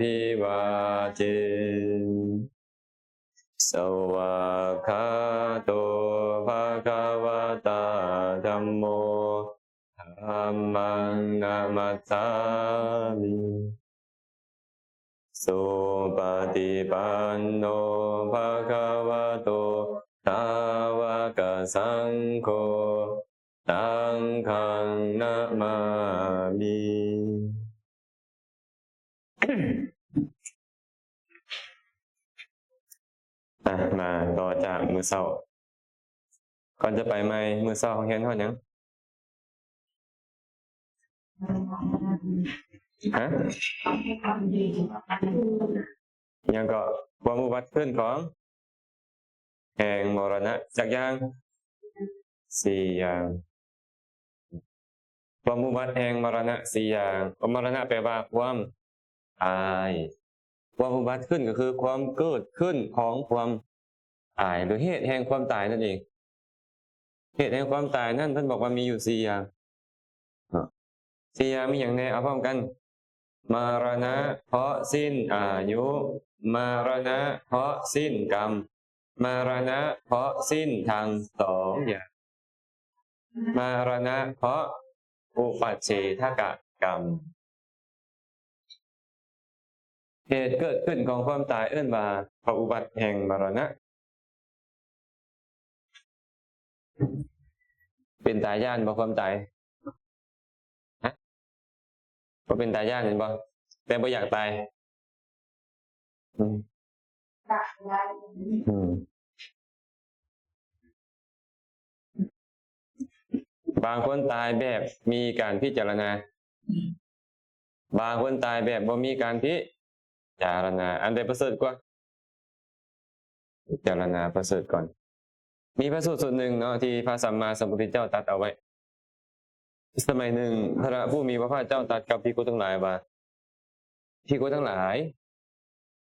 ภิວາເທນະ ສະວາກຂາໂຕ ພະຄະວະຕາ ທຳໂມ ທຳມັງ ນະມັດສາມິ ສຸປະຕິປັນໂນ ພະຄະວະໂຕ ສາວະກະສັງໂຄ ສັງຄັງ ນະມາມິ. ອ່ະ ມາຕໍ່ຈາກມື້ເຊົ້າ ກ່ອນຈະໄປໃໝ່ ມື້ເຊົ້າເຮົາຮຽນຮອດຫຍັງ? ຮະ? ຫຍັງເກາະ? ຄວາມອຸບັດຂຶ້ນຂອງແຫ່ງມໍລະນະຈັກຢ່າງ? ສີ່ຢ່າງ. ຄວາມອຸບັດແຫ່ງມໍລະນະສີ່ຢ່າງ. ມໍລະນະແປວ່າຄວາມຕາຍ. ຄວາມອຸບັດຂຶ້ນກໍຄືຄວາມເກີດຂຶ້ນຂອງຄວາມຕາຍ ຫຼື ເຫດແຫ່ງຄວາມຕາຍນັ້ນເອງ. ເຫດແຫ່ງຄວາມຕາຍນັ້ນ ເພິ່ນບອກວ່າມີຢູ່ສີ່ຢ່າງເນາະ. ສີ່ຢ່າງມີຫຍັງແດ່? ເອົາພ້ອມກັນ. ມະລະນະເພາະສິ້ນອາຍຸ, ມະລະນະເພາະສິ້ນກຳ, ມະລະນະເພາະສິ້ນທັງສອງຢ່າງ, ມະລະນະເພາະອຸປັດເສທະກະກຳ. ເຫດເກີດຂຶ້ນຂອງຄວາມຕາຍເອີ້ນວ່າພະອຸບັດແຫ່ງມະລະນະ. ເປັນຕາຢ້ານບໍ່ຄວາມຕາຍ? ຮະ? ບໍ່ເປັນຕາຢ້ານແມ່ນບໍ່? ແຕ່ບໍ່ຢາກຕາຍ. ອືມ ອືມ ບາງຄົນຕາຍແບບມີການພິຈາລະນາ, ບາງຄົນຕາຍແບບບໍ່ມີການພິຈາລະນາ. ອັນໃດປະເສີດກວ່າ? ພິຈາລະນາປະເສີດກ່ອນ. ມີພະສູດສູດໜຶ່ງເນາະ ທີ່ພະສຳມາສຳພຸດທະເຈົ້າຕັດເອົາໄວ້. ສະໄໝໜຶ່ງ ພະຜູ້ມີພະພາກເຈົ້າຕັດກັບພິກຂຸທັງຫຼາຍວ່າ, ພິກຂຸທັງຫຼາຍ,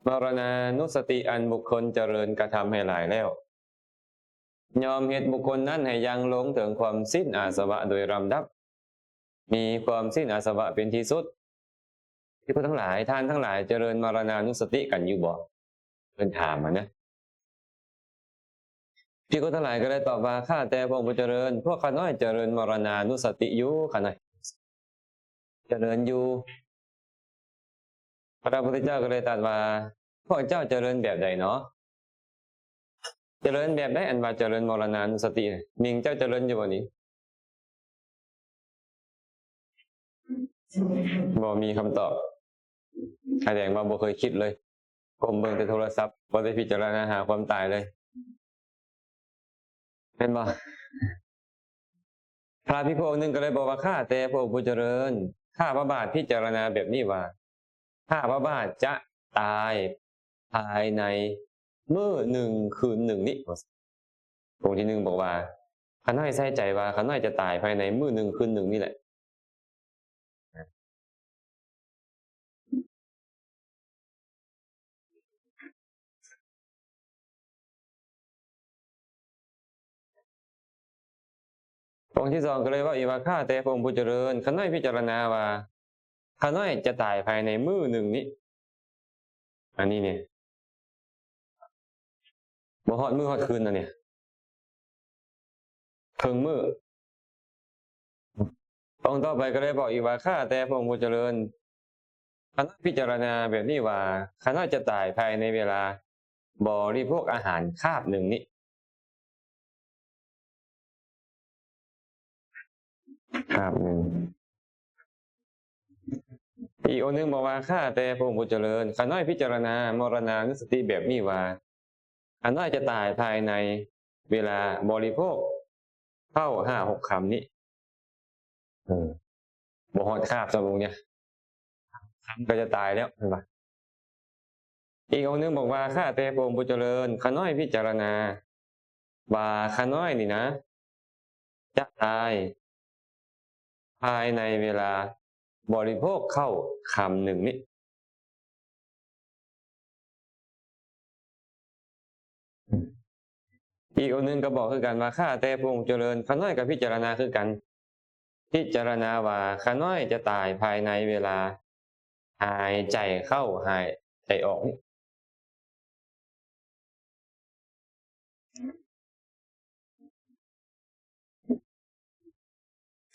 ມະລະນານຸສະຕິອັນບຸກຄົນຈະເລີນກະທຳໃຫ້ຫຼາຍແລ້ວ, ຍ່ອມເຮັດບຸກຄົນນັ້ນໃຫ້ຍັງລົງເຖິງຄວາມສິ້ນອາສະວະໂດຍລຳດັບ, ມີຄວາມສິ້ນອາສະວະເປັນທີ່ສຸດ. ພິກຂຸທັງຫຼາຍ, ທ່ານທັງຫຼາຍຈະເລີນມະລະນານຸສະຕິກັນຢູ່ບໍ່? ເພິ່ນຖາມຫັ້ນນະ. ພິກຂຸທັງຫຼາຍກໍໄດ້ຕອບວ່າ, ຂ້າແຕ່ພະອົງຜູ້ຈະເລີນ, ພວກຂ້ານ້ອຍຈະເລີນມະລະນານຸສະຕິຢູ່, ຂ້ານ້ອຍຈະເລີນຢູ່. ພະພຸດທະເຈົ້າກໍເລີຍຕັດວ່າ, ພວກເຈົ້າຈະເລີນແບບໃດເນາະ? ຈະເລີນແບບໃດ ອັນວ່າຈະເລີນມໍລະນານຸສະຕິ? ມິງ ເຈົ້າຈະເລີນຢູ່ບໍ່ນີ້? ບໍ່ມີຄຳຕອບ. ສະແດງວ່າບໍ່ເຄີຍຄິດເລີຍ, ກົ້ມເບິ່ງແຕ່ໂທລະສັບ, ບໍ່ໄດ້ພິຈາລະນາຫາຄວາມຕາຍເລີຍ. ແມ່ນບໍ່? ພະພິກຂຸອົງໜຶ່ງກໍເລີຍບອກວ່າ, ຂ້າແຕ່ພະອົງຜູ້ຈະເລີນ, ຂ້າພະບາດພິຈາລະນາແບບນີ້ວ່າ, ຂ້າພະບາດຈະຕາຍພາຍໃນມື້ໜຶ່ງຄືນໜຶ່ງນີ້. ອົງທີໜຶ່ງບອກວ່າ, ຂ້ານ້ອຍໃສ່ໃຈວ່າຂ້ານ້ອຍຈະຕາຍພາຍໃນມື້ໜຶ່ງຄືນໜຶ່ງນີ້ແຫຼະ. ອົງທີສອງກໍເລີຍເວົ້າອີກວ່າ, ຂ້າແຕ່ພະອົງຜູ້ຈະເລີນ, ຂ້ານ້ອຍພິຈາລະນາວ່າ ຂ້ານ້ອຍຈະຕາຍພາຍໃນມື້ໜຶ່ງນີ້. ອັນນີ້ນີ້ ບໍ່ຮອດມື້ຮອດຄືນອັນນີ້ ເຄິ່ງມື້. ອົງຕໍ່ໄປກໍໄດ້ບອກອີກວ່າ, ຂ້າແຕ່ພະອົງຜູ້ຈະເລີນ, ຂ້ານ້ອຍພິຈາລະນາແບບນີ້ວ່າ, ຂ້ານ້ອຍຈະຕາຍພາຍໃນເວລາບໍລິໂພກອາຫານຄາບໜຶ່ງນີ້. ຄາບໜຶ່ງ. ອີກອົງໜຶ່ງບອກວ່າ, ຂ້າແຕ່ພະອົງຜູ້ຈະເລີນ, ຂ້ານ້ອຍພິຈາລະນາມໍລະນານຸສະຕິແບບນີ້ວ່າ, ຂ້ານ້ອຍຈະຕາຍພາຍໃນເວລາບໍລິໂພກເຂົ້າຫ້າຫົກຄຳນີ້. ເອີ ບໍ່ຮອດຄາບສຳລັບນີ້ ຄຳກໍຈະຕາຍແລ້ວ ເຫັນບໍ່? ອີກອົງໜຶ່ງບອກວ່າ, ຂ້າແຕ່ພະອົງຜູ້ຈະເລີນ, ຂ້ານ້ອຍພິຈາລະນາວ່າ ຂ້ານ້ອຍນີ້ນະ ຈະຕາຍພາຍໃນເວລາບໍລິໂພກເຂົ້າຄຳໜຶ່ງນີ້. ອີກອົງໜຶ່ງກໍບອກຄືກັນວ່າ, ຂ້າແຕ່ພະອົງຜູ້ຈະເລີນ, ຂ້ານ້ອຍກໍພິຈາລະນາຄືກັນ, ພິຈາລະນາວ່າ ຂ້ານ້ອຍຈະຕາຍພາຍໃນເວລາ ຫາຍໃຈເຂົ້າ ຫາຍໃຈອອກນີ້.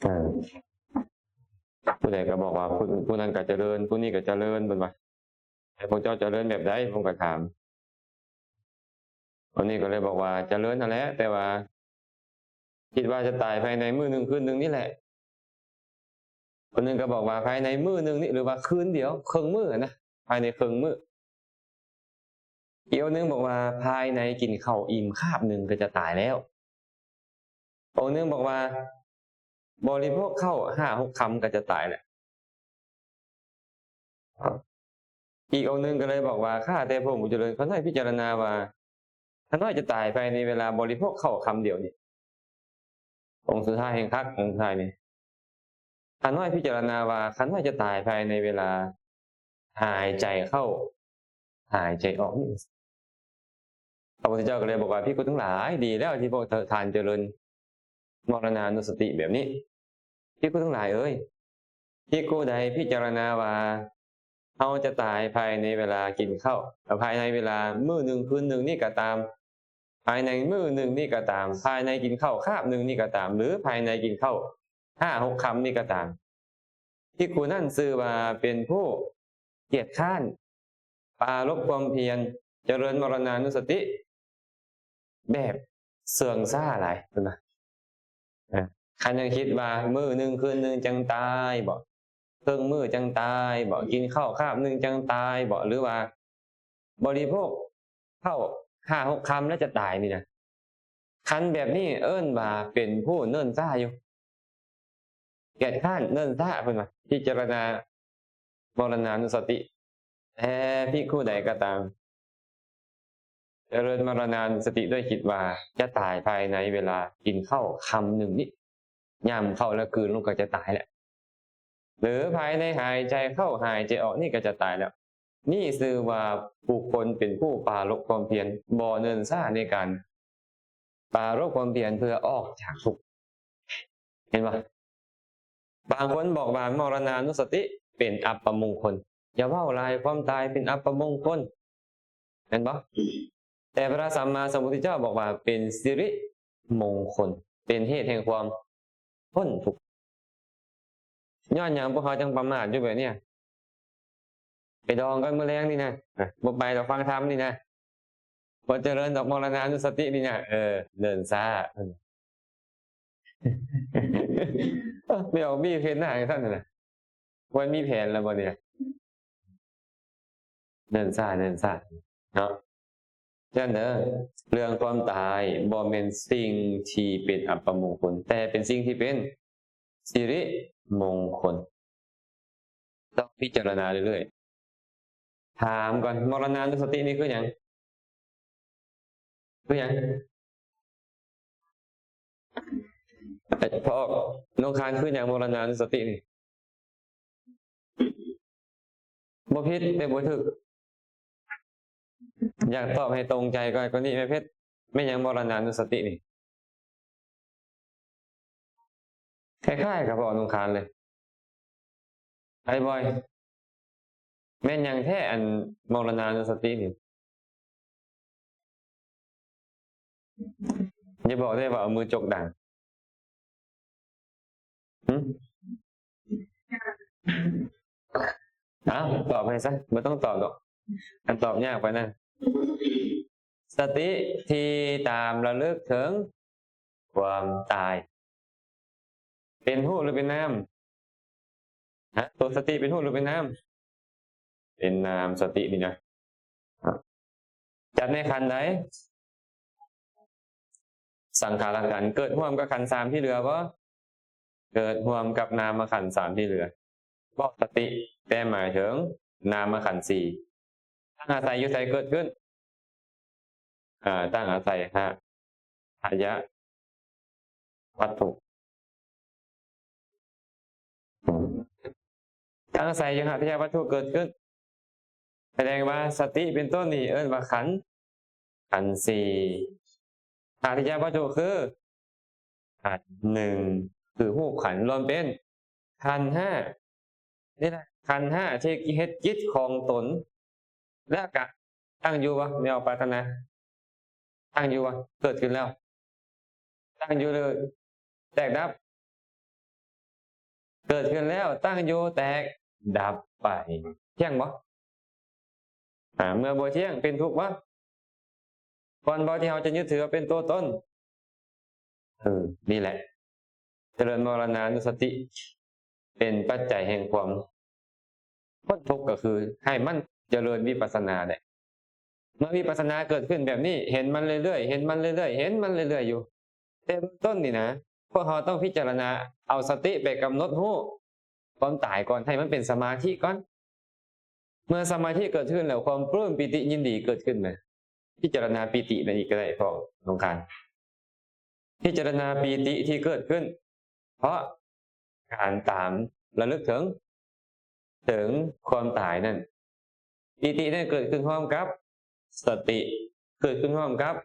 ເອີ ຜູ້ໃດກໍບອກວ່າ ຜູ້ ຜູ້ນັ້ນກໍຈະເລີນ ຜູ້ນີ້ກໍຈະເລີນ ເພິ່ນວ່າ ໃຫ້ພວກເຈົ້າຈະເລີນແບບໃດ? ເພິ່ນກໍຖາມ. ຄົນນີ້ກໍເລີຍບອກວ່າ ຈະເລີນຫັ້ນແຫຼະ ແຕ່ວ່າຄິດວ່າຈະຕາຍພາຍໃນມື້ໜຶ່ງຄືນໜຶ່ງນີ້ແຫຼະ. ຄົນໜຶ່ງກໍບອກວ່າ ພາຍໃນມື້ໜຶ່ງນີ້ ຫຼືວ່າຄືນດຽວ ເຄິ່ງມື້ນະ ພາຍໃນເຄິ່ງມື້. ອີກອົງໜຶ່ງບອກວ່າ ພາຍໃນກິນເຂົ້າອີ່ມຄາບໜຶ່ງກໍຈະຕາຍແລ້ວ. ອົງໜຶ່ງບອກວ່າ ບໍລິໂພກເຂົ້າຫ້າຫົກຄຳກໍຈະຕາຍແລ້ວ. ອີກອົງໜຶ່ງກໍເລີຍບອກວ່າ ຂ້າແຕ່ພະອົງຜູ້ຈະເລີນ ຂ້ານ້ອຍພິຈາລະນາວ່າ ຂ້ານ້ອຍຈະຕາຍພາຍໃນເວລາບໍລິໂພກເຂົ້າຄຳດຽວນີ້. ອົງສຸດທ້າຍແຫ່ງຄັກ ອົງສຸດທ້າຍນີ້ ຂ້ານ້ອຍພິຈາລະນາວ່າ ຂ້ານ້ອຍຈະຕາຍພາຍໃນເວລາຫາຍໃຈເຂົ້າ ຫາຍໃຈອອກນີ້. ພະພຸດທະເຈົ້າກໍເລີຍບອກວ່າ ພິກຂຸທັງຫຼາຍ ດີແລ້ວທີ່ພວກທ່ານຈະເລີນ ມໍລະນານຸສະຕິແບບນີ້. ພິກຂຸທັງຫຼາຍເອີຍ, ພິກຂຸໃດພິຈາລະນາວ່າ ເຮົາຈະຕາຍພາຍໃນເວລາກິນເຂົ້າ, ພາຍໃນເວລາມື້ໜຶ່ງຄືນໜຶ່ງນີ້ກໍຕາມ, ພາຍໃນມື້ໜຶ່ງນີ້ກໍຕາມ, ພາຍໃນກິນເຂົ້າຄາບໜຶ່ງນີ້ກໍຕາມ, ຫຼື ພາຍໃນກິນເຂົ້າຫ້າຫົກຄຳນີ້ກໍຕາມ, ພິກຂຸນັ້ນຊື່ວ່າເປັນຜູ້ກຽດຄ້ານ, ປາລົບຄວາມພຽນ, ຈະເລີນມໍລະນານຸສະຕິແບບເຊື່ອງຊ້າຫຼາຍ ເພິ່ນວ່າ. ຄັນຍັງຄິດວ່າມື້ໜຶ່ງຄືນໜຶ່ງຈັ່ງຕາຍບໍ, ເຄິ່ງມື້ຈັ່ງຕາຍບໍ, ກິນເຂົ້າຄາບໜຶ່ງຈັ່ງຕາຍບໍ ຫຼືວ່າບໍລິໂພກເຂົ້າຫ້າຫົກຄຳແລ້ວຈະຕາຍນີ້ນະ, ຄັນແບບນີ້ເອີ້ນວ່າເປັນຜູ້ເນີນຊ້າຢູ່. ກຽດຄ້ານເນີນຊ້າ ເພິ່ນວ່າ ພິຈາລະນາມໍລະນານຸສະຕິ. ແຕ່ພິກຂຸໃດກໍຕາມ ຈະເລີນມໍລະນານຸສະຕິດ້ວຍຄິດວ່າ ຈະຕາຍພາຍໃນເວລາກິນເຂົ້າຄຳໜຶ່ງນີ້, ຫຍ້ຳເຂົ້າແລ້ວກືນລົງກໍຈະຕາຍແລ້ວ, ຫຼື ພາຍໃນຫາຍໃຈເຂົ້າຫາຍໃຈອອກນີ້ກໍຈະຕາຍແລ້ວ. ນີ້ຊື່ວ່າບຸກຄົນເປັນຜູ້ປາລົບຄວາມພຽນ, ບໍ່ເນີນຊ້າໃນການປາລົບຄວາມພຽນເພື່ອອອກຈາກທຸກ. ເຫັນບໍ່? ບາງຄົນບອກວ່າມໍລະນານຸສະຕິເປັນອັບປະມົງຄົນ. ຢ່າເວົ້າຫຼາຍ, ຄວາມຕາຍເປັນອັບປະມົງຄົນ. ແມ່ນບໍ່? ແຕ່ພະສຳມາສຳພຸດທະເຈົ້າບອກວ່າເປັນສິລິມົງຄົນ, ເປັນເຫດແຫ່ງຄວາມພົ້ນທຸກ. ຍ້ອນຫຍັງພວກເຮົາຈັ່ງປະໝາດຢູ່ແບບນີ້? ໄປດອງກັນມື້ແລງນີ້ນະ, ບໍ່ໄປດອກຟັງທຳນີ້ນະ, ບໍ່ຈະເລີນດອກມໍລະນານຸສະຕິນີ້ນະ. ເອີ ເນີນຊ້າ. ເອີ ໄປອອກບີເຮັດໜ້າຈັ່ງຊັ້ນນະ, ບໍ່ມີແຜນແລ້ວບໍ່ນີ້? ເນີນຊ້າ ເນີນຊ້າເນາະ. ສະນັ້ນເດີ ເລື່ອງຄວາມຕາຍບໍ່ແມ່ນສິ່ງທີ່ເປັນອັບປະມົງຄົນ, ແຕ່ເປັນສິ່ງທີ່ເປັນສິລິມົງຄົນ. ຕ້ອງພິຈາລະນາເລື້ອຍໆ. ຖາມກ່ອນ, ມໍລະນານຸສະຕິນີ້ຄືຫຍັງ? ຄືຫຍັງ? ພໍ່ອອກ ນ້ອງຄານ ຄືຫຍັງມໍລະນານຸສະຕິນີ້? ບໍ່ຜິດ ແຕ່ບໍ່ຖືກ. ຢາກຕອບໃຫ້ຕົງໃຈກ່ອນ ກວ່ານີ້ແມ່ເພັດ, ແມ່ນຫຍັງມໍລະນານຸສະຕິນີ້? ຄ້າຍໆກັບພໍ່ອອກ ນ້ອງຄານເລີຍ. ໄອ້ບອຍ ແມ່ນຫຍັງແທ້ ອັນມໍລະນານຸສະຕິນີ້? ຢ່າບອກເດ້ວ່າເອົາມືຈົກດັງ. ຫຶ? ເອົ້າ ຕອບໃຫ້ຊະ, ບໍ່ຕ້ອງຕອບດອກ, ຄັນຕອບຍາກປານນັ້ນ. ສະຕິທີ່ຕາມລະລຶກເຖິງຄວາມຕາຍ ເປັນຮູບ ຫຼື ເປັນນາມ? ຮະ? ຕົວສະຕິເປັນຮູບ ຫຼື ເປັນນາມ? ເປັນນາມ. ສະຕິນີ້ນະ ຈັດໃນຂັນໃດ? ສັງຂາລະຂັນ. ເກີດຮ່ວມກັບຂັນສາມທີ່ເຫຼືອບໍ່? ເກີດຮ່ວມກັບນາມະຂັນສາມທີ່ເຫຼືອ. ເວົ້າສະຕິ ແຕ່ໝາຍເຖິງນາມະຂັນສີ່. ຕັ້ງອາໄສຢູ່ໃສເກີດຂຶ້ນ? ອາ ຕັ້ງອາໄສຫະທະຍະວັດຖຸ. ອືມ ຕັ້ງອາໄສຢູ່ຫະທະຍະວັດຖຸເກີດຂຶ້ນ. ສະແດງວ່າສະຕິເປັນຕົ້ນນີ້ເອີ້ນວ່າຂັນ, ຂັນສີ່. ຫະທະຍະວັດຖຸຄືຂັນໜຶ່ງ ຄືຮູບຂັນ ລວມເປັນຂັນຫ້າ. ນີ້ແຫຼະ ຂັນຫ້າທີ່ເຮັດກິດຂອງຕົນ ແລ້ວກະຕັ້ງຢູ່ບໍ່? ແນວປາດຖະໜາ ຕັ້ງຢູ່ບໍ່? ເກີດຂຶ້ນແລ້ວ ຕັ້ງຢູ່ ຫຼື ແຕກດັບ? ເກີດຂຶ້ນແລ້ວ ຕັ້ງຢູ່ ແຕກດັບໄປ. ທ່ຽງບໍ່? ອາ ເມື່ອບໍ່ທ່ຽງ ເປັນທຸກບໍ່? ກ່ອນບໍ່ທີ່ເຮົາຈະຍຶດຖືວ່າເປັນຕົວຕົນ? ເອີ ນີ້ແຫຼະ ຈະເລີນມະລະນານຸສະຕິ ເປັນປັດໄຈແຫ່ງຄວາມ ພົ້ນທຸກກໍຄືໃຫ້ມັນຈະເລີນວິປັດສະນາແຫຼະ. ເມື່ອວິປັດສະນາເກີດຂຶ້ນແບບນີ້ ເຫັນມັນເລື້ອຍໆ ເຫັນມັນເລື້ອຍໆ ເຫັນມັນເລື້ອຍໆຢູ່ ແຕ່ເບື້ອງຕົ້ນນີ້ນະ ພວກເຮົາຕ້ອງພິຈາລະນາ ເອົາສະຕິໄປກຳນົດຮູ້ຄວາມຕາຍກ່ອນ ໃຫ້ມັນເປັນສະມາທິກ່ອນ. ເມື່ອສະມາທິເກີດຂຶ້ນແລ້ວ ຄວາມປຶ້ມປີຕິຍິນດີເກີດຂຶ້ນມາ. ພິຈາລະນາປີຕິນັ້ນອີກກໍໄດ້ ພວກນ້ອງຄານ ພິຈາລະນາປີຕິທີ່ເກີດຂຶ້ນ ເພາະການຕາມລະລຶກເຖິງ ເຖິງຄວາມຕາຍນັ້ນ. ປີຕິນັ້ນເກີດຂຶ້ນພ້ອມກັບສະຕິ ເກີດຂຶ້ນພ້ອມກັບ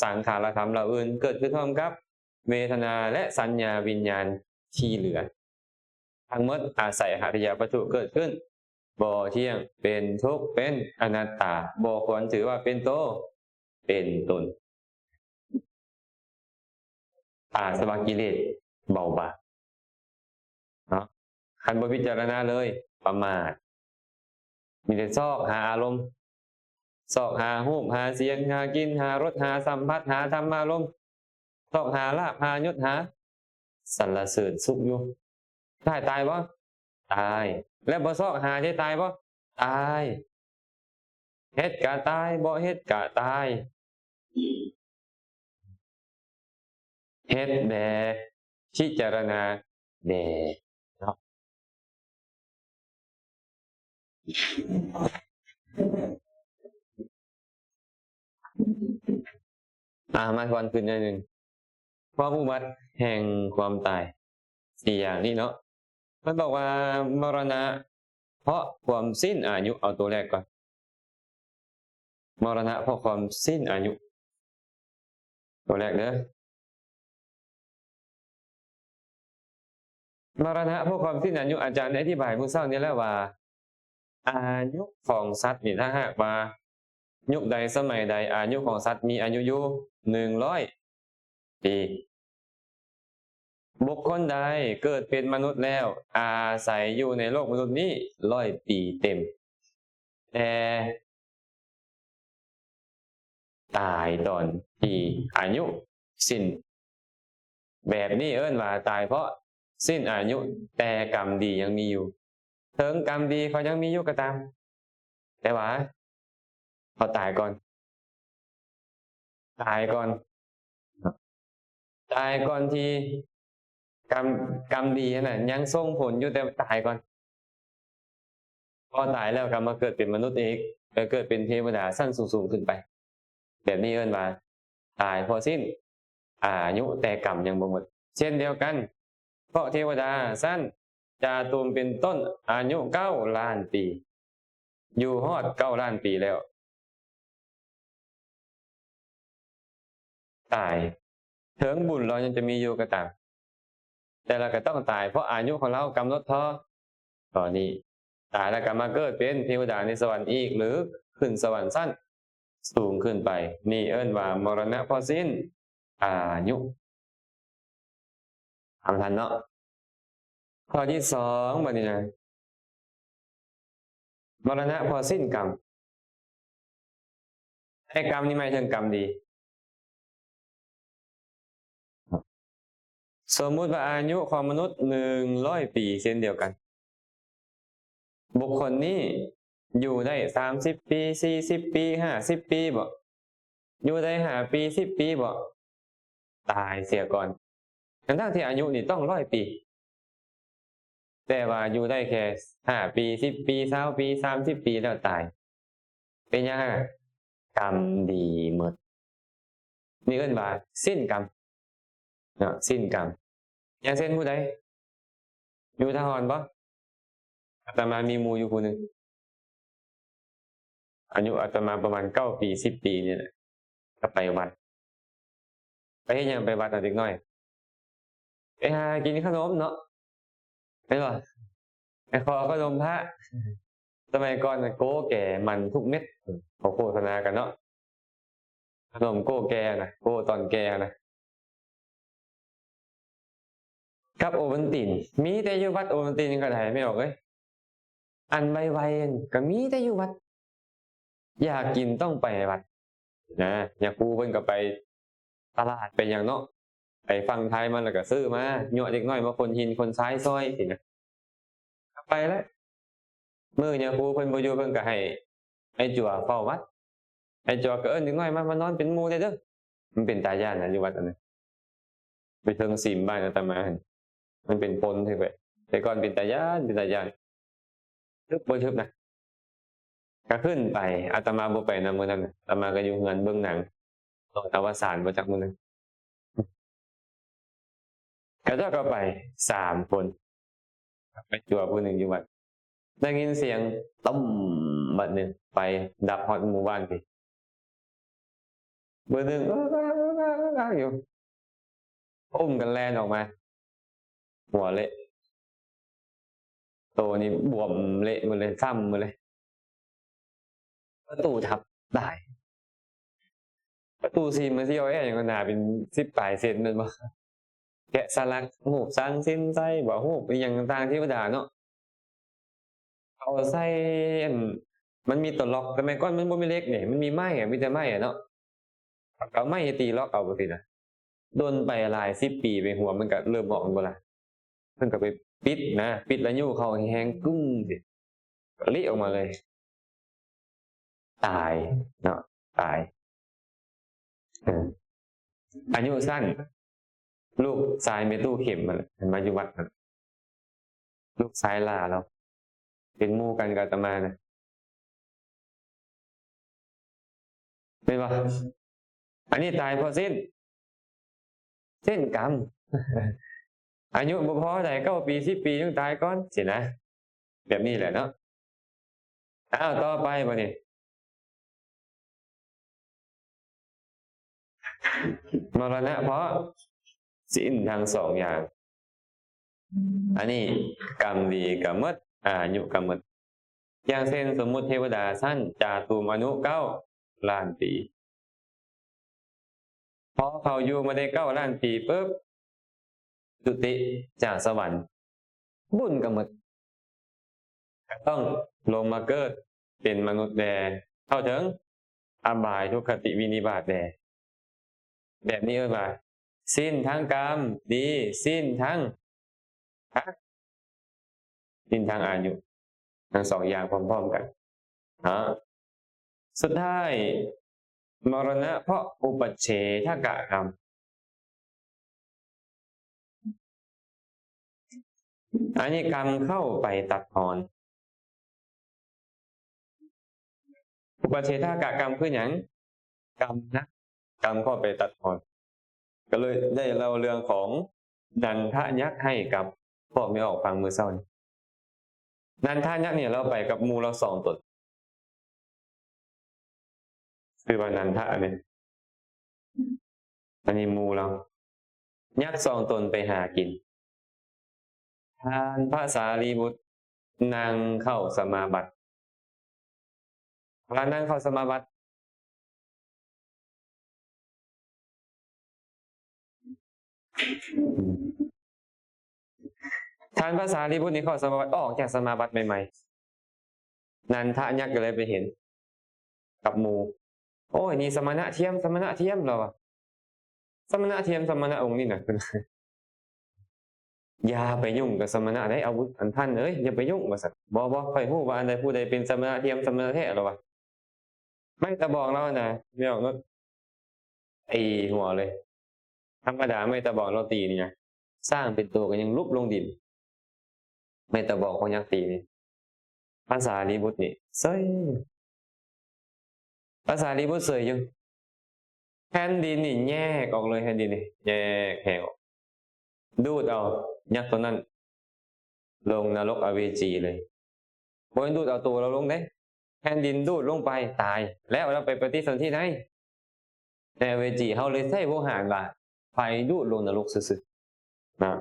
ສັງຂາລະທຳເຫຼົ່າອື່ນ ເກີດຂຶ້ນພ້ອມກັບເວທະນາ ແລະ ສັນຍາວິນຍານທີ່ເຫຼືອ. ທັງໝົດອາໄສອາຫາລິຍະວັດຖຸເກີດຂຶ້ນ ບໍ່ທ່ຽງ ເປັນທຸກ ເປັນອະນັດຕາ ບໍ່ຄວນຖືວ່າເປັນໂຕ ເປັນຕົນ. ອາສະວະກິເລດເບົາບາງເນາະ ຄັນບໍ່ພິຈາລະນາເລີຍ ປະໝາດ ມີແຕ່ຊອກຫາອາລົມ ຊອກຫາຮູບ ຫາສຽງ ຫາກິ່ນ ຫາລົດ ຫາສຳຜັດ ຫາທຳມາລົມ ຊອກຫາລາບ ຫາຍົດ ຫາສັນລະເສີນສຸກຢູ່. ຕາຍ ຕາຍບໍ່? ຕາຍ. ແລ້ວບໍ່ຊອກຫາຊິຕາຍບໍ່? ຕາຍ. ເຮັດກະຕາຍ ບໍ່ເຮັດກະຕາຍ. ເຮັດແດ່ ພິຈາລະນາແດ່ເນາະ. ອາ ມາທວນຄືນໜ້ອຍໜຶ່ງ ຄວາມອຸບັດແຫ່ງຄວາມຕາຍ ສີ່ຢ່າງນີ້ເນາະ. ມັນບອກວ່າ ມໍລະນະເພາະຄວາມສິ້ນອາຍຸ ເອົາຕົວແລກກ່ອນ ມໍລະນະເພາະຄວາມສິ້ນອາຍຸ ຕົວແລກເດີ ມໍລະນະເພາະຄວາມສິ້ນອາຍຸ. ອາຈານໄດ້ອະທິບາຍມື້ເຊົ້ານີ້ແລ້ວວ່າ ອາຍຸຂອງສັດນີ້ ຖ້າຫາກວ່າຍຸກໃດສະໄໝໃດ ອາຍຸຂອງສັດມີອາຍຸຢູ່ໜຶ່ງຮ້ອຍປີ ບຸກຄົນໃດເກີດເປັນມະນຸດແລ້ວ ອາໄສຢູ່ໃນໂລກມະນຸດນີ້ຮ້ອຍປີເຕັມ ແຕ່ຕາຍຕອນທີ່ອາຍຸສິ້ນ ແບບນີ້ເອີ້ນວ່າຕາຍເພາະສິ້ນອາຍຸ ແຕ່ກຳດີຍັງມີຢູ່ ເຖິງກຳດີເຂົາຍັງມີຢູ່ກໍຕາມ ແຕ່ວ່າເຂົາຕາຍກ່ອນ ຕາຍກ່ອນ ຕາຍກ່ອນທີ່ກຳ ກຳດີຫັ້ນນະຍັງສົ່ງຜົນຢູ່ ແຕ່ຕາຍກ່ອນ ພໍຕາຍແລ້ວກໍມາເກີດເປັນມະນຸດອີກ ແລ້ວເກີດເປັນເທວະດາຊັ້ນສູງໆຂຶ້ນໄປ ແບບນີ້ເອີ້ນວ່າຕາຍເພາະສິ້ນອາຍຸ ແຕ່ກຳຍັງບໍ່ໝົດ. ເຊັ່ນດຽວກັນ ເພາະເທວະດາຊັ້ນຈາຕຸມເປັນຕົ້ນ ອາຍຸເກົ້າລ້ານປີ ຢູ່ຮອດເກົ້າລ້ານປີແລ້ວ ຕາຍ ເຖິງບຸນເຮົາຍັງຈະມີຢູ່ກໍຕາມ ແຕ່ລະກໍຕ້ອງຕາຍ ເພາະອາຍຸຂອງເຮົາກຳນົດພໍ ຕອນນີ້ຕາຍແລ້ວກໍມາເກີດເປັນເທວະດາໃນສະຫວັນອີກ ຫຼື ຂຶ້ນສະຫວັນຊັ້ນສູງຂຶ້ນໄປ ນີ້ເອີ້ນວ່າມໍລະນະເພາະສິ້ນອາຍຸ. ຟັງທັນເນາະ. ຂໍ້ທີສອງ ບັດນີ້ນະ ມໍລະນະເພາະສິ້ນກຳ ແຕ່ກຳນີ້ໝາຍເຖິງກຳດີ. ສົມມຸດວ່າອາຍຸຂອງມະນຸດໜຶ່ງຮ້ອຍປີເຊັ່ນດຽວກັນ ບຸກຄົນນີ້ຢູ່ໄດ້ສາມສິບປີ ສີ່ສິບປີ ຫ້າສິບປີບໍ? ຢູ່ໄດ້ຫ້າປີ ສິບປີບໍ? ຕາຍເສຍກ່ອນ ທັງໆທີ່ອາຍຸນີ້ຕ້ອງຮ້ອຍປີ ແຕ່ວ່າຢູ່ໄດ້ແຄ່ຫ້າປີ ສິບປີ ຊາວປີ ສາມສິບປີແລ້ວຕາຍ ເປັນຫຍັງ? ກຳດີໝົດ ນີ້ເອີ້ນວ່າສິ້ນກຳເນາະ ສິ້ນກຳ. ຢ່າງເຊັ່ນຜູ້ໃດ ຢູ່ທ່າຮອນບໍ່? ອາດຕະມາມີໝູ່ຢູ່ຜູ້ໜຶ່ງ ອາຍຸອາດຕະມາປະມານເກົ້າປີ ສິບປີນີ້ແຫຼະ ກໍໄປວັດ. ໄປເຮັດຫຍັງໄປວັດນະເດັກນ້ອຍ? ໄປຫາກິນຂະໜົມເນາະ ແມ່ນບໍ່? ໄປຂໍຂະໜົມພະ. ສະໄໝກ່ອນນະ ໂກ້ແກ່ມັນທຸກເມັດ ເຂົາໂຄສະນາກັນເນາະ ຂະໜົມໂກ້ແກ່ນະ ໂກ້ຕອນແກ່ນະ. ກັບໂອວັນຕິນ ມີແຕ່ຢູ່ວັດ ໂອວັນຕິນຫຍັງກໍໄດ້ ແມ່ອອກເອີຍ. ອັນໄວໆ ກໍມີແຕ່ຢູ່ວັດ ຢາກກິນຕ້ອງໄປວັດນະ. ຍາຄູເພິ່ນກໍໄປຕະຫຼາດໄປຫຍັງເນາະ ໄປຝັ່ງໄທມາແລ້ວກໍຊື້ມາ ຍົວະເດັກນ້ອຍມາຂົນຫີນຂົນຊາຍຊ່ອຍຊີ້ນະ. ກໍໄປແລ້ວ ມື້ຍາຄູເພິ່ນບໍ່ຢູ່ ເພິ່ນກໍໃຫ້ອ້າຍຈົວເຝົ້າວັດ. ອ້າຍຈົວກໍເອີ້ນເດັກນ້ອຍມາ ມານອນເປັນໝູ່ແດ່ເດີ. ມັນເປັນຕາຢ້ານນະ ຢູ່ວັດອັນນັ້ນ ໄປເທິງສິມບ້ານອາດຕະມາຫັ້ນ ມັນເປັນພົນຖືກໄປ. ແຕ່ກ່ອນເປັນຕາຢ້ານ ເປັນຕາຢ້ານ ທຶບບໍ່ທຶບນະ. ກໍຂຶ້ນໄປ ອາດຕະມາບໍ່ໄປນຳມື້ນັ້ນນະ ອາດຕະມາກໍຢູ່ເຮືອນເບິ່ງໜັງ ນອນອະວະສານບໍ່ຈັກມື້ນັ້ນ. ເຂົາເຈົ້າກໍໄປສາມຄົນ ໄປຈົວຜູ້ໜຶ່ງຢູ່ວັດ ໄດ້ຍິນສຽງຕຸ້ມ ບັດໜຶ່ງໄຟດັບຮອດໝູ່ບ້ານພີ້. ເບີໜຶ່ງ ເອີ ຢູ່ ອຸ້ມກັນແລ່ນອອກມາ ຫົວເລະ ໂຕນີ້ບວມເລະໝົດເລີຍ ຊ້ຳໝົດເລີຍ ປະຕູທັບຕາຍ. ປະຕູສີມາຊິເອົາແອຫຍັງໜາເປັນສິບປາຍເຊັນແມ່ນບໍ່? ແກະສະຫຼັກຮູບສັງສິນໄຊບໍ ຮູບອີ່ຫຍັງຕ່າງໆ ເທວະດາເນາະ ເອົາໃສ່ອັນ ມັນມີຕົວລັອກ ແຕ່ແມ່ນກ່ອນມັນບໍ່ມີເຫຼັກເດ້ ມັນມີໄມ້ອະ ມີແຕ່ໄມ້ອະເນາະ ເອົາໄມ້ຕີລັອກເອົາຈັ່ງຊີ້ນະ. ດົນໄປຫຼາຍສິບປີໄປ ຫົວມັນກໍເລີ່ມອອກແມ່ນບໍ່ລະ? ເພິ່ນກໍໄປປິດນະ ປິດແລ້ວຍູ້ເຂົ້າແຮງໆ ກຶ້ງ ເລະອອກມາເລີຍ ຕາຍເນາະ ຕາຍ. ເອີ ອາຍຸສັ້ນ ລູກຊາຍແມ່ຕູ້ເຂັມຫັ້ນແຫຼະ ມາຢູ່ວັດຫັ້ນ ລູກຊາຍຫຼ້າລາວ ເປັນໝູ່ກັນກັບອາດຕະມານະ ແມ່ນບໍ່? ອັນນີ້ຕາຍເພາະເສັ້ນ ເສັ້ນກຳ ອາຍຸບໍ່ພໍໃດ ເກົ້າປີ ສິບປີ ຍັງຕາຍກ່ອນຊີ້ນະ ແບບນີ້ແຫຼະເນາະ. ອ້າວ ຕໍ່ໄປບັດນີ້ ມໍລະນະເພາະສິນທັງສອງຢ່າງ. ອັນນີ້ກຳດີກໍໝົດ ອາຍຸກໍໝົດ. ຢ່າງເຊັ່ນ ສົມມຸດເທວະດາຊັ້ນຈາຕຸມອະນຸເກົ້າລ້ານປີ ພໍເຂົາຢູ່ມາໄດ້ເກົ້າລ້ານປີປຶບ ຈຸຕິຈາກສະຫວັນ ບຸນກໍໝົດ ກໍຕ້ອງລົງມາເກີດເປັນມະນຸດແດ່ ເຂົ້າເຖິງອະບາຍທຸກຄະຕິວິນິບາດແດ່. ແບບນີ້ເອີ້ນວ່າ ສິ້ນທັງກຳດີ ສິ້ນທັງ ສິ້ນທັງອາຍຸ ທັງສອງຢ່າງພ້ອມໆກັນເນາະ. ສຸດທ້າຍ ມໍລະນະເພາະອຸປັດເສທະກະກຳ. ອັນນີ້ກຳເຂົ້າໄປຕັດຮອນ. ອຸປັດເສທະກະກຳຄືຫຍັງ? ກຳນະ ກຳເຂົ້າໄປຕັດຮອນ. ກໍເລີຍໄດ້ເລົ່າເລື່ອງຂອງນັນທະຍັກໃຫ້ກັບພວກແມ່ອອກຟັງມື້ເຊົ້ານີ້. ນັນທະຍັກນີ້ລາວໄປກັບໝູ່ລາວສອງຕົນ. ຊື່ວ່ານັນທະນີ້ ອັນນີ້ໝູ່ລາວ ຍັກສອງຕົນໄປຫາກິນ. ທ່ານພະສາລີບຸດນັ່ງເຂົ້າສະມາບັດ. ເວລານັ່ງເຂົ້າສະມາບັດ ທ່ານພະສາລີບຸດນີ້ເຂົ້າສະມາບັດ ອອກຈາກສະມາບັດໃໝ່ໆ ນັນທະຍັກກໍເລີຍໄປເຫັນກັບໝູ່. ໂອ້ຍ ນີ້ສະມະນະທຽມ ສະມະນະທຽມ ລາວວ່າ. ສະມະນະທຽມ ສະມະນະອົງນີ້ນະ ຢ່າໄປຫຍຸ້ງກັບສະມະນະໃດ໋ ອາວຸດ ອັນທ່ານເອີຍ ຢ່າໄປຫຍຸ້ງ ວ່າຊັ້ນ. ບໍ່ ບໍ່ ຂ້ອຍຮູ້ວ່າອັນໃດຜູ້ໃດເປັນສະມະນະທຽມ ສະມະນະແທ້ ລາວວ່າ. ໄມ້ຕະບອງລາວນະ ແມ່ອອກ ໄອ້ຫົວເລີຍ. ທຳມະດາໄມ້ຕະບອງລາວຕີນີ້ນະ ຊ້າງເປັນໂຕກໍຍັງຫຼຸບລົງດິນ. ໄມ້ຕະບອງຂອງຍັກຕີນີ້ ພະສາລີບຸດນີ້ເສີຍ ພະສາລີບຸດເສີຍຢູ່. ແຜ່ນດິນນີ້ແຍກອອກເລີຍ ແຜ່ນດິນນີ້ແຍກແຫກອອກ ດູດເອົາຍັກຕົວນັ້ນລົງນະລົກອະເວຈີເລີຍ. ບໍ່ແມ່ນດູດເອົາໂຕລາວລົງເດ້ ແຜ່ນດິນດູດລົງໄປຕາຍ ແລ້ວລາວໄປປະຕິສົນທິໃນ ໃນອະເວຈີ. ເຮົາເລີຍໃຊ້ໂວຫານວ່າ ໄຟດູດລົງນະລົກຊື່ໆ ນະ.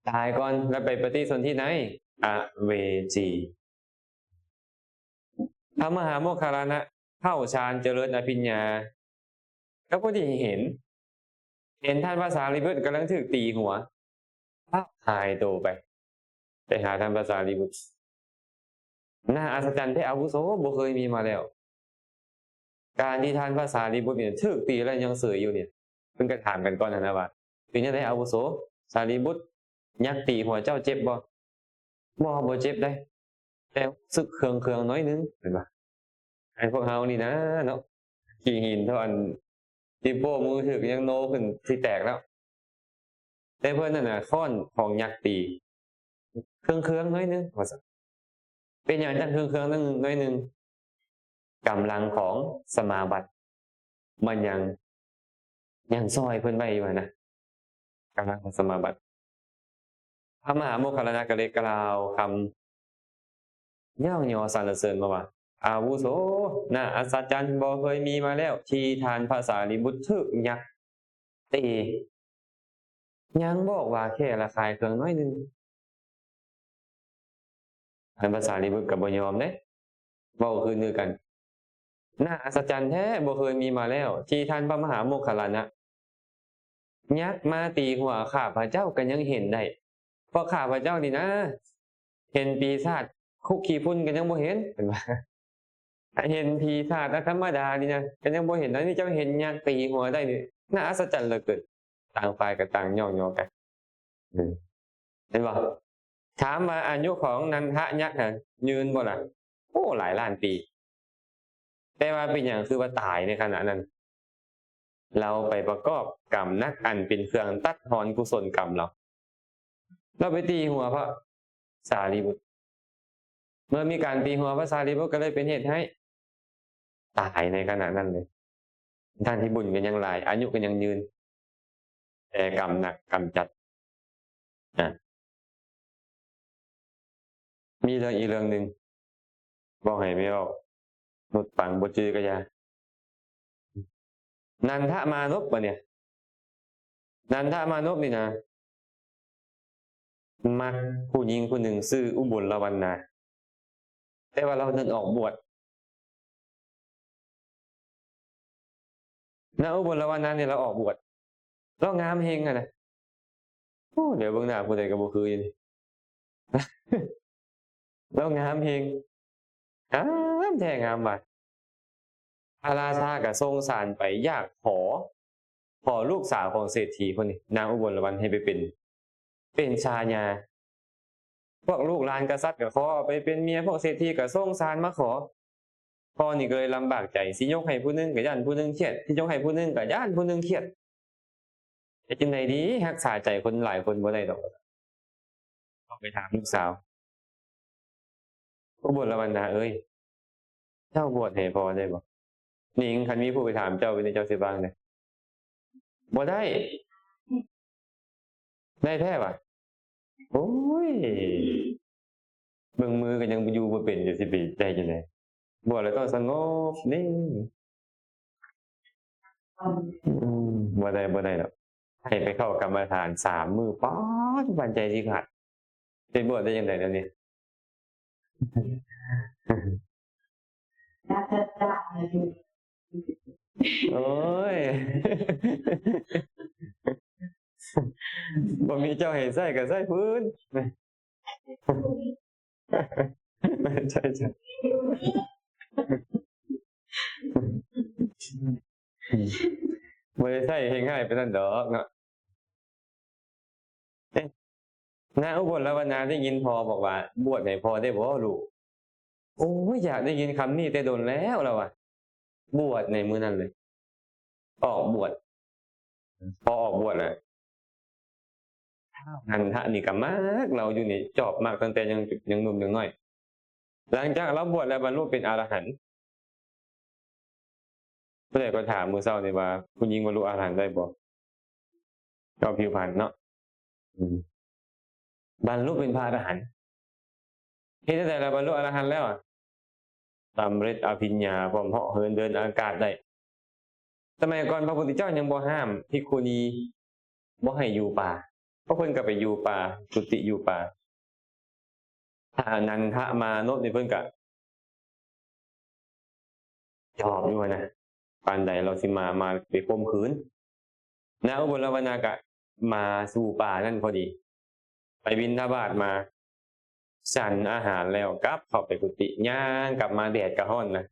ຕາຍກ່ອນ ແລ້ວໄປປະຕິສົນທິໃນ ອະເວຈີ. ພະມະຫາໂມກຄັນລານະເຂົ້າฌານຈະເລີນອະພິນຍາ ກໍພໍດີເຫັນ ເຫັນທ່ານພະສາລີບຸດກຳລັງຖືກຕີຫົວ ພາບຫາຍໂຕໄປ ໄປຫາທ່ານພະສາລີບຸດ. ໜ້າອັດສະຈັນແທ້ອາວຸໂສ ບໍ່ເຄີຍມີມາແລ້ວ. ການທີ່ທ່ານພະສາລີບຸດນີ້ຖືກຕີແລ້ວຍັງເສີຍຢູ່ນີ້ ເພິ່ນກໍຖາມກັນກ່ອນຫັ້ນນະວ່າ ເປັນຈັ່ງໃດອາວຸໂສ ສາລີບຸດ ຍັກຕີຫົວເຈົ້າເຈັບບໍ່? ບໍ່ ບໍ່ເຈັບໃດ ແຕ່ຮູ້ສຶກເຄືອງໆໜ້ອຍໜຶ່ງ ເຫັນບໍ່? ໃຫ້ພວກເຮົານີ້ນະເນາະ ຂີ້ຫີນເທົ່າອັນ ຕີໂປ້ມືຖືກຍັງໂນຂຶ້ນຊິແຕກແລ້ວ ແຕ່ເພິ່ນນັ້ນນະ ຄ້ອນຂອງຍັກຕີ ເຄືອງໆໜ້ອຍໜຶ່ງ ວ່າຊັ້ນ. ເປັນຫຍັງຈັ່ງເຄືອງໆໜ້ອຍໜຶ່ງ? ກຳລັງຂອງສະມາບັດ ມັນຍັງ ຍັງຊ່ອຍເພິ່ນໄວ້ຢູ່ຫັ້ນນະ ກຳລັງຂອງສະມາບັດ. ພະມະຫາໂມກຄັນລານະກໍເລີຍກ່າວຄຳຍ້ອງຍໍສັນລະເສີນມາວ່າ ອາວຸໂສ ໜ້າອັດສະຈັນ ບໍ່ເຄີຍມີມາແລ້ວ ທີ່ທ່ານພະສາລີບຸດຖືກຍັກຕີ ຍັງບອກວ່າແຄ່ລະຄາຍເຄືອງໜ້ອຍໜຶ່ງ. ທ່ານພະສາລີບຸດກໍບໍ່ຍອມເດ້ ເວົ້າຄືນຄືກັນ ໜ້າອັດສະຈັນແທ້ ບໍ່ເຄີຍມີມາແລ້ວ ທີ່ທ່ານພະມະຫາໂມກຄັນລານະ ຍັກມາຕີຫົວຂ້າພະເຈົ້າກໍຍັງເຫັນໄດ້ ເພາະຂ້າພະເຈົ້ານີ້ນະ ເຫັນປີສາດຄຸກຂີ້ຝຸ່ນກໍຍັງບໍ່ເຫັນ ເພິ່ນວ່າ ເຫັນຜີສາດທຳມະດານີ້ນະ ກໍຍັງບໍ່ເຫັນ ອັນນີ້ເຈົ້າເຫັນຍັກຕີຫົວໄດ້ນີ້ ໜ້າອັດສະຈັນເຫຼືອເກີນ. ຕ່າງຝ່າຍກໍຕ່າງຍ້ອງຍໍກັນ ເຫັນບໍ່? ຖາມວ່າອາຍຸຂອງນັນທະຍັກຫັ້ນຍືນບໍ່ລະ? ໂອ້ ຫຼາຍລ້ານປີ. ແຕ່ວ່າເປັນຫຍັງຄືວ່າຕາຍໃນຂະນະນັ້ນ? ລາວໄປປະກອບກຳໜັກ ອັນເປັນເຄື່ອງຕັດຮອນກຸສົນກຳລາວ. ລາວໄປຕີຫົວພະສາລີບຸດ. ເມື່ອມີການຕີຫົວພະສາລີບຸດ ກໍເລີຍເປັນເຫດໃຫ້ຕາຍໃນຂະນະນັ້ນເລີຍ. ທັງທີ່ບຸນກໍຍັງຫຼາຍ ອາຍຸກໍຍັງຍືນ ແຕ່ກຳໜັກກຳຈັດ. ອາ ມີເລື່ອງອີກເລື່ອງໜຶ່ງ ເວົ້າໃຫ້ແມ່ເວົ້າ ນຸດຟັງ ບໍ່ຈື່ກໍຢ່າ. ນັນທະມານົບ ບັດນີ້ ນັນທະມານົບນີ້ນະ ມັກຜູ້ຍິງຜູ້ໜຶ່ງຊື່ອຸບົນລະວັນນາ ແຕ່ວ່າລາວນັ້ນອອກບວດ. ນາງອຸບົນລະວັນນານີ້ລາວອອກບວດ ລາວງາມແຮງຫັ້ນນະ. ໂອ້ ດຽວເບິ່ງໜ້າຜູ້ໃດກໍບໍ່ຄືຢູ່ນີ້ ລາວງາມແຮງ ງາມແທ້ງາມວ່າ. ພະລາຊາກໍສົ່ງສານໄປຢາກຂໍ ຂໍລູກສາວຂອງເສດຖີຄົນນີ້ ນາງອຸບົນລະວັນ ໃຫ້ໄປເປັນ ເປັນຊາຍາ. ພວກລູກຫຼານກະສັດກໍຂໍເອົາໄປເປັນເມຍ ພວກເສດຖີກໍສົ່ງສານມາຂໍ. ພໍ່ນີ້ກໍເລີຍລຳບາກໃຈ ຊິຍົກໃຫ້ຜູ້ໜຶ່ງກໍຢ້ານຜູ້ໜຶ່ງຄຽດ ຊິຍົກໃຫ້ຜູ້ໜຶ່ງກໍຢ້ານຜູ້ໜຶ່ງຄຽດ. ເຮັດຈັ່ງໃດດີ? ຮັກສາໃຈຄົນຫຼາຍຄົນບໍ່ໄດ້ດອກ. ຕ້ອງໄປຖາມລູກສາວ ອຸບົນລະວັນນາເອີຍ ເຈົ້າບວດໃຫ້ພໍ່ໄດ້ບໍ່? ນິງ ຄັນມີຜູ້ໄປຖາມເຈົ້າແບບນີ້ ເຈົ້າຊິວ່າຈັ່ງໃດ? ບໍ່ໄດ້. ໄດ້ແທ້ຫວາ? ໂອ້ຍ ເບິ່ງມືກໍຍັງຢູ່ບໍ່ເປັນຢູ່ ຊິໄປໄດ້ຈັ່ງໃດ? ບວດແລ້ວຕ້ອງສະຫງົບນີ້. ອືມ ບໍ່ໄດ້ ບໍ່ໄດ້ດອກ. ໃຫ້ໄປເຂົ້າກຳມະຖານສາມມື້ ປາດ ບາດໃຈຊິຂາດ. ໄປບວດໄດ້ຈັ່ງໃດແນວນີ້? ໂອ້ຍ ບໍ່ມີເຈົ້າໃຫ້ໃຊ້ກໍໃຊ້ພື້ນ. ໃຊ່ ໃຊ່ ບໍ່ໄດ້ໃຊ້ແຮງຮ້າຍປານນັ້ນດອກເນາະ. ເອະ ນາງອຸບົນລະວັນນາໄດ້ຍິນພໍ່ບອກວ່າ ບວດໃຫ້ພໍ່ໄດ້ບໍ່ລູກ? ໂອ້ຍ ຢາກໄດ້ຍິນຄຳນີ້ແຕ່ດົນແລ້ວ ລາວວ່າ. ບວດໃນມື້ນັ້ນເລີຍ ອອກບວດ ພໍອອກບວດແລ້ວ ທ້າວນັນທະນີ້ກໍມັກລາວຢູ່ນີ້ ຈອບມັກຕັ້ງແຕ່ຍັງ ຍັງໜຸ່ມຍັງນ້ອຍ. ຫຼັງຈາກລາວບວດແລ້ວບັນລຸເປັນອະລະຫັນ. ຜູ້ໃດກໍຖາມມື້ເຊົ້ານີ້ວ່າ ຜູ້ຍິງບັນລຸອະລະຫັນໄດ້ບໍ່? ກໍຜິວພັນເນາະ ອືມ ບັນລຸເປັນພະອະລະຫັນ. ເຮັດຈັ່ງໃດລະບັນລຸອະລະຫັນແລ້ວອະ? ສຳເລັດອະພິນຍາ ພ້ອມເຫາະເຫີນເດີນອາກາດໄດ້. ສະໄໝກ່ອນພະພຸດທະເຈົ້າຍັງບໍ່ຫ້າມພິກຂຸນີບໍ່ໃຫ້ຢູ່ປ່າ ພວກເພິ່ນກໍໄປຢູ່ປ່າ ຈຸຕິຢູ່ປ່າ. ທ່ານນັນທະມານົບນີ້ເພິ່ນກະ ຊອບຢູ່ຫັ້ນນະ ປານໃດລາວຊິມາ ມາໄປຂົ່ມຂືນ. ນາງອຸບົນລະວະນາກະມາສູ່ປ່ານັ້ນພໍດີ ໄປບິນທະບາດມາ ສັນອາຫານແລ້ວກັບເຂົ້າໄປກຸຕິ ຍ່າງກັບມາ ແດດກະຮ້ອນນະ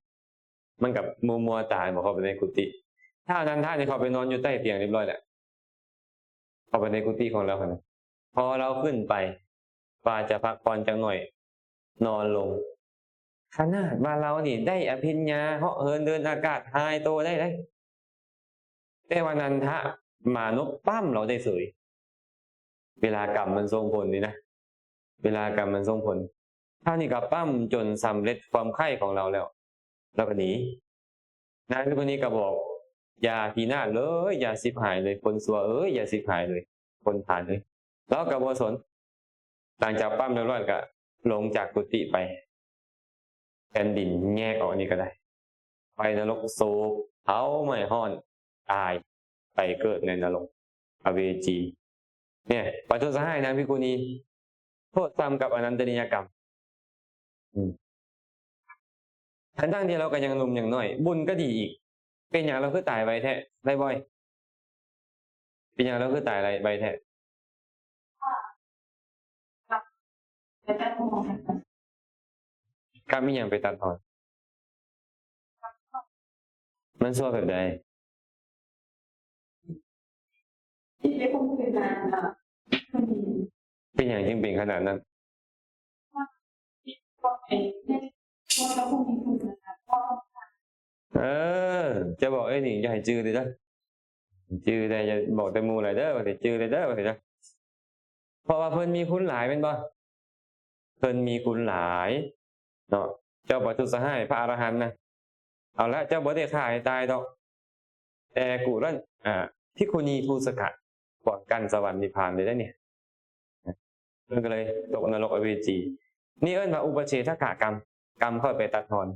ມັນກະມົວໆຕາຍ ບໍ່ເຂົ້າໄປໃນກຸຕິ. ທ້າວນັນທະນີ້ເຂົ້າໄປນອນຢູ່ໃຕ້ຕຽງຮຽບຮ້ອຍແລ້ວ ເຂົ້າໄປໃນກຸຕິຂອງລາວຫັ້ນນະ. ພໍລາວຂຶ້ນໄປວ່າຈະພັກຜ່ອນຈັກໜ້ອຍ ນອນລົງ. ຂະໜາດວ່າລາວນີ້ໄດ້ອະພິນຍາ ເຫາະເຫີນເດີນອາກາດ ຫາຍໂຕໄດ້ເດ້ ແຕ່ວ່ານັນທະມານົບປ້ຳລາວໄດ້ເສີຍ. ເວລາກຳມັນສົ່ງຜົນນີ້ນະ ເວລາກຳມັນສົ່ງຜົນ. ຄາວນີ້ກໍປ້ຳຈົນສຳເລັດຄວາມໃຄ່ຂອງລາວແລ້ວ ລາວກໍໜີ. ນາງຜູ້ນີ້ກໍບອກ ຢ່າພິນາດເລີຍ ຢ່າສິບຫາຍເລີຍ ຄົນຊົ່ວເອີຍ ຢ່າສິບຫາຍເລີຍ ຄົນພານເອີຍ. ລາວກໍບໍ່ສົນ. ຫຼັງຈາກປ້ຳຮຽບຮ້ອຍກໍລົງຈາກກຸຕິໄປ ແຜ່ນດິນແຍກອອກນີ້ກໍໄດ້ ໄຟນະລົກໂສບ ເຜົາໄໝ້ຮ້ອນ ຕາຍ ໄປເກີດໃນນະລົກ ອະເວຈີ. ເນຍ ປະທຸດສະຫາຍນາງພິກຂຸນີ ໂທດສ່ຳກັບອະນັນຕະນິຍະກຳ. ອືມ ທັງໆທີ່ລາວກໍຍັງໜຸ່ມຍັງນ້ອຍ ບຸນກໍດີອີກ. ເປັນຫຍັງລາວຄືຕາຍໄວແທ້ ໄດ້ບ່ອຍ? ເປັນຫຍັງລາວຄືຕາຍໄວແທ້? ກັບອີ່ຫຍັງໄປຕັດຫອນ? ມັນຊົ່ວແບບໃດ? ເປັນຫຍັງຈຶ່ງເປັນຂະໜາດນັ້ນ? ເອີ ຈະບອກເອີຍນີ້ ຢ່າໃຫ້ຈື່ເດີເດີ ຈື່ໄດ້ ຢ່າບອກແຕ່ໝູ່ຫຼາຍເດີ ວ່າຊິຈື່ໄດ້ເດີ ວ່າຊິເດີ. ເພາະວ່າເພິ່ນມີຄຸນຫຼາຍແມ່ນບໍ່? ເພິ່ນມີຄຸນຫຼາຍເນາະ ເຈົ້າປະທຸດສະຫາຍພະອະລະຫັນນະ. ເອົາລະ ເຈົ້າບໍ່ໄດ້ຂ້າໃຫ້ຕາຍດອກ ແຕ່ກຸລັນ ອາ ພິກຂຸນີທູສະກະ ປ້ອງກັນສະຫວັນນິບພານເລີຍເດ້ນີ້. ເພິ່ນກໍເລີຍຕົກນະລົກອະເວຈີ. ນີ້ເອີ້ນວ່າອຸປະເສທະກະກຳ ກຳຂ້ອຍໄປຕັດຮອນ.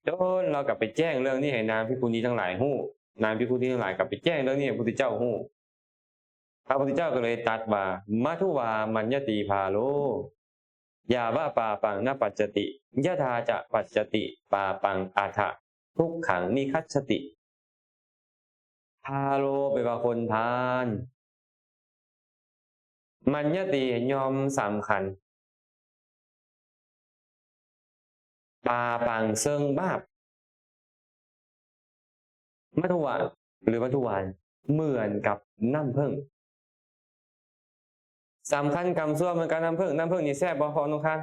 ຈົນລາວກໍໄປແຈ້ງເລື່ອງນີ້ໃຫ້ນາງພິກຂຸນີທັງຫຼາຍຮູ້. ນາງພິກຂຸນີທັງຫຼາຍກໍໄປແຈ້ງເລື່ອງນີ້ໃຫ້ພະພຸດທະເຈົ້າຮູ້. ພະພຸດທະເຈົ້າກໍເລີຍຕັດວ່າ ມັດຖຸວາ ມັນຍະຕິ ພາໂລ ຢາວະ ປາປັງ ນະ ປັດຈະຕິ ຍະຖາ ຈະ ປັດຈະຕິ ປາປັງ ອະຖະ ທຸກຂັງ ນິຄັດສະຕິ. ພາໂລ ແປວ່າຄົນພານ. ມັນຍະຕິ ຍ່ອມສຳຄັນ. ປາປັງ ເຊິ່ງບາບ. ມັດຖຸວາ ຫຼື ມັດຖຸວາ ເໝືອນກັບນ້ຳເຜິ້ງ. ສຳຄັນກຳຊົ່ວເໝືອນກັບນ້ຳເຜິ້ງ. ນ້ຳເຜິ້ງນີ້ແຊບບໍ່ ພໍ່ໜຸ່ມຄານ?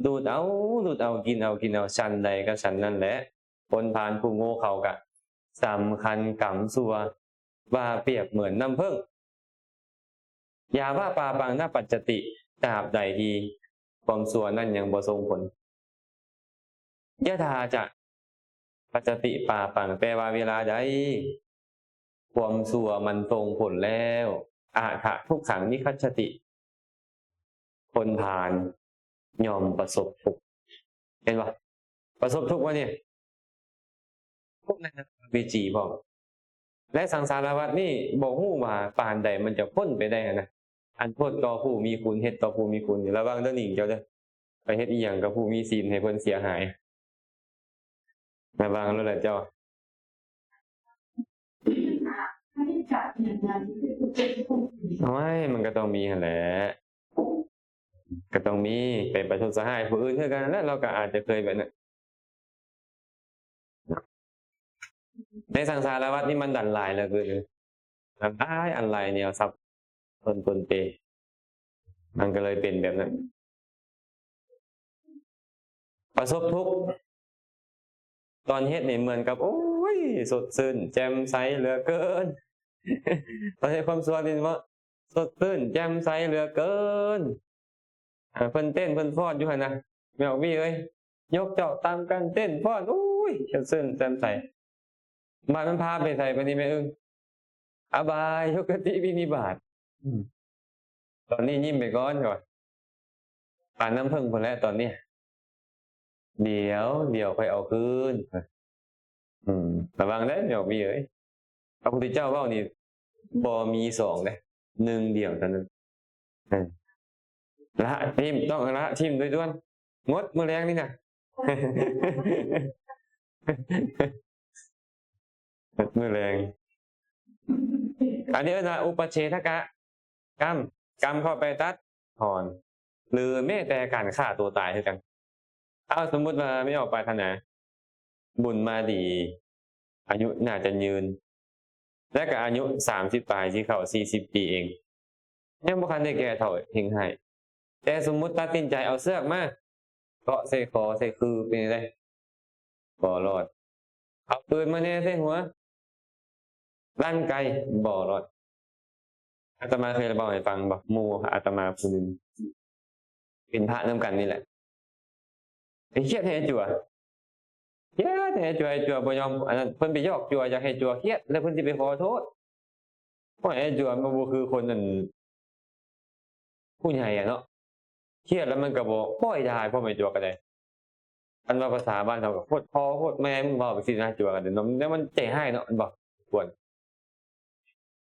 ດູດເອົາ ດູດເອົາ ກິນເອົາ ກິນເອົາ ຊັ້ນໃດກໍຊັ້ນນັ້ນແຫຼະ. ຄົນພານຜູ້ໂງ່ເຂົາກະສຳຄັນກຳຊົ່ວວ່າປຽບເໝືອນນ້ຳເຜິ້ງ. ຢາວະ ປາປັງ ນະ ປັດຈະຕິ ຕາບໃດທີ່ຄວາມຊົ່ວນັ້ນຍັງບໍ່ສົ່ງຜົນ. ຍະຖາ ຈະ ປັດຈະຕິ ປາປັງ ແປວ່າເວລາໃດຄວາມຊົ່ວມັນສົ່ງຜົນແລ້ວ ອະຖະ ທຸກຂັງ ນິຄັດສະຕິ ຄົນພານຍ່ອມປະສົບທຸກ. ເຫັນບໍ່? ປະສົບທຸກວ່ານີ້ ທຸກໃນນະລົກອະເວຈີພ້ອມ ແລະ ສັງສາລະວັດນີ້ບໍ່ຮູ້ວ່າປານໃດມັນຈະພົ້ນໄປໄດ້ຫັ້ນນະ. ອັນໂທດຕໍ່ຜູ້ມີຄຸນ ເຮັດຕໍ່ຜູ້ມີຄຸນ ລະວັງເດີໜິງເຈົ້າເດີ ໄປເຮັດອີ່ຫຍັງກັບຜູ້ມີສິນໃຫ້ເພິ່ນເສຍຫາຍ. ລະວັງໂລດລະເຈົ້າ. ໂອ້ຍ ມັນກໍຕ້ອງມີຫັ້ນແຫຼະ ກໍຕ້ອງມີ. ໄປປະທຸດສະຫາຍຜູ້ອື່ນຄືກັນແຫຼະ ລາວກໍອາດຈະເຄີຍແບບນັ້ນ. ໃນສັງສາລະວັດນີ້ມັນດັນຫຼາຍເຫຼືອເກີນ ອັນຫຼາຍ ອັນຫຼາຍແນວສັບສົນປົນເປ ມັນກໍເລີຍເປັນແບບນັ້ນ. ປະສົບທຸກ ຕອນເຮັດນີ້ເໝືອນກັບ ໂອ້ຍ ສົດຊື່ນແຈ່ມໃສເຫຼືອເກີນ. ຕອນເຮັດຄວາມຊົ່ວນີ້ເນາະ ສົດຊື່ນແຈ່ມໃສເຫຼືອເກີນ. ເອີ ເພິ່ນເຕັ້ນເພິ່ນຟ້ອນຢູ່ຫັ້ນນະ ແມ່ອອກວີເອີຍ ຍົກຈອກຕຳກັນເຕັ້ນຟ້ອນ ໂອ້ຍ ຊື່ນແຈ່ມໃສ. ບາດມັນພາໄປໃສບາດນີ້ແມ່ອຶ້ງ? ອະບາຍທຸກຄະຕິວິນິບາດ. ອືມ ຕອນນີ້ຍິ້ມໄປກ່ອນ ກ່ອນ ປານນ້ຳເຜິ້ງພຸ້ນແຫຼະຕອນນີ້. ດຽວ ດຽວຄ່ອຍເອົາຄືນ. ອືມ ລະວັງເດີ ແມ່ອອກວີເອີຍ. ພະພຸດທະເຈົ້າເວົ້ານີ້ບໍ່ມີສອງເດ້ ໜຶ່ງດຽວເທົ່ານັ້ນ. ເອີ ລະຖິ້ມ ຕ້ອງລະຖິ້ມໂດຍດ່ວນ. ໝົດມື້ແລງນີ້ນະ ໝົດມື້ແລງ. ອັນນີ້ເອີ້ນວ່າອຸປະເຊທະກະກຳ ກຳເຂົ້າໄປຕັດຖອນ ຫຼືແມ້ແຕ່ການຂ້າຕົວຕາຍຄືກັນ. ເອົາ ສົມມຸດວ່າແມ່ອອກປາດຖະໜາ ບຸນມາດີ ອາຍຸໜ້າຈະຍືນ ແລະກະອາຍຸສາມສິບປາຍ ຊິເຂົ້າສີ່ສິບປີເອງ ຍັງບໍ່ທັນໄດ້ແກ່ເຖົ້າເຮັງຮ້າຍ ແຕ່ສົມມຸດຕັດສິນໃຈເອົາເຊືອກມາເກາະໃສ່ຄໍໃສ່ຄື ເປັນຈັ່ງໃດ? ບໍ່ລອດ. ເອົາປືນມາແນໃສ່ຫົວ ລັ່ນໄກ ບໍ່ລອດ. ອາດຕະມາເຄີຍເວົ້າໃຫ້ຟັງບໍ່? ໝູ່ອາດຕະມາຜູ້ໜຶ່ງ ເປັນພະນຳກັນນີ້ແຫຼະ ໄປຄຽດໃຫ້ອາຈົວ ຄຽດໃຫ້ອາຈົວ ອາຈົວບໍ່ຍອມ ອັນນັ້ນ ເພິ່ນໄປຢອກຈົວ ຢາກໃຫ້ຈົວຄຽດ ແລ້ວເພິ່ນຊິໄປຂໍໂທດ. ໂອ້ຍ ອາຈົວມັນບໍ່ຄືຄົນ ອັນ ຜູ້ໃຫຍ່ອະເນາະ ຄຽດແລ້ວມັນກໍບໍ່ປ່ອຍໄດ້ ພວກແມ່ຈົວກໍໄດ້. ຄັນວ່າພາສາບ້ານເຮົາກໍໂພດພໍ່ໂພດແມ່ ມຶງເວົ້າໄປຊີ້ນະ ຈົວກັນເນາະ ແຕ່ມັນໃຈຮ້າຍເນາະ ແມ່ນບໍ່? ຄວນ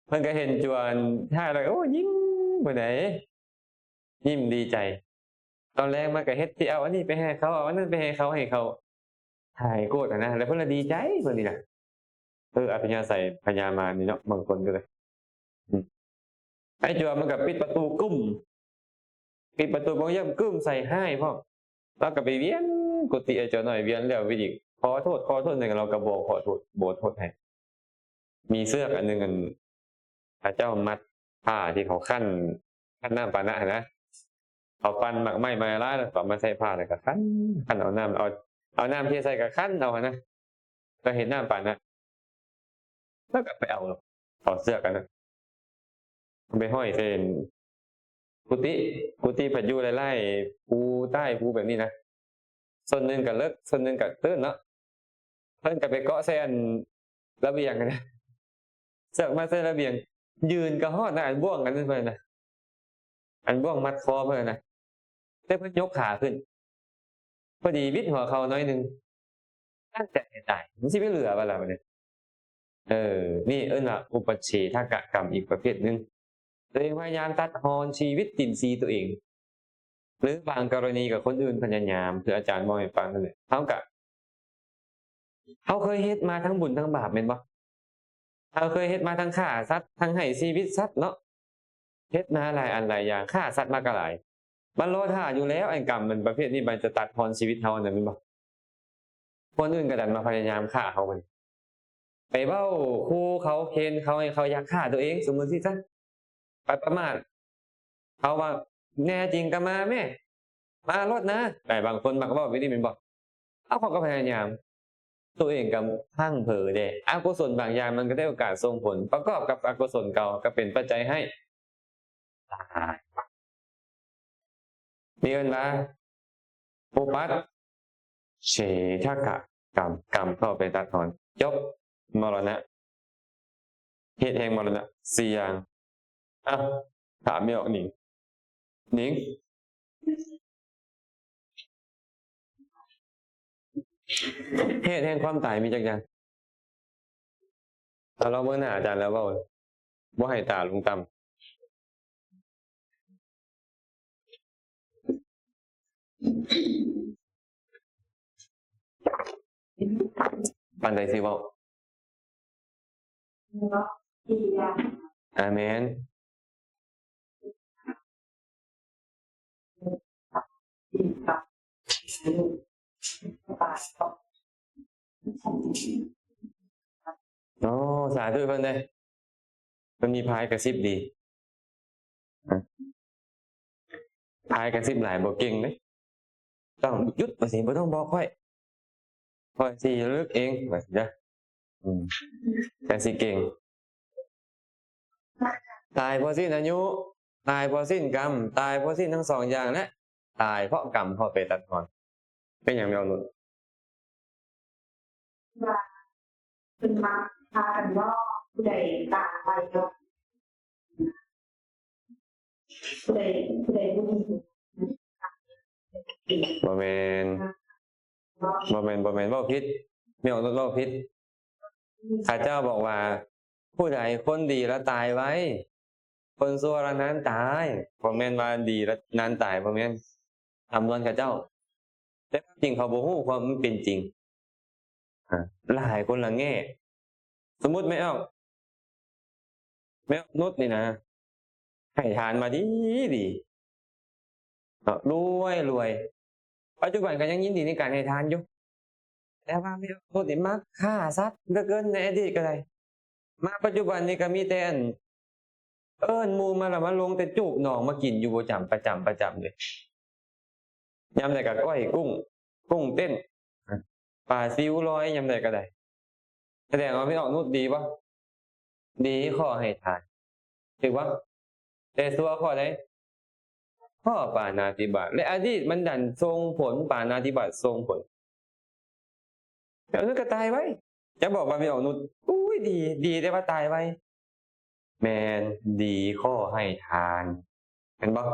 ເພິ່ນກໍເຫັນຈົວຮ້າຍແລ້ວ ໂອ້ ຍິ້ມເພິ່ນໃດ ຍິ້ມດີໃຈ. ຕອນແລງມາກໍເຮັດ ຊິເອົາອັນນີ້ໄປໃຫ້ເຂົາ ເອົາອັນນັ້ນໄປໃຫ້ເຂົາ ໃຫ້ເຂົາຫາຍໂກດຫັ້ນນະ ແລ້ວເພິ່ນລະດີໃຈເພິ່ນນີ້ນະ. ເອີ ອັດທະຍາໄສພະຍາມານນີ້ເນາະ ບາງຄົນກໍເລີຍ ອືມ ໄອ້ຈົວມັນກໍປິດປະຕູກຶ້ມ ປິດປະຕູບັງຢາມກຶ້ມໃສ່ ຮ້າຍພ້ອມ. ລາວກໍໄປວຽນກຸຕິໄອ້ຈົວນ້ອຍ ວຽນແລ້ວວຽນອີກ ຂໍໂທດ ຂໍໂທດ ແຕ່ລາວກໍບໍ່ຂໍໂທດ ບໍ່ໂທດໃຫ້. ມີເຊືອກອັນໜຶ່ງ ອັນ ເຂົາເຈົ້າມັດຜ້າທີ່ເຂົາຄັ້ນ ຄັ້ນນ້ຳປານະຫັ້ນນະ ເຂົາປັ່ນໝາກໄມ້ມາຫຼາຍ ແລ້ວກໍເອົາມາໃສ່ຜ້າ ແລ້ວກໍຄັ້ນ ຄັ້ນເອົານ້ຳ ເອົາ ເອົານ້ຳເທໃສ່ ກໍຄັ້ນເອົາຫັ້ນນະ ກໍເຮັດນ້ຳປານະ ແລ້ວກໍໄປເອົາ ເອົາເຊືອກອັນນັ້ນໄປຫ້ອຍໃສ່ກຸຕິ ກຸຕິພັດຢູ່ຫຼາຍໆພູໃຕ້ພູແບບນີ້ນະ ສ່ວນໜຶ່ງກໍເລິກ ສ່ວນໜຶ່ງກໍຕື້ນເນາະ ເພິ່ນກໍໄປເກາະໃສ່ອັນລະບຽງຫັ້ນນະ ເຊືອກມັດໃສ່ລະບຽງ ຢືນກໍຮອດນະ ອັນບ່ວງອັນນັ້ນເພິ່ນນະ ອັນບ່ວງມັດຄໍເພິ່ນນະ ແຕ່ເພິ່ນຍົກຂາຂຶ້ນ ພໍດີຫວິດຫົວເຂົ່າໜ້ອຍໜຶ່ງ ຕັ້ງໃຈໃຫ້ຕາຍ ມັນຊິໄປເຫຼືອບໍ່ລະບັດນີ້? ເອີ ນີ້ເອີ້ນວ່າອຸປະເຊທະກະກຳອີກປະເພດໜຶ່ງ ໂດຍພະຍາຍາມຕັດຮອນຊີວິດຕິນຊີຕົວເອງ ຫຼືບາງກໍລະນີກໍຄົນອື່ນພະຍາຍາມ ຄືອາຈານເວົ້າໃຫ້ຟັງນັ້ນແຫຼະ ເຮົາກະ ເຮົາເຄີຍເຮັດມາທັງບຸນທັງບາບແມ່ນບໍ່? ເຮົາເຄີຍເຮັດມາທັງຂ້າສັດ ທັງໃຫ້ຊີວິດສັດເນາະ ເຮັດມາຫຼາຍອັນຫຼາຍຢ່າງ ຂ້າສັດມາກໍຫຼາຍ ມັນລໍຖ້າຢູ່ແລ້ວ ອັນກຳມັນປະເພດນີ້ ມັນຈະຕັດຮອນຊີວິດເຮົາຫັ້ນນະ ແມ່ນບໍ່? ຄົນອື່ນກໍດັນມາພະຍາຍາມຂ້າເຮົາ ໄປເວົ້າຂູ່ເຂົາ ເຄນເຂົາ ໃຫ້ເຂົາຢາກຂ້າຕົວເອງ ສົມມຸດຊີ້ຊະ ໄປປະໝາດເຂົາວ່າ ແນ່ຈິງກໍມາແມ້ ມາໂລດນະ ແຕ່ບາງຄົນມັກເວົ້າແບບນີ້ແມ່ນບໍ່? ເອົາ ເຂົາກໍພະຍາຍາມ ຕົວເອງກໍພັ່ງເຜີເດ້ ອະກຸສົນບາງຢ່າງມັນກໍໄດ້ໂອກາດສົ່ງຜົນ ປະກອບກັບອະກຸສົນເກົ່າກໍເປັນປັດໄຈໃຫ້ ນີ້ເອີ້ນວ່າ ອຸປັດເຊທະກະກຳ ກຳເຂົ້າໄປຕັດຮອນ ຈົບ ມໍລະນະ ເຫດແຫ່ງມໍລະນະ ສີ່ຢ່າງ. ອ່ະ ຖາມແມ່ອອກ ໜິງ ໜິງ ເຫດແຫ່ງຄວາມຕາຍມີຈັກຢ່າງ? ເອົາ ລອງເບິ່ງໜ້າອາຈານແລ້ວເວົ້າ ບໍ່ໃຫ້ຕາລົງຕ່ຳ. ປານໃດຊິເວົ້າ? ອາແມນ. ໂອ້ ສາທຸເພິ່ນເດ້ ເພິ່ນມີພາຍກະຊິບດີ. ພາຍກະຊິບຫຼາຍບໍ່ເກັ່ງເດ້ ຕ້ອງຢຸດວ່າຊີ້ ບໍ່ຕ້ອງບອກຂ້ອຍ ຂ້ອຍຊິເລີກເອງວ່າຊີ້ເດີ ອືມ ຈັ່ງຊິເກັ່ງ. ຕາຍເພາະສິ້ນອາຍຸ ຕາຍເພາະສິ້ນກຳ ຕາຍເພາະສິ້ນທັງສອງຢ່າງ ແລະ ຕາຍເພາະກຳເຂົ້າໄປຕັດຮອນ. ເປັນຫຍັງແມ່ອອກໂລດ? ວ່າເພິ່ນມັກພາກັນເວົ້າ ຜູ້ໃດຕາຍໄວເນາະ ຜູ້ໃດ ຜູ້ໃດບໍ່ດີ ບໍ່ແມ່ນ ບໍ່ແມ່ນ ບໍ່ແມ່ນ ເວົ້າຜິດ ແມ່ອອກໂລດເວົ້າຜິດ. ເຂົາເຈົ້າບອກວ່າ ຜູ້ໃດຄົນດີລະຕາຍໄວ ຄົນຊົ່ວລະນານຕາຍ, ບໍ່ແມ່ນວ່າດີລະນານຕາຍ, ບໍ່ແມ່ນ. ຄຳນວນເຂົາເຈົ້າ, ແຕ່ຄວາມຈິງເຂົາບໍ່ຮູ້ຄວາມເປັນຈິງ. ອາ ຫຼາຍຄົນລະແງ່. ສົມມຸດແມ່ອອກ ແມ່ອອກນຸດນີ້ນະ ໃຫ້ທານມາດີໆ ເນາະ ລວຍໆ. ປັດຈຸບັນກໍຍັງຍິນດີໃນການໃຫ້ທານຢູ່, ແຕ່ວ່າແມ່ອອກນຸດນີ້ມັກຂ້າສັດເຫຼືອເກີນ, ໃນອະດີດກໍໄດ້. ມາປັດຈຸບັນນີ້ກໍມີແຕ່ອັນ ເອີ້ນໝູ່ມາລະມາລົງແຕ່ຈູບໜອງມາກິນຢູ່ປະຈຳ, ປະຈຳ, ປະຈຳເລີຍ. ຍາມໃດກໍກ້ອຍກຸ້ງ, ກຸ້ງເຕັ້ນ, ປາຊິວລອຍ ຍາມໃດກໍໄດ້. ສະແດງວ່າແມ່ອອກນຸດດີບໍ່? ດີ ຂໍ້ໃຫ້ທານ, ຖືກບໍ່? ແຕ່ຊົ່ວຂໍ້ໃດ? ຂໍ້ປານາຕິບາດ. ແລະ ອະດີດມັນດັນສົ່ງຜົນ, ປານາຕິບາດສົ່ງຜົນ. ແມ່ອອກນຸດກໍຕາຍໄວ. ຈະບອກວ່າແມ່ອອກນຸດ ອຸ້ຍ ດີ, ດີແຕ່ວ່າຕາຍໄວ. ແມ່ນ, ດີຂໍ້ໃຫ້ທານ, ແມ່ນບໍ່?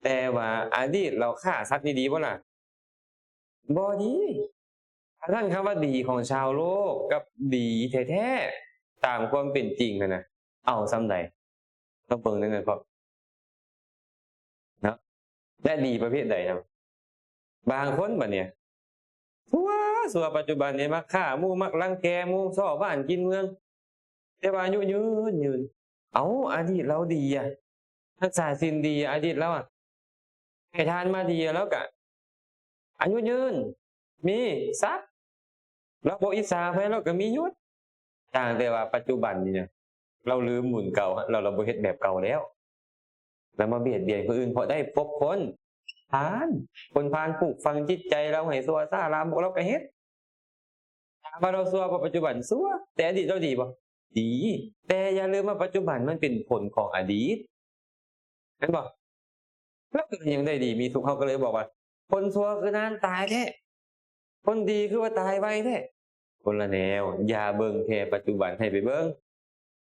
ແຕ່ວ່າອະດີດລາວຂ້າສັດນີ້ດີບໍ່ລະ? ບໍ່ດີ. ອັນນັ້ນຄຳວ່າດີຂອງຊາວໂລກກັບດີແທ້ໆ ຕາມຄວາມເປັນຈິງຫັ້ນນະ ເອົາສ່ຳໃດ? ຕ້ອງເບິ່ງໃນນັ້ນພ້ອມເນາະ. ແລະ ດີປະເພດໃດນຳ? ບາງຄົນບັດນີ້ ຊົ່ວ, ຊົ່ວປັດຈຸບັນນີ້ ມັກຂ້າໝູ່, ມັກລັງແກໝູ່, ສໍ້ບ້ານກິນເມືອງ, ແຕ່ວ່າອາຍຸຍືນ, ຍືນ. ເອົ້າ, ອະດີດລາວດີອະ, ຮັກສາສິນດີ, ອະດີດລາວອະ ໃຫ້ທານມາດີ, ລາວກະອາຍຸຍືນ, ມີຊັບ, ລາວບໍ່ອິດສາໃຜ, ລາວກະມີຍົດ. ຕ່າງແຕ່ວ່າປັດຈຸບັນນີ້ນະ ລາວລືມບຸນເກົ່າ ແລ້ວລາວບໍ່ເຮັດແບບເກົ່າແລ້ວ, ລາວມາບຽດບຽນຄົນອື່ນເພາະໄດ້ພົບພົ້ນ. ທ່ານ, ຄົນພານປູກຝັງຈິດໃຈລາວໃຫ້ຊົ່ວຊ້າລາມກ, ລາວກະເຮັດ. ຖາມວ່າລາວຊົ່ວບໍ່? ປັດຈຸບັນຊົ່ວ, ແຕ່ອະດີດລາວດີບໍ່? ດີ. ແຕ່ຢ່າລືມວ່າປັດຈຸບັນມັນເປັນຜົນຂອງອະດີດ, ແມ່ນບໍ່? ລາວກໍຍັງໄດ້ດີມີສຸກ, ເຮົາກໍເລີຍບອກວ່າ ຄົນຊົ່ວຄືນານຕາຍແທ້, ຄົນດີຄືວ່າຕາຍໄວແທ້. ຄົນລະແນວ, ຢ່າເບິ່ງແຕ່ປັດຈຸບັນ, ໃຫ້ໄປເບິ່ງ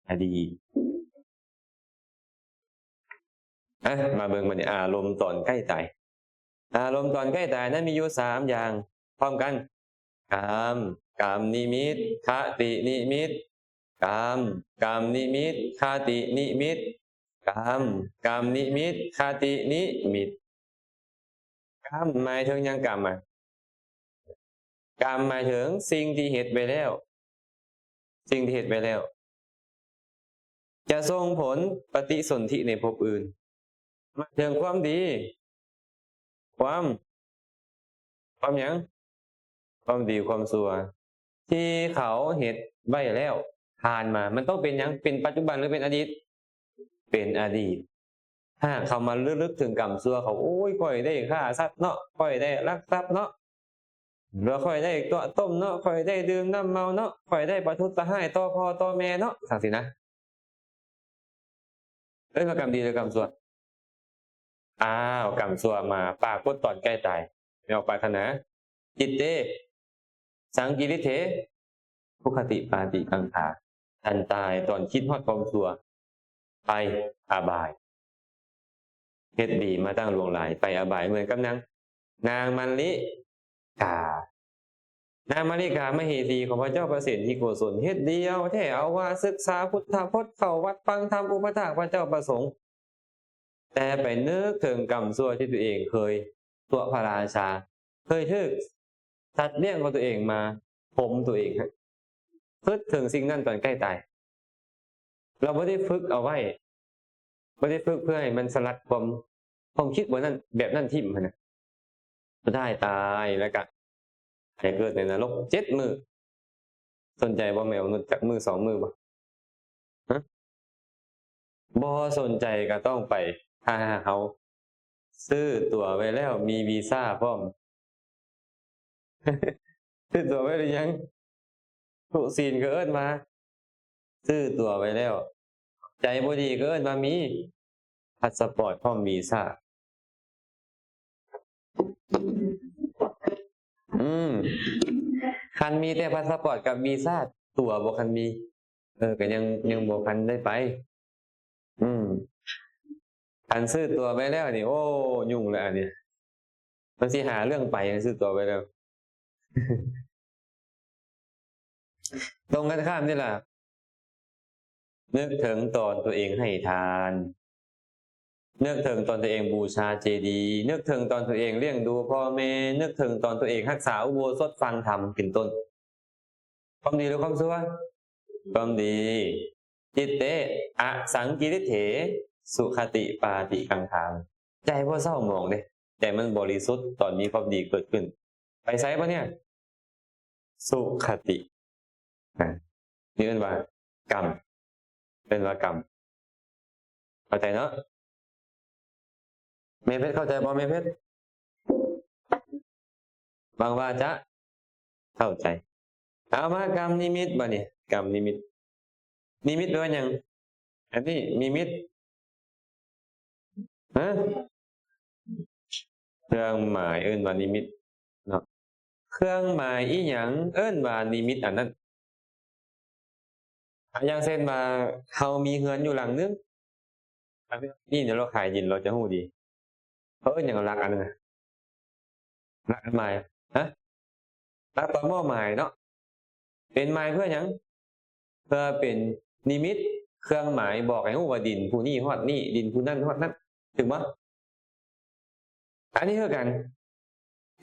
ອະດີດ. ອ່ະ ມາເບິ່ງບັດນີ້ ອາລົມຕອນໃກ້ຕາຍ. ອາລົມຕອນໃກ້ຕາຍນັ້ນມີຢູ່ສາມຢ່າງ ພ້ອມກັນ. ກາມ, ກາມນິມິດ, ຄະຕິນິມິດ. ກາມ, ກາມນິມິດ, ຄະຕິນິມິດ. ກາມ, ກາມນິມິດ, ຄະຕິນິມິດ. ກາມໝາຍເຖິງຫຍັງ? ກາມ ກາມໝາຍເຖິງສິ່ງທີ່ເຮັດໄວ້ແລ້ວ, ສິ່ງທີ່ເຮັດໄວ້ແລ້ວ ຈະສົ່ງຜົນປະຕິສົນທິໃນພົບອື່ນ. ໝາຍເຖິງຄວາມດີ, ຄວາມ, ຄວາມຫຍັງ? ຄວາມດີຄວາມຊົ່ວ ທີ່ເຂົາເຮັດໄວ້ແລ້ວ ຜ່ານມາ. ມັນຕ້ອງເປັນຫຍັງ? ເປັນປັດຈຸບັນ ຫຼື ເປັນອະດີດ? ເປັນອະດີດ. ຫາກເຂົາມາລະລຶກເຖິງກຳຊົ່ວເຂົາ, ໂອ້ຍ ຂ້ອຍໄດ້ຂ້າສັດເນາະ, ຂ້ອຍໄດ້ລັກຊັບເນາະ, ຫຼື ຂ້ອຍໄດ້ຕົວະຕົ້ມເນາະ, ຂ້ອຍໄດ້ດື່ມນ້ຳເມົາເນາະ, ຂ້ອຍໄດ້ປະທຸດສະຮ້າຍຕໍ່ພໍ່ຕໍ່ແມ່ເນາະ, ຈັ່ງຊີ້ນະ. ເອີ້ນວ່າກຳດີ ຫຼື ກຳຊົ່ວ? ອ້າວ ກຳຊົ່ວມາປາກົດຕອນໃກ້ຕາຍ. ແມ່ອອກປາດຖະໜາ, ຈິດເຕ ສັງກິລິດເຖ ທຸກຂະຕິປາຕິກັງຂາ. ທ່ານຕາຍຕອນຄິດຮອດຄວາມຊົ່ວ, ໄປອາບາຍ. ເຮັດດີມາຕັ້ງຫຼວງຫຼາຍ, ໄປອາບາຍ. ເໝືອນກັບນາງ, ນາງມັນລິກາ. ນາງມະລິກາມະເຫສີຂອງພະເຈົ້າປະເສນທິໂກສົນ ເຮັດດີເອົາແທ້ເອົາວ່າ, ສຶກສາພຸດທະພົດ, ເຂົ້າວັດຟັງທຳ, ອຸປະຖາກພະເຈົ້າປະສົງ, ແຕ່ໄປນຶກເຖິງກຳຊົ່ວທີ່ຕົວເອງເຄີຍຕົວະພະລາຊາ, ເຄີຍຖືກສັດລ້ຽງຂອງຕົວເອງມາຂົ່ມຕົວເອງ. ຄິດເຖິງສິ່ງນັ້ນຕອນໃກ້ຕາຍ. ເຮົາບໍ່ໄດ້ຝຶກເອົາໄວ້, ບໍ່ໄດ້ຝຶກເພື່ອໃຫ້ມັນສະຫຼັດຄວາມ, ຄວາມຄິດແບບນັ້ນ, ແບບນັ້ນຖິ້ມຫັ້ນນະ. ສຸດທ້າຍຕາຍແລ້ວກະໄປເກີດໃນນະລົກເຈັດມື້. ສົນໃຈບໍ່ແມ່ມະນຸດ? ຈັກມື້ສອງມື້ບໍ່? ຮະ? ບໍ່ສົນໃຈກໍຕ້ອງໄປ. ຖ້າຫາກເຮົາຊື້ຕົ໋ວໄວ້ແລ້ວ ມີວີຊາພ້ອມ. ຊື້ຕົ໋ວໄວ້ຫຼືຍັງ? ທຸສີນກໍເອີ້ນວ່າຊື້ຕົ໋ວໄວ້ແລ້ວ. ໃຈບໍ່ດີກໍເອີ້ນວ່າມີພາສະປອດພ້ອມວີຊາ. ອືມ ຄັນມີແຕ່ພາສະປອດກັບວີຊາ, ຕົ໋ວບໍ່ຄັນມີ, ເອີ ກໍຍັງ, ຍັງບໍ່ທັນໄດ້ໄປ. ອືມ ຄັນຊື້ຕົ໋ວໄປແລ້ວນີ້ ໂອ້ ຫຍຸ້ງແລ້ວອັນນີ້. ມັນຊິຫາເລື່ອງໄປ ຄັນຊື້ຕົ໋ວໄປແລ້ວ. ຕົງກັນຂ້າມນີ້ລະ, ນຶກເຖິງຕອນຕົວເອງໃຫ້ທານ, ນຶກເຖິງຕອນຕົວເອງບູຊາເຈດີ, ນຶກເຖິງຕອນຕົວເອງລ້ຽງດູພໍ່ແມ່, ນຶກເຖິງຕອນຕົວເອງຮັກສາອຸໂບສົດຟັງທຳ ເປັນຕົ້ນ. ຄວາມດີ ຫຼື ຄວາມຊົ່ວ? ຄວາມດີ. ຈິດເຕ ອະສັງກິລິດເຖ ສຸຂະຕິປາຕິກັງຄາ. ໃຈບໍ່ເສົ້າໝອງເດ້, ໃຈມັນບໍລິສຸດຕອນມີຄວາມດີເກີດຂຶ້ນ. ໄປໃສບາດນີ້? ສຸຂະຕິ. ອາ ນີ້ເອີ້ນວ່າກຳ, ເອີ້ນວ່າກຳ. ເຂົ້າໃຈເນາະ? ແມ່ເພັດເຂົ້າໃຈບໍ່ແມ່ເພັດ? ຫວັງວ່າຈະເຂົ້າໃຈ. ເອົາມາກຳນິມິດບາດນີ້, ກຳນິມິດ. ນິມິດແປວ່າຫຍັງ? ອັນນີ້ນິມິດ ຮະ? ເຄື່ອງໝາຍເອີ້ນວ່ານິມິດເນາະ. ເຄື່ອງໝາຍອີ່ຫຍັງເອີ້ນວ່ານິມິດອັນນັ້ນ? ອາ ຢ່າງເຊັ່ນວ່າ ເຮົາມີເຮືອນຢູ່ຫຼັງໜຶ່ງ, ອັນນີ້ເຮົາຂາຍດິນ ເຮົາຈະຮູ້ດີ. ເຂົາເອີ້ນຫຍັງ ຫຼັກອັນນັ້ນນະ? ຫຼັກອັນໝາຍ ຮະ? ຫຼັກຕໍ່ໝາຍເນາະ. ເປັນໝາຍເພື່ອຫຍັງ? ເພື່ອເປັນນິມິດ ເຄື່ອງໝາຍບອກໃຫ້ຮູ້ວ່າດິນຜູ້ນີ້ຮອດນີ້, ດິນຜູ້ນັ້ນຮອດນັ້ນ, ຖືກບໍ່? ອັນນີ້ຄືກັນ,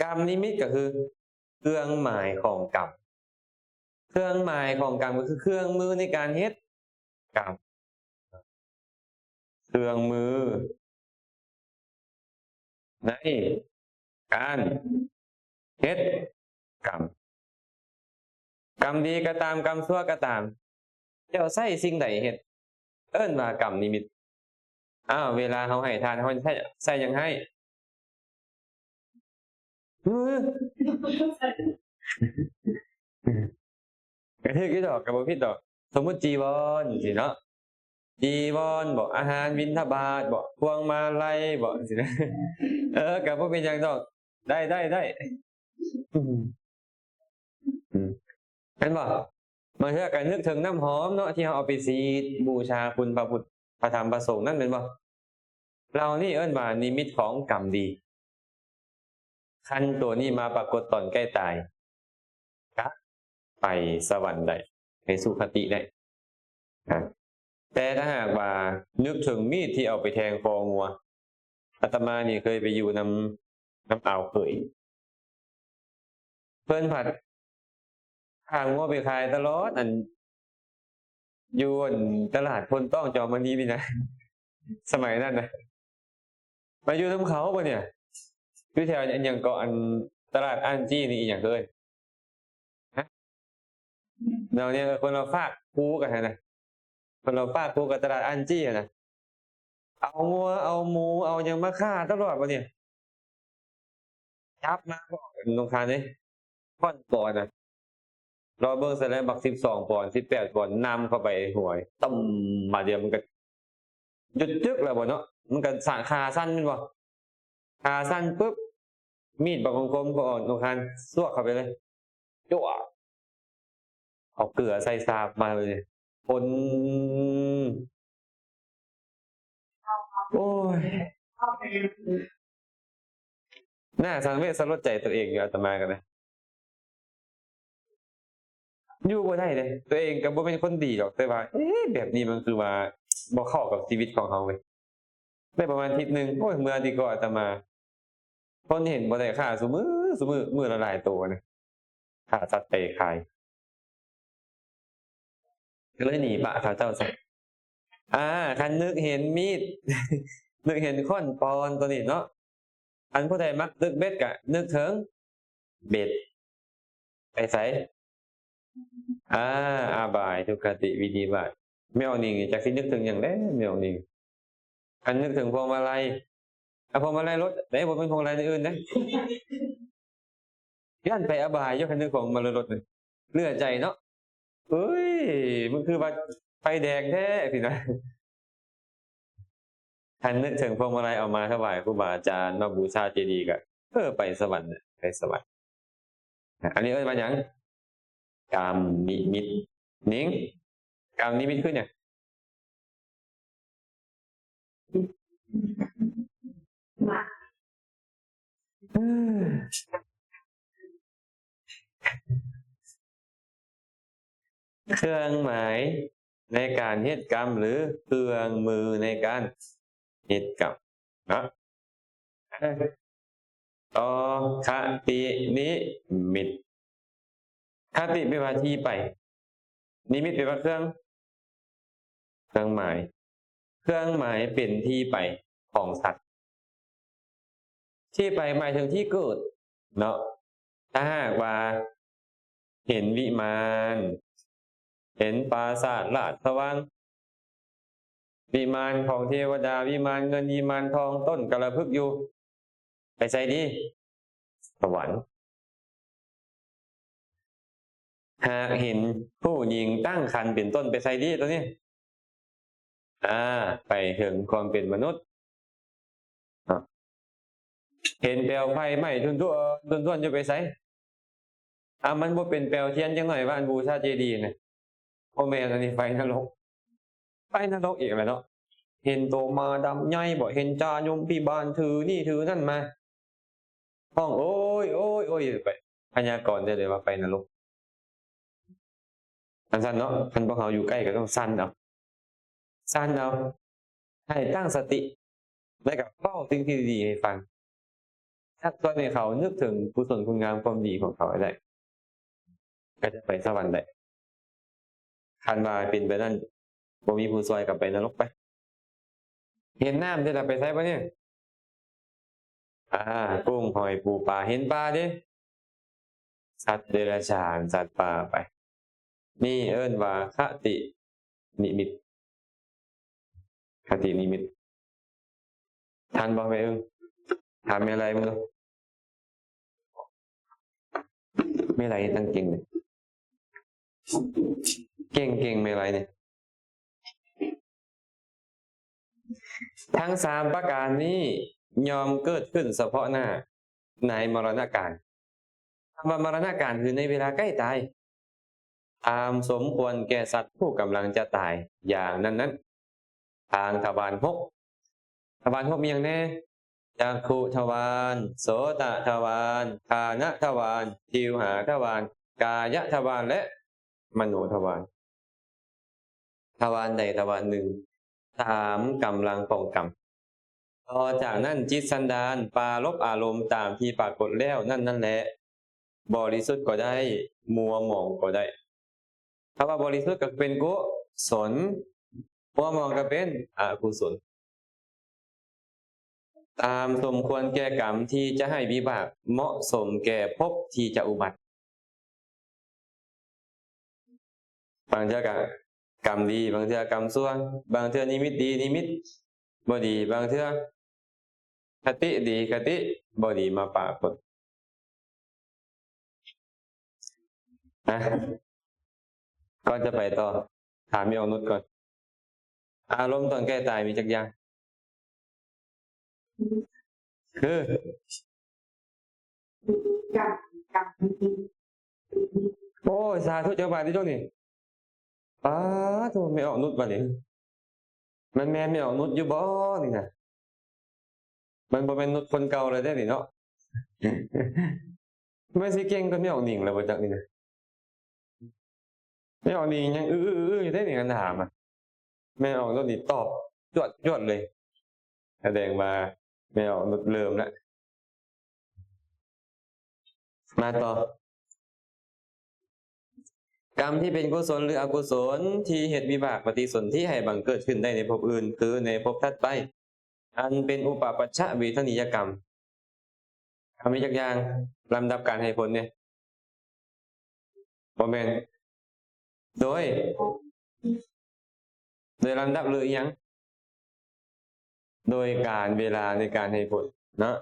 ກຳນິມິດກໍຄືເຄື່ອງໝາຍຂອງກຳ. ເຄື່ອງໝາຍຂອງກຳກໍຄືເຄື່ອງມືໃນການເຮັດກຳ. ເຄື່ອງມືໃນການເຮັດກຳ. ກຳດີກໍຕາມ, ກຳຊົ່ວກໍຕາມ, ເຈົ້າໃຊ້ສິ່ງໃດເຮັດ? ເອີ້ນວ່າກຳນິມິດ. ອ້າວ ເວລາເຮົາໃຫ້ທານ ເຮົາໃຊ້, ໃຊ້ຫຍັງໃຫ້? ມື. ກະຖືກຢູ່ດອກ, ກະບໍ່ຜິດດອກ. ສົມມຸດຈີວອນຊີ້ເນາະ, ຈີວອນບໍ, ອາຫານບິນທະບາດບໍ, ພວງມາໄລບໍ, ຊີ້ນະ. ເອີ ກະບໍ່ເປັນຫຍັງດອກ, ໄດ້, ໄດ້, ໄດ້. ອືມ ເຫັນບໍ່? ບາງເທື່ອກໍນຶກເຖິງນ້ຳຫອມເນາະ ທີ່ເຮົາເອົາໄປສີດບູຊາຄຸນພະພຸດ ພະທຳ ພະສົງນັ້ນ ແມ່ນບໍ່? ເຫຼົ່ານີ້ເອີ້ນວ່ານິມິດຂອງກຳດີ. ຄັນຕົວນີ້ມາປາກົດຕອນໃກ້ຕາຍ ກະໄປສະຫວັນໄດ້, ໄປສຸຄະຕິໄດ້. ນະ ແຕ່ຖ້າຫາກວ່ານຶກເຖິງມີດທີ່ເອົາໄປແທງຄໍງົວ, ອາດຕະມານີ້ເຄີຍໄປຢູ່ນຳ, ນຳອາວເຂີຍ, ເພິ່ນພັດພາງົວໄປຂາຍຕະຫຼອດ ອັນ ຢູ່ ອັນ ຕະຫຼາດໂພນຕ້ອງ ຈອມມະນີນີ້ນະ, ສະໄໝນັ້ນນະ. ມາຢູ່ນຳເຂົາບໍ່ນີ້? ຢູ່ແຖວ ອັນຫຍັງເກາະ ອັນຕະຫຼາດອັນຈີນີ້ ອີ່ຫຍັງເອີ້ນ ຮະ? ແນວນີ້ ເອີ ຄົນລະຟາກພູກັນຫັ້ນນະ, ຄົນລະຟາກພູກັບຕະຫຼາດອັນຈີຫັ້ນນະ. ເອົາງົວ ເອົາໝູ ເອົາຫຍັງມາຂ້າຕະຫຼອດບໍ່ນີ້? ຈັບມາບໍ່ ໜຸ່ມຄານເອີຍ, ຂ້ອນປອນນະ. ລໍເບິ່ງຊະແລ້ວ ບັກສິບສອງປອນ ສິບແປດປອນ ນຳເຂົ້າໄປ ໂຫຍ ຕຳ ບາດດຽວມັນກໍຢຸດຈຶກແລ້ວບໍ່ເນາະ, ມັນກໍສະ ຂາສັ່ນແມ່ນບໍ່? ຂາສັ່ນປຶບ ມີດບັກຄົມໆ ກໍອອກ ໜຸ່ມຄານ ຊວກເຂົ້າໄປເລີຍ ຈົວະ ເອົາເກືອໃສ່ສາບມາເລີຍ ຄົນ ໂອ້ຍ ໜ້າສັງເວດສະຫຼົດໃຈຕົວເອງຢູ່ ອາດຕະມາກໍໄດ້ ຢູ່ບໍ່ໄດ້ເດ້. ຕົວເອງກໍບໍ່ແມ່ນຄົນດີດອກ ແຕ່ວ່າ ເອະ ແບບນີ້ມັນຄືວ່າບໍ່ເຂົ້າກັບຊີວິດຂອງເຮົາເວີຍ. ໄດ້ປະມານທິດໜຶ່ງ ໂອ້ຍ ເມືອດີກວ່າ ອາດຕະມາ. ຄົນເຫັນບໍ່ໄດ້ຂ້າຊຸມື້ ຊຸມື້ ມື້ລະຫຼາຍໂຕນະ, ຂ້າສັດໄປຂາຍ ກໍເລີຍໜີປະເຂົາເຈົ້າຊະ. ອາ ຄັນນຶກເຫັນມີດ ນຶກເຫັນຄ້ອນປອນຕົວນີ້ເນາະ, ຄັນຜູ້ໃດມັກຕຶກເບັດກະນຶກເຖິງເບັດ. ໄປໃສ? ອາ ອາບາຍ ທຸກຄະຕິ ວິນິບາດ. ແມ່ອອກນິງນີ້ຈັກຊິນຶກເຖິງຫຍັງແດ່ ແມ່ອອກນິງ. ຄັນນຶກເຖິງພວງມາໄລ ອາ ພວງມາໄລລົດເດ້ ບໍ່ແມ່ນພວງມາໄລອື່ນເດ້. ຢ້ານໄປອະບາຍຢູ່ ຄັນນຶກພວງມາໄລລົດນີ້ ເຫຼືອໃຈເນາະ. ເອີຍ ມັນຄືວ່າໄຟແດງແທ້ຊີ້ນະ. ຄັນນຶກເຖິງພວງມາໄລເອົາມາຖວາຍຄູບາອາຈານ ມາບູຊາເຈດີ ກະ ເອີ ໄປສະຫວັນ ໄປສະຫວັນ. ອັນນີ້ເອີ້ນວ່າຫຍັງ? ກາມນິມິດ. ນິງ ກາມນິມິດຄືຫຍັງ? ເຄື່ອງໝາຍ ໃນການເຮັດກຳ ຫຼື ເຄື່ອງມືໃນການເຮັດກຳເນາະ. ຕໍ່ຄະຕິນິມິດ. ຄະຕິແປວ່າທີ່ໄປ, ນິມິດແປວ່າເຄື່ອງ, ເຄື່ອງໝາຍ. ເຄື່ອງໝາຍເປັນທີ່ໄປຂອງສັດ. ທີ່ໄປໝາຍເຖິງທີ່ເກີດເນາະ. ຖ້າຫາກວ່າເຫັນວິມານ, ເຫັນປາສາດລາດສະຫວ່າງ, ວິມານຂອງເທວະດາ, ວິມານເງິນ, ວິມານທອງ, ຕົ້ນກາລະພຶກຢູ່, ໄປໃສດີ? ສະຫວັນ. ຫາກເຫັນຜູ້ຍິງຕັ້ງຄັນເປັນຕົ້ນ, ໄປໃສດີໂຕນີ້? ອາ ໄປເຖິງຄວາມເປັນມະນຸດ. ເຫັນແປວໄຟໄໝ້ທົ່ນໆ ທົ່ນໆຢູ່, ໄປໃສ? ອາ ມັນບໍ່ເປັນແປວທຽນຈັກໜ້ອຍວ່າ ອັນບູຊາເຈດີນະ? ບໍ່ແມ່ນ, ອັນນີ້ໄຟນະລົກ. ໄປນະລົກອີກແລ້ວເນາະ. ເຫັນໂຕໝາດຳໃຫຍ່ບໍ? ເຫັນຈ່າຍົມພິບານຖືນີ້ຖືນັ້ນມາ ຮ້ອງໂອຍໂອຍໂອຍໄປ, ພະຍາກອນໄດ້ເລີຍວ່າໄປນະລົກ. ອັນຊັ້ນເນາະ, ຄັນພວກເຮົາຢູ່ໃກ້ກໍຕ້ອງສັ່ນເອົາ, ສັ່ນເອົາ, ໃຫ້ຕັ້ງສະຕິ ແລ້ວກໍເວົ້າສິ່ງທີ່ດີໆໃຫ້ຟັງ. ຊັກຊວນໃຫ້ເຂົານຶກເຖິງກຸສົນຄຸນງາມຄວາມດີຂອງເຂົາໃຫ້ໄດ້, ກໍຈະໄປສະຫວັນໄດ້. ຄັນວ່າເປັນໄປນັ້ນ ບໍ່ມີຜູ້ຊ່ວຍກໍໄປນະລົກໄປ. ເຫັນນ້ຳເດ້ລະ, ໄປໃສບາດນີ້? ອາ ກຸ້ງຫອຍປູປາ. ເຫັນປ່າເດ້? ສັດເດຍລະສານ, ສັດປ່າໄປ. ນີ້ເອີ້ນວ່າຄະຕິນິມິດ. ຄະຕິນິມິດ. ທັນບໍ່ແມ່ອຶ້ງ? ຖາມແມ່ໄລເບິ່ງດູ. ແມ່ໄລຕັ້ງເກັ່ງເດ້. ເກັ່ງໆ ແມ່ໄລນີ້. ທັງສາມປະການນີ້ຍ່ອມເກີດຂຶ້ນສະເພາະໜ້າໃນມະລະນະການ. ຄຳວ່າມະລະນະການ ຄືໃນເວລາໃກ້ຕາຍ, ຕາມສົມຄວນແກ່ສັດຜູ້ກຳລັງຈະຕາຍຢ່າງນັ້ນໆ. ທາງທະວານຫົກ. ທະວານຫົກມີຫຍັງແດ່? ຈັກຂຸທະວານ, ໂສຕະທະວານ, ຄານະທະວານ, ຈິວຫາທະວານ, ກາຍະທະວານ ແລະ ມະໂນທະວານ. ທະວານໃດທະວານໜຶ່ງ ຕາມກຳລັງຂອງກຳ. ຕໍ່ຈາກນັ້ນ ຈິດສັນດານປາລົບອາລົມຕາມທີ່ປາກົດແລ້ວນັ້ນນັ້ນແຫຼະ, ບໍລິສຸດກໍໄດ້, ມົວໝອງກໍໄດ້. ຄຳວ່າບໍລິສຸດກໍເປັນກຸສົນ, ມົວໝອງກໍເປັນອະກຸສົນ. ຕາມສົມຄວນແກ່ກຳທີ່ຈະໃຫ້ວິບາກ, ເໝາະສົມແກ່ພົບທີ່ຈະອຸບັດ. ບາງເທື່ອກະກຳດີ, ບາງເທື່ອກຳຊົ່ວ, ບາງເທື່ອນິມິດດີ, ນິມິດບໍ່ດີ, ບາງເທື່ອຄະຕິດີ, ຄະຕິບໍ່ດີມາປາກົດ. ອ່ະ ກ່ອນຈະໄປຕໍ່ ຖາມແມ່ອອກນຸດກ່ອນ. ອາລົມຕອນໃກ້ຕາຍມີຈັກຢ່າງ? ຄື ໂອ້ຍ ສາທຸ ຈັກບາດນີ້ໂຕນີ້. ປາໂທ ແມ່ອອກນຸດບາດນີ້. ມັນແມ່ນແມ່ອອກນຸດຢູ່ບໍ່ນີ້ນະ? ມັນບໍ່ແມ່ນນຸດຄົນເກົ່າແລ້ວເດ້ນີ້ເນາະ. ແມ່ນຊິເກັ່ງກວ່າແມ່ອອກນິງແລ້ວບໍ່ຈັກນີ້ນະ. ແມ່ອອກນິງຍັງອື້ໆຢູ່ເດ້ນີ້ ຄັນຖາມອະ. ແມ່ອອກນຸດນີ້ຕອບຈວດໆເລີຍ. ສະແດງວ່າແມ່ອອກນຸດເລີ່ມລະ. ມາຕໍ່. ກຳທີ່ເປັນກຸສົນ ຫຼື ອະກຸສົນ ທີ່ເຮັດວິບາກປະຕິສົນທິໃຫ້ບັງເກີດຂຶ້ນໄດ້ໃນພົບອື່ນ ຄືໃນພົບຖັດໄປ ອັນເປັນອຸປະປັດຊະເວທະນີຍະກຳ. ກຳມີຈັກຢ່າງ? ລຳດັບການໃຫ້ຜົນເດ? ບໍ່ແມ່ນ. ໂດຍ ໂດຍລຳດັບ ຫຼື ອີຫຍັງ? ໂດຍການເວລາໃນການໃຫ້ຜົນເນາະ.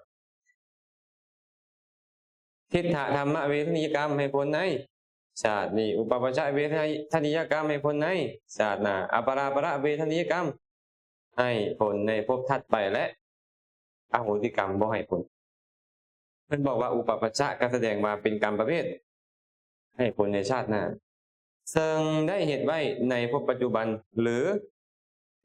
ທິດຖະທຳມະເວທະນີຍະກຳໃຫ້ຜົນໃນຊາດນີ້, ອຸປະປັດຊະເວທະນີຍະກຳໃຫ້ຜົນໃນຊາດໜ້າ, ອະປະລາປະລະເວທະນີຍະກຳໃຫ້ຜົນໃນພົບຖັດໄປ ແລະ ອະໂຫສິກຳບໍ່ໃຫ້ຜົນ. ເພິ່ນບອກວ່າອຸປະປັດຊະ ກໍສະແດງວ່າເປັນກຳປະເພດໃຫ້ຜົນໃນຊາດໜ້າ ເຊິ່ງໄດ້ເຮັດໄວ້ໃນພົບປັດຈຸບັນ ຫຼື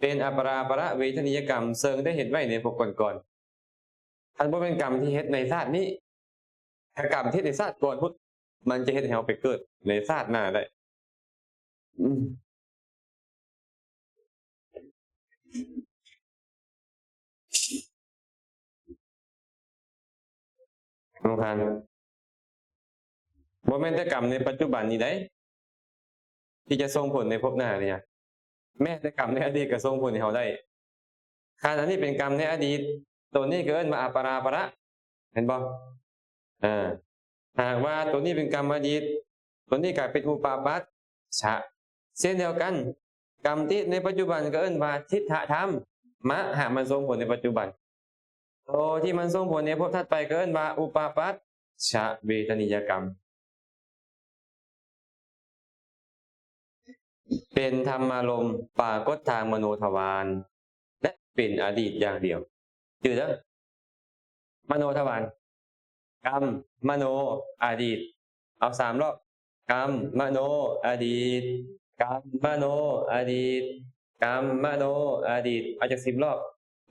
ເປັນອະປະລາປະລະເວທະນີຍະກຳ ເຊິ່ງໄດ້ເຮັດໄວ້ໃນພົບກ່ອນໆ. ຄັນບໍ່ແມ່ນກຳທີ່ເຮັດໃນຊາດນີ້, ຖ້າກຳທີ່ເຮັດໃນຊາດກ່ອນພຸ້ນ, ມັນຈະເຮັດໃຫ້ເຮົາໄປເກີດໃນຊາດໜ້າໄດ້. ອືມ. ສຳຄັນ ບໍ່ແມ່ນແຕ່ກຳໃນປັດຈຸບັນນີ້ໃດ ທີ່ຈະສົ່ງຜົນໃນພົບໜ້າເລີຍ. ແມ້ແຕ່ກຳໃນອະດີດກໍສົ່ງຜົນໃຫ້ເຮົາໄດ້. ຄັນອັນນີ້ເປັນກຳໃນອະດີດ, ໂຕນີ້ກໍເອີ້ນວ່າອະປະລາປະລະ, ເຫັນບໍ່? ເອີ ຫາກວ່າໂຕນີ້ເປັນກຳອະດີດ, ໂຕນີ້ກາຍເປັນອຸປະປັດຊະ. ເຊັ່ນດຽວກັນ, ກຳທີ່ໃນປັດຈຸບັນກໍເອີ້ນວ່າທິດຖະທຳ, ມະ ຫາກມັນສົ່ງຜົນໃນປັດຈຸບັນ. ໂຕທີ່ມັນສົ່ງຜົນໃນພົບຖັດໄປກໍເອີ້ນວ່າອຸປະປັດຊະເວທະນີຍະກຳ. ເປັນທຳມາລົມປາກົດທາງມະໂນທະວານ ແລະ ເປັນອະດີດຢ່າງດຽວ. ຈື່ເດີ້ ມະໂນທະວານ, ກຳ, ມະໂນ, ອະດີດ. ເອົາສາມລອບ. ກຳ, ມະໂນ, ອະດີດ. ກຳ, ມະໂນ, ອະດີດ. ກຳ, ມະໂນ, ອະດີດ. ເອົາຈັກສິບລອບ.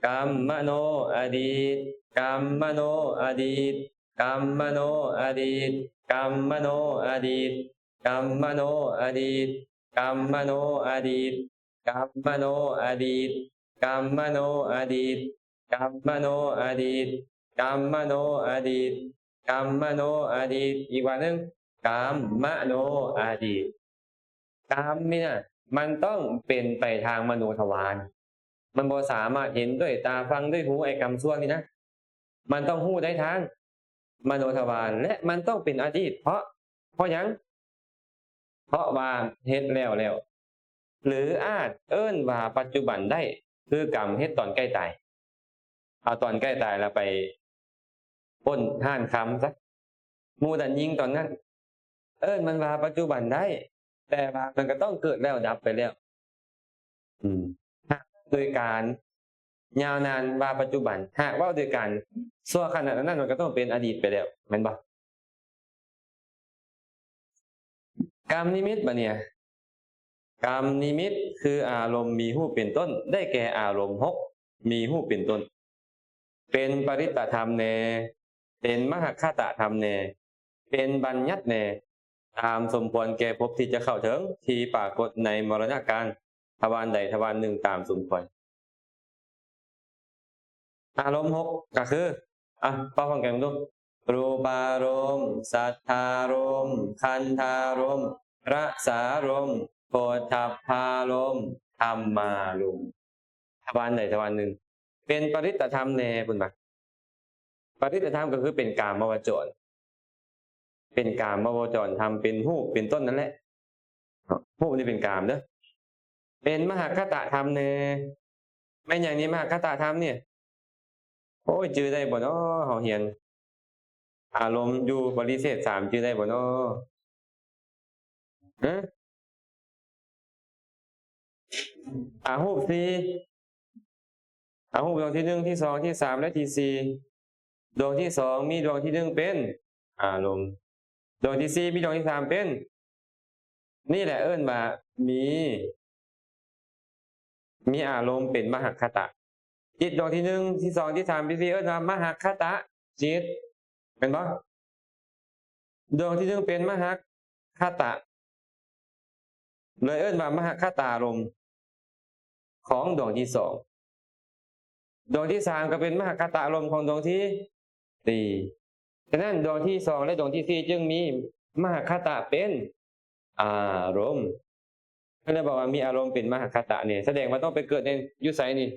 ກຳມະໂນອະດີດ ກຳມະໂນອະດີດ ກຳມະໂນອະດີດ ກຳມະໂນອະດີດ ກຳມະໂນອະດີດ ກຳມະໂນອະດີດ ກຳມະໂນອະດີດ ກຳມະໂນອະດີດ ກຳມະໂນອະດີດ ກຳມະໂນອະດີດ ກຳມະໂນອະດີດ. ອີກບາດໜຶ່ງ ກຳມະໂນອະດີດ. ກຳນີ້ນະ ມັນຕ້ອງເປັນໄປທາງມະໂນທະວານ, ມັນບໍ່ສາມາດເຫັນດ້ວຍຕາ, ຟັງດ້ວຍຫູ, ໄອ້ກຳສ່ວນນີ້ນະ ມັນຕ້ອງຮູ້ໄດ້ທາງມະໂນທະວານ ແລະ ມັນຕ້ອງເປັນອະດີດ. ເພາະ, ເພາະຫຍັງ? ເພາະວ່າເຮັດແລ້ວແລ້ວ ຫຼືອາດເອີ້ນວ່າປັດຈຸບັນໄດ້ ຄືກຳເຮັດຕອນໃກ້ຕາຍ. ເອົາຕອນໃກ້ຕາຍແລ້ວໄປປຸ້ນຮ້ານຄຳຊະ, ໝູ່ດັນຍິງຕອນນັ້ນ. ເອີ້ນມັນວ່າປັດຈຸບັນໄດ້, ແຕ່ວ່າມັນກໍຕ້ອງເກີດແລ້ວດັບໄປແລ້ວ. ອືມ ຫາກໂດຍການຍາວນານວ່າປັດຈຸບັນ, ຫາກເວົ້າໂດຍການຊົ່ວຂະນະນັ້ນ, ມັນກໍຕ້ອງເປັນອະດີດໄປແລ້ວ, ແມ່ນບໍ່? ກຳນິມິດ ບາດນີ້ ກຳນິມິດຄືອາລົມມີຮູບເປັນຕົ້ນ, ໄດ້ແກ່ອາລົມຫົກມີຮູບເປັນຕົ້ນ, ເປັນປະລິດຕະທຳແດ່, ເປັນມະຫັກຄະຕະທຳແດ່, ເປັນບັນຍັດແດ່, ຕາມສົມຄວນແກ່ພົບທີ່ຈະເຂົ້າເຖິງ, ທີ່ປາກົດໃນມໍລະນະການ, ທະວານໃດທະວານໜຶ່ງຕາມສົມຄວນ. ອາລົມຫົກກໍຄື ອ່ະ ເວົ້າພ້ອມກັນເບິ່ງດູ. ຮູບາລົມ, ສັດທາລົມ, ຄັນທາລົມ, ລະສາລົມ, ໂພດທັບພາລົມ, ທຳມາລົມ. ທະວານໃດທະວານໜຶ່ງ ເປັນປະລິດຕະທຳແດ່ພຸ້ນນະ. ປະລິດຕະທຳກໍຄືເປັນກາມະວະຈອນ, ເປັນກາມະວະຈອນທຳ ເປັນຮູບເປັນຕົ້ນນັ້ນແຫຼະ. ເນາະ ຮູບນີ້ເປັນກາມເດີ້. ເປັນມະຫັກຄະຕະທຳແດ່. ແມ່ນຫຍັງນີ້ ມະຫັກຄະຕະທຳນີ້? ໂອ້ຍ ຈື່ໄດ້ບໍ່ນໍ? ເຮົາຮຽນອາລົມຢູ່ບໍລິເສດສາມ ຈື່ໄດ້ບໍ່ນໍ? ຮະ? ອາຮູບສີ່ ອາຮູບດວງທີໜຶ່ງ ທີສອງ ທີສາມ ແລະ ທີສີ່. ດວງທີສອງ ມີດວງທີໜຶ່ງເປັນອາລົມ, ດວງທີສີ່ ມີດວງທີສາມເປັນ, ນີ້ແຫຼະເອີ້ນວ່າມີ, ມີອາລົມເປັນມະຫັກຄະຕະຈິດ. ດວງທີໜຶ່ງ ທີສອງ ທີສາມ ທີສີ່ ເອີ້ນວ່າມະຫັກຄະຕະຈິດ ແມ່ນບໍ່? ດວງທີໜຶ່ງເປັນມະຫັກຄະຕະ ເລີຍເອີ້ນວ່າມະຫັກຄະຕາລົມຂອງດວງທີສອງ. ດວງທີສາມກໍເປັນມະຫັກຄະຕາລົມຂອງດວງທີສີ່. ສະນັ້ນ ດວງທີສອງ ແລະ ດວງທີສີ່ ຈຶ່ງມີມະຫັກຄະຕະເປັນອາລົມ. ເພິ່ນເລີຍບອກວ່າມີອາລົມເປັນມະຫັກຄະຕະນີ້ ສະແດງວ່າຕ້ອງໄປເກີດໃນ ຢູ່ໃສນີ້?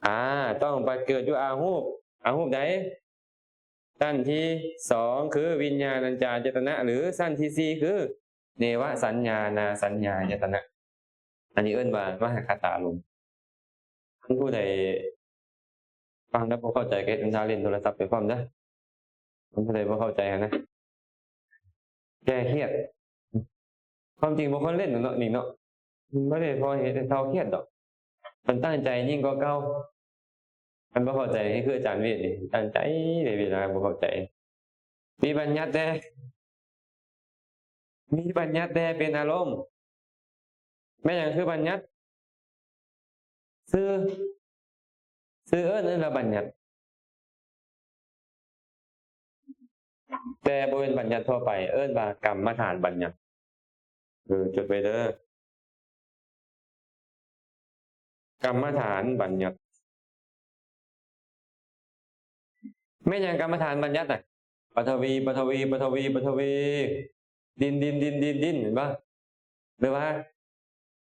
ອາ ຕ້ອງໄປເກີດຢູ່ອາຮູບ. ອາຮູບໃດ? ຊັ້ນທີສອງຄືວິນຍານາຈາຍະຕະນະ ຫຼື ຊັ້ນທີສີ່ຄືເນວະສັນຍານາສັນຍາຍະຕະນະ. ອັນນີ້ເອີ້ນວ່າມະຫັກຄະຕາລົມ. ຄັນຜູ້ໃດຟັງແລ້ວບໍ່ເຂົ້າໃຈ ກໍເຮັດເປັນທ່າຫຼິ້ນໂທລະສັບໄປພ້ອມເດີ້. ຄັນຜູ້ໃດບໍ່ເຂົ້າໃຈຫັ້ນນະ ແກ້ຄຽດ. ຄວາມຈິງບໍ່ຄວນຫຼິ້ນດອກເນາະ ນີ້ເນາະ, ບໍ່ໄດ້ພໍເຮັດໃຫ້ເຊົາຄຽດດອກ. ມັນຕັ້ງໃຈຍິ່ງກວ່າເກົ່າ. ຄັນບໍ່ເຂົ້າໃຈ ຄືອາຈານເວດນີ້ ຕັ້ງໃຈເດ ເວລາບໍ່ເຂົ້າໃຈ. ມີບັນຍັດແດ່, ມີບັນຍັດແດ່ເປັນອາລົມ. ແມ່ນຫຍັງຄືບັນຍັດ? ຊື່, ຊື່ເອີ້ນ ເອີ້ນວ່າບັນຍັດ, ແຕ່ບໍ່ແມ່ນບັນຍັດທົ່ວໄປ, ເອີ້ນວ່າກຳມະຖານບັນຍັດ. ເອີ ຈົດໄວ້ເດີ້. ກຳມະຖານບັນຍັດ. ແມ່ນຫຍັງກຳມະຖານບັນຍັດນະ? ປະທະວີ ປະທະວີ ປະທະວີ ປະທະວີ ດິນ ດິນ ດິນ ດິນ ດິນ ເຫັນບໍ່? ຫຼືວ່າ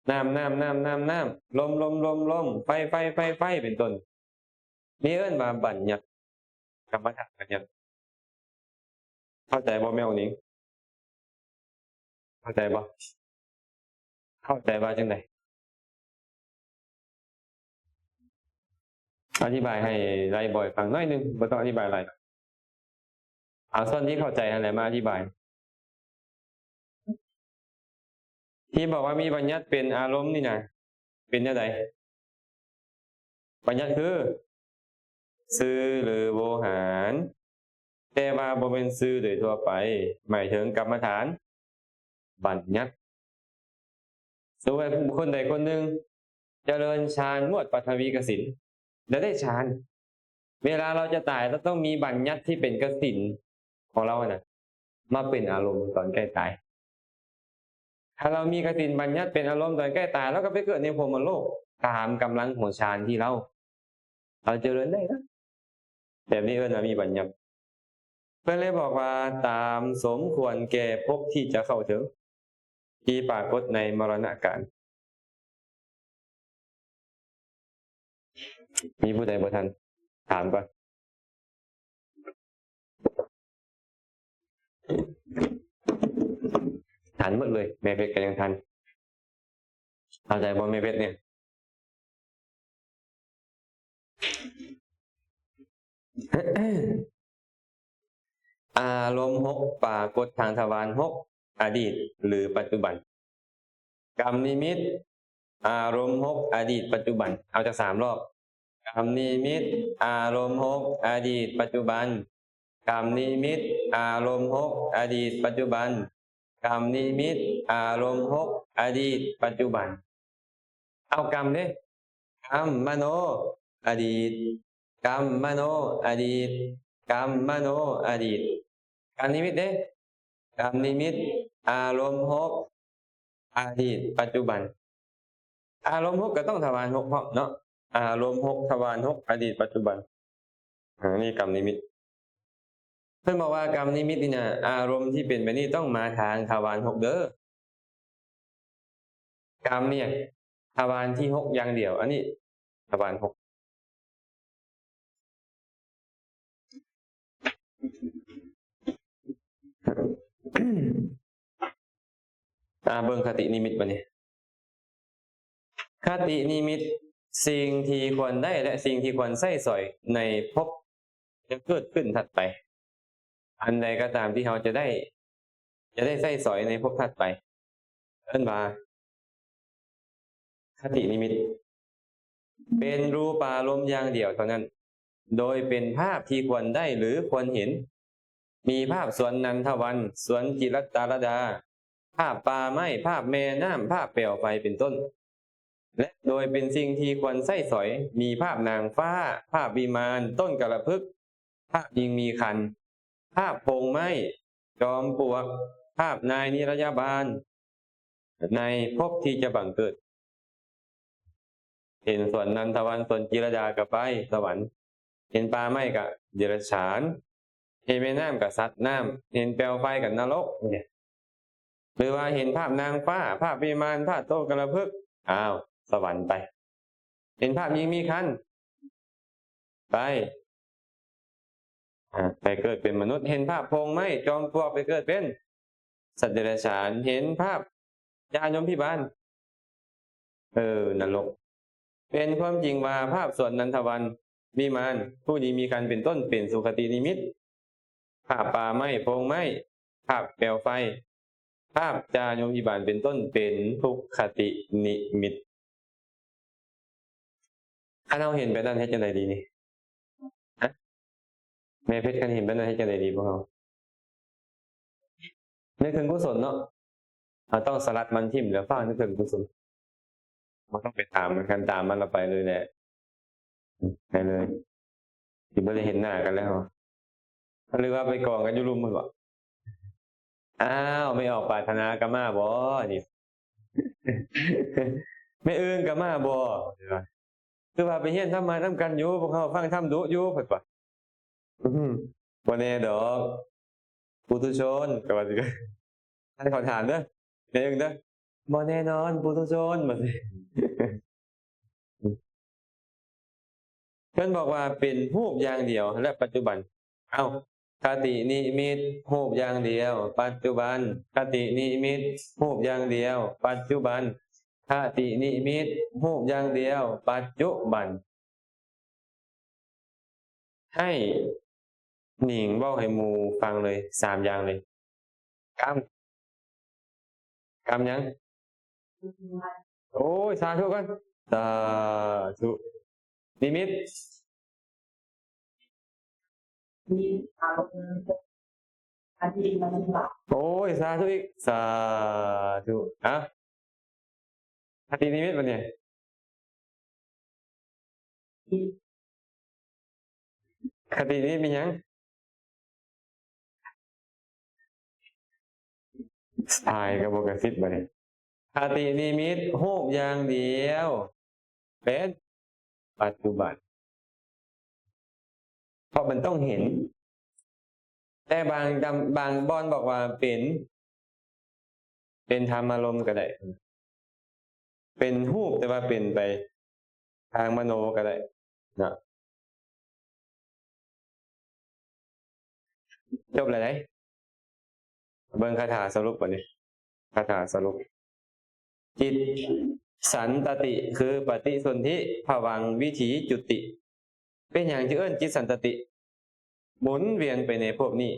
ນ້ຳ ນ້ຳ ນ້ຳ ນ້ຳ ນ້ຳ ລົມ ລົມ ລົມ ລົມ ໄຟ ໄຟ ໄຟ ໄຟ ເປັນຕົ້ນ. ນີ້ເອີ້ນວ່າບັນຍັດ ກຳມະຖານບັນຍັດ. ເຂົ້າໃຈບໍ່ແມ່ອງນິງ? ເຂົ້າໃຈບໍ່? ເຂົ້າໃຈວ່າຈັ່ງໃດ? ອະທິບາຍໃຫ້ໄລ່ບໍ່ໃຫ້ຟັງໜ້ອຍໜຶ່ງ, ບໍ່ຕ້ອງອະທິບາຍຫຼາຍ. ເອົາສ່ວນທີ່ເຂົ້າໃຈຫັ້ນແຫຼະມາອະທິບາຍ. ທີ່ບອກວ່າມີບັນຍັດເປັນອາລົມນີ້ນະ ເປັນແນວໃດ? ບັນຍັດຄື ຊື່ ຫຼື ໂວຫານ, ແຕ່ວ່າບໍ່ແມ່ນຊື່ໂດຍທົ່ວໄປ, ໝາຍເຖິງກຳມະຖານບັນຍັດ. ສົມມຸດວ່າບຸກຄົນໃດຄົນໜຶ່ງຈະເລີນຊານໝວດປະທະວີກະສິນ ແລ້ວໄດ້ຊານ, ເວລາເຮົາຈະຕາຍ ເຮົາຕ້ອງມີບັນຍັດທີ່ເປັນກະສິນຂອງເຮົາຫັ້ນນະ ມາເປັນອາລົມຕອນໃກ້ຕາຍ. ຖ້າເຮົາມີກະສິນບັນຍັດເປັນອາລົມຕອນໃກ້ຕາຍ, ເຮົາກໍໄປເກີດໃນພົມມະໂລກຕາມກຳລັງຂອງຊານທີ່ເຮົາ ເຮົາຈະເລີນໄດ້ນະ. ແບບນີ້ເອີ້ນວ່າມີບັນຍັດ. ເພິ່ນເລີຍບອກວ່າ ຕາມສົມຄວນແກ່ພົບທີ່ຈະເຂົ້າເຖິງ ທີ່ປາກົດໃນມໍລະນະການ. ມີຜູ້ໃດບໍ່ທັນ? ຖາມກ່ອນ. ທັນໝົດເລີຍ, ແມ່ເພັດກໍຍັງທັນ. ເຂົ້າໃຈບໍ່ແມ່ເພັດນີ້? ອາລົມຫົກປາກົດທາງທະວານຫົກ ອະດີດ ຫຼື ປັດຈຸບັນ. ກຳນິມິດ ອາລົມຫົກ ອະດີດ ປັດຈຸບັນ. ເອົາຈັກສາມຮອບ. ກຳນິມິດ ອາລົມຫົກ ອະດີດ ປັດຈຸບັນ. ກຳນິມິດ ອາລົມຫົກ ອະດີດ ປັດຈຸບັນ. ກຳນິມິດ ອາລົມຫົກ ອະດີດ ປັດຈຸບັນ. ເອົາກຳເດ້. ກຳມະໂນ ອະດີດ. ກຳມະໂນ ອະດີດ. ກຳມະໂນ ອະດີດ. ກຳນິມິດເດ້. ກຳນິມິດ ອາລົມຫົກ ອະດີດ ປັດຈຸບັນ. ອາລົມຫົກກໍຕ້ອງທະວານຫົກພ້ອມເນາະ. ອາລົມຫົກ ທະວານຫົກ ອະດີດ ປັດຈຸບັນ. ອາ ນີ້ກຳນິມິດ. ເພິ່ນບອກວ່າກຳນິມິດນີ້ນະ ອາລົມທີ່ເປັນແບບນີ້ຕ້ອງມາທາງທະວານຫົກເດີ. ກຳນີ້ທະວານທີຫົກຢ່າງດຽວ, ອັນນີ້ທະວານຫົກ. ອາ ເບິ່ງຄະຕິນິມິດບາດນີ້. ຄະຕິນິມິດ, ສິ່ງທີ່ຄວນໄດ້ ແລະ ສິ່ງທີ່ຄວນໃຊ້ສອຍໃນພົບຈະເກີດຂຶ້ນຖັດໄປ. ອັນໃດກໍຕາມທີ່ເຮົາຈະໄດ້ ຈະໄດ້ໃຊ້ສອຍໃນພົບຖັດໄປ ເອີ້ນວ່າຄະຕິນິມິດ, ເປັນຮູປາລົມຢ່າງດຽວເທົ່ານັ້ນ, ໂດຍເປັນພາບທີ່ຄວນໄດ້ຫຼືຄວນເຫັນ. ມີພາບສວນນັນທະວັນ, ສວນຈິລັດຕາລະດາ, ພາບປ່າໄມ້, ພາບແມ່ນ້ຳ, ພາບແປວໄຟ ເປັນຕົ້ນ. ແລະ ໂດຍເປັນສິ່ງທີ່ຄວນໃຊ້ສອຍ, ມີພາບນາງຟ້າ, ພາບວິມານ, ຕົ້ນກາລະພຶກ, ພາບຍິງມີຄັນ, ພາບໂພງໄມ້, ຈອມປວກ, ພາບນາຍນິລະຍະບານ ໃນພົບທີ່ຈະບັງເກີດ. ເຫັນສວນນັນທະວັນ, ສວນຈິລະດາກໍໄປສະຫວັນ, ເຫັນປ່າໄມ້ກໍເດຍລະສານ, ເຫັນແມ່ນ້ຳກໍສັດນ້ຳ, ເຫັນແປວໄຟກໍນະລົກ ເນຍ. ຫຼືວ່າເຫັນພາບນາງຟ້າ, ພາບວິມານ, ພາບໂຕກາລະພຶກ, ອ້າວ ສະຫວັນໄປ. ເຫັນພາບຍິງມີຄັນ, ໄປ ອາ ໄປເກີດເປັນມະນຸດ, ເຫັນພາບໂພງໄມ້ ຈອມປວກ ໄປເກີດເປັນສັດເດຍລະສານ, ເຫັນພາບຈະອາຍົມພິບານ ເອີ ນະລົກ. ເປັນຄວາມຈິງວ່າພາບສວນນັນທະວັນ, ວິມານ, ຜູ້ຍິງມີຄັນ ເປັນຕົ້ນ ເປັນສຸຄະຕິນິມິດ, ພາບປ່າໄມ້ ໂພງໄມ້, ພາບແປວໄຟ, ພາບຈາຍົມພິບານ ເປັນຕົ້ນ ເປັນທຸກຄະຕິນິມິດ. ຄັນເຮົາເຫັນແບບນັ້ນເຮັດຈັ່ງໃດດີນີ້? ຮະ? ແມ່ເພັດ ຄັນເຫັນແບບນັ້ນເຮັດຈັ່ງໃດດີພວກເຮົາ? ນຶກເຖິງກຸສົນເນາະ, ເຮົາຕ້ອງສະຫຼັດມັນຖິ້ມ ແລ້ວຟ້າວນຶກເຖິງກຸສົນ. ບໍ່ຕ້ອງໄປຕາມມັນ, ຄັນຕາມມັນລະໄປເລີຍແຫຼະ, ໄປເລີຍ, ຊິບໍ່ໄດ້ເຫັນໜ້າກັນແລ້ວ. ຫຼືວ່າໄປກອງກັນຢູ່ລຸ່ມພຸ້ນບໍ? ອ້າວ ແມ່ອອກປາດຖະໜາກໍມາບໍນີ້? ແມ່ອຶ່ງກໍມາບໍ? ຄືວ່າໄປຮຽນທຳມະນຳກັນຢູ່, ພວກເຮົາຟັງທຳດຸຢູ່ ເພິ່ນວ່າ. ອືມ ບໍ່ແນ່ດອກ ປຸຖຸຊົນ ກໍວ່າຊິ ໃຫ້ເຂົາຖາມເດີ ແມ່ເອີງເດີ ບໍ່ແນ່ນອນ ປຸຖຸຊົນ ວ່າຊີ້. ເພິ່ນບອກວ່າເປັນຮູບຢ່າງດຽວ ແລະ ປັດຈຸບັນ. ເອົ້າ ຄະຕິນິມິດ ຮູບຢ່າງດຽວ ປັດຈຸບັນ, ຄະຕິນິມິດ ຮູບຢ່າງດຽວ ປັດຈຸບັນ, ຄະຕິນິມິດ ຮູບຢ່າງດຽວ ປັດຈຸບັນ. ໃຫ້ໜິງເວົ້າໃຫ້ໝູ່ຟັງເລີຍ ສາມຢ່າງເລີຍ. ກຳ ກຳຫຍັງ? ໂອ້ຍ ສາທຸກ່ອນ ສາທຸ. ນິມິດ ໂອ້ຍ ສາທຸອີກ ສາທຸ. ເອົ້າ ຄະຕິນິມິດບັດນີ້ ຄະຕິນິມິດມີຫຍັງ? ອ້າຍກໍບໍ່ກະຊິບບັດນີ້. ຄະຕິນິມິດ ຮູບຢ່າງດຽວ ເປັນປັດຈຸບັນ ເພາະມັນຕ້ອງເຫັນ. ແຕ່ບາງ ບາງບ່ອນບອກວ່າເປັນ ເປັນທຳມາລົມກໍໄດ້ ເປັນຮູບ ແຕ່ວ່າເປັນໄປທາງມະໂນກໍໄດ້ເນາະ. ຈົບແລ້ວເດ້ ເບິ່ງຄາຖາສະຫຼຸບບັດນີ້ ຄາຖາສະຫຼຸບ. ຈິດສັນຕະຕິ ຄືປະຕິສົນທິ ພະວັງ ວິຖີ ຈຸຕິ. ເປັນຫຍັງຈຶ່ງເອີ້ນຈິດສັນຕະຕິ? ໝູນວຽນໄປໃນພວບນີ້.